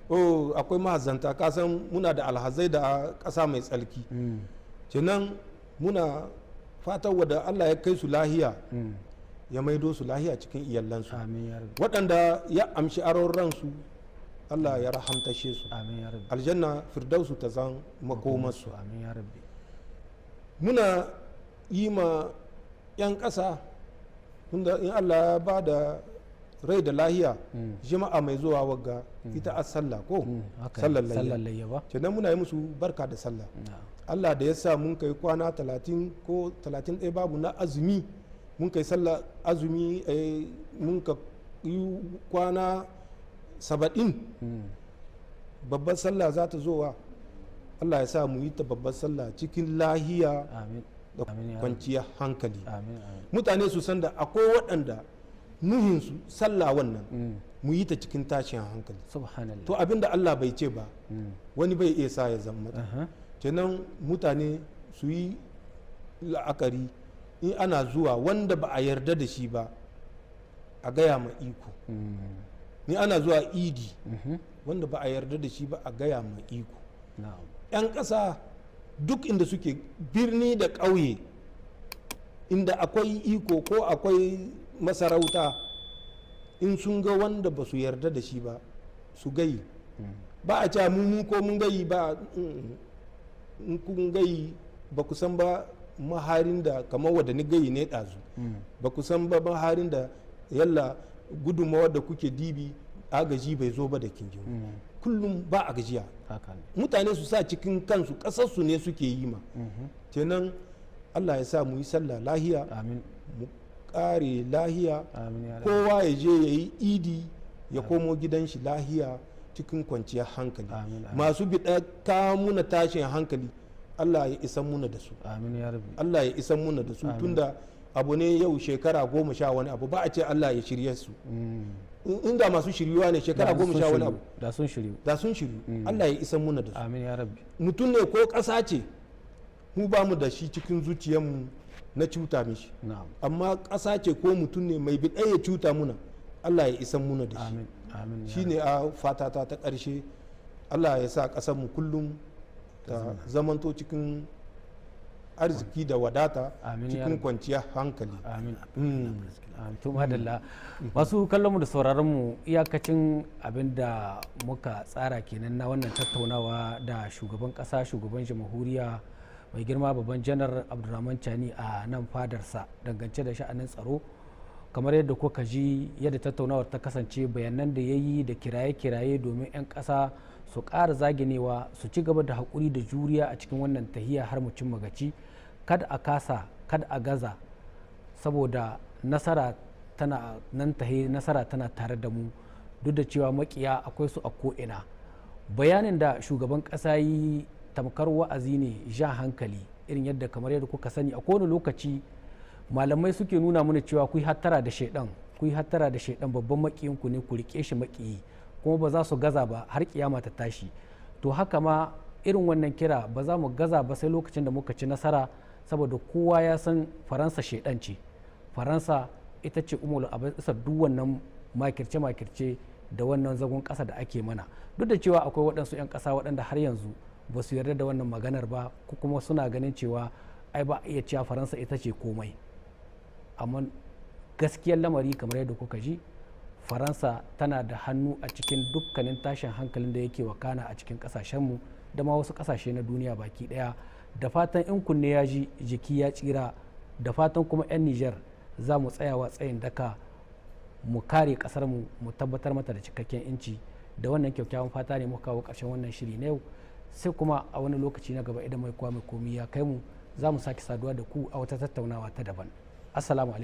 Oh, akwai mahazanta. Kasan muna da alhazai da ƙasa mai tsarki. Kenan muna fatan wadda Allah ya kai su lahiya, ya maido su lahiya cikin iyalansu. Amin ya rabbi. Waɗanda ya amshi aron ransu, Allah ya rahamtashe su. Amin ya rabbi. Aljanna firdausu ta zan makomarsu. Amin ya rabbi. Muna yi ma 'yan ƙasa, tunda in Allah ya ba da rai da lahiya, jima'a mai zuwa wagga ita a sallah ko Haka ne. sallar layya. Sallar layya ba. Kenan muna yi musu barka da sallah. Allah da ya sa mun kai kwana 30 ko 31 babu na azumi, mun kai sallah azumi, mun ka yi kwana 70, babbar sallah za ta zowa. Allah ya sa mu yi ta babbar sallah cikin lahiya Amin. da Amin ya rabbi. kwanciyar hankali. Amin, amin. Mutane su san da akwai waɗanda nuhinsu sallah wannan mu yi ta cikin tashin hankali. Subhanallah. To, abinda Allah bai ce ba, wani bai iya sa ya zama. Kenan mutane su yi la'akari, in ana zuwa wanda ba a yarda da shi ba, a gaya ma iko. Ni ana zuwa idi, wanda ba a yarda da shi ba, a gaya ma iko. 'Yan ƙasa duk inda suke, birni da ƙauye, inda akwai iko ko akwai masarauta, in sun ga wanda ba su yarda da shi ba, su gayi. Ba a cewa mu ko mun gayi ba. In kun gayi, ba ku san ba maharin da kamar wadda ni gayi ne ɗazu, ba ku san ba maharin da yalla gudunmawar da kuke dibi agaji bai zo ba da kinjin. Kullum ba a gajiya. Haka ne. Mutane su sa cikin kansu ƙasarsu ne suke yi ma. Kenan Allah ya sa mu yi sallah lahiya, Amin. mu ƙare lahiya. Amin ya rabbi. Kowa ya je ya yi idi, ya komo gidan shi lahiya cikin kwanciyar hankali. Amin, amin. Masu biɗa muna tashin hankali, Allah ya isan muna da su. Amin ya rabbi. Allah ya isan muna da su, tunda abu ne yau shekara 10 wani abu, ba a ce Allah ya shirye su. Inda masu shiryuwa ne shekara Da 10 sun wani shiryu. abu, Da sun shiryu. Da sun shiryu. Allah ya isan muna da su. Amin ya rabbi. Mutum ne ko ƙasa ce, mu ba mu da shi cikin zuciyarmu na cuta mishi. Amma ƙasa ce ko mutum ne mai biɗai ya cuta muna, Allah ya isan muna da shi. Amin, amin ya Shi ne a fatata ta ƙarshe. Allah ya sa ƙasarmu kullum ta zamanto cikin arziki da wadata, Amin ya cikin rabbi. kwanciyar hankali. Amin. Amin. To, madalla. Masu kallon mu da sauraron mu, iyakacin abin da muka tsara kenan na wannan tattaunawa da shugaban kasa, shugaban jamhuriya, mai girma babban Janar Abdurrahman Chani a nan fadarsa, dangance da sha'anin tsaro. Kamar yadda kuka ji yadda tattaunawar ta kasance, bayanan da ya yi da kiraye-kiraye domin 'yan ƙasa su ƙara zaginewa, su ci gaba da haƙuri da juriya a cikin wannan tahiya har mu cimma gaci. Kada a kasa, kada a gaza, saboda nasara tana nan tahe, nasara tana tare da mu, duk da cewa makiya akwai su a ko'ina. Bayanin da shugaban ƙasa yi tamkar wa'azi ne, jan hankali, irin yadda kamar yadda kuka sani a kowane lokaci malamai suke nuna mana cewa ku yi hattara da shaidan, ku yi hattara da shaidan, babban makiyinku ne, ku rike shi makiyi, kuma ba za su gaza ba har kiyama ta tashi. To, haka ma irin wannan kira ba za mu gaza ba sai lokacin da muka ci nasara, saboda kowa ya san Faransa shaidan ce. Faransa ita ce ummul aba'isar duk wannan makirce-makirce da wannan zagon ƙasa da ake mana, duk da cewa akwai waɗansu 'yan ƙasa waɗanda har yanzu ba su yarda da wannan maganar ba, ko kuma suna ganin cewa ai ba a iya cewa Faransa ita ce komai. Amma gaskiyar lamari, kamar yadda kuka ji, Faransa tana da hannu a cikin dukkanin tashin hankalin da yake wakana a cikin kasashenmu da ma wasu kasashe na duniya baki daya. Da fatan in kunne ya ji, jiki ya tsira. Da fatan kuma 'yan Nijar za mu tsayawa tsayin daka mu kare kasarmu, mu tabbatar mata da cikakken inci. Da wannan kyakkyawan fata ne muka kawo ƙarshen wannan shiri na yau, sai kuma a wani lokaci na gaba, idan mai kowa mai komi ya kai mu, za mu sake saduwa da ku a wata tattaunawa ta daban. Assalamu alaikum.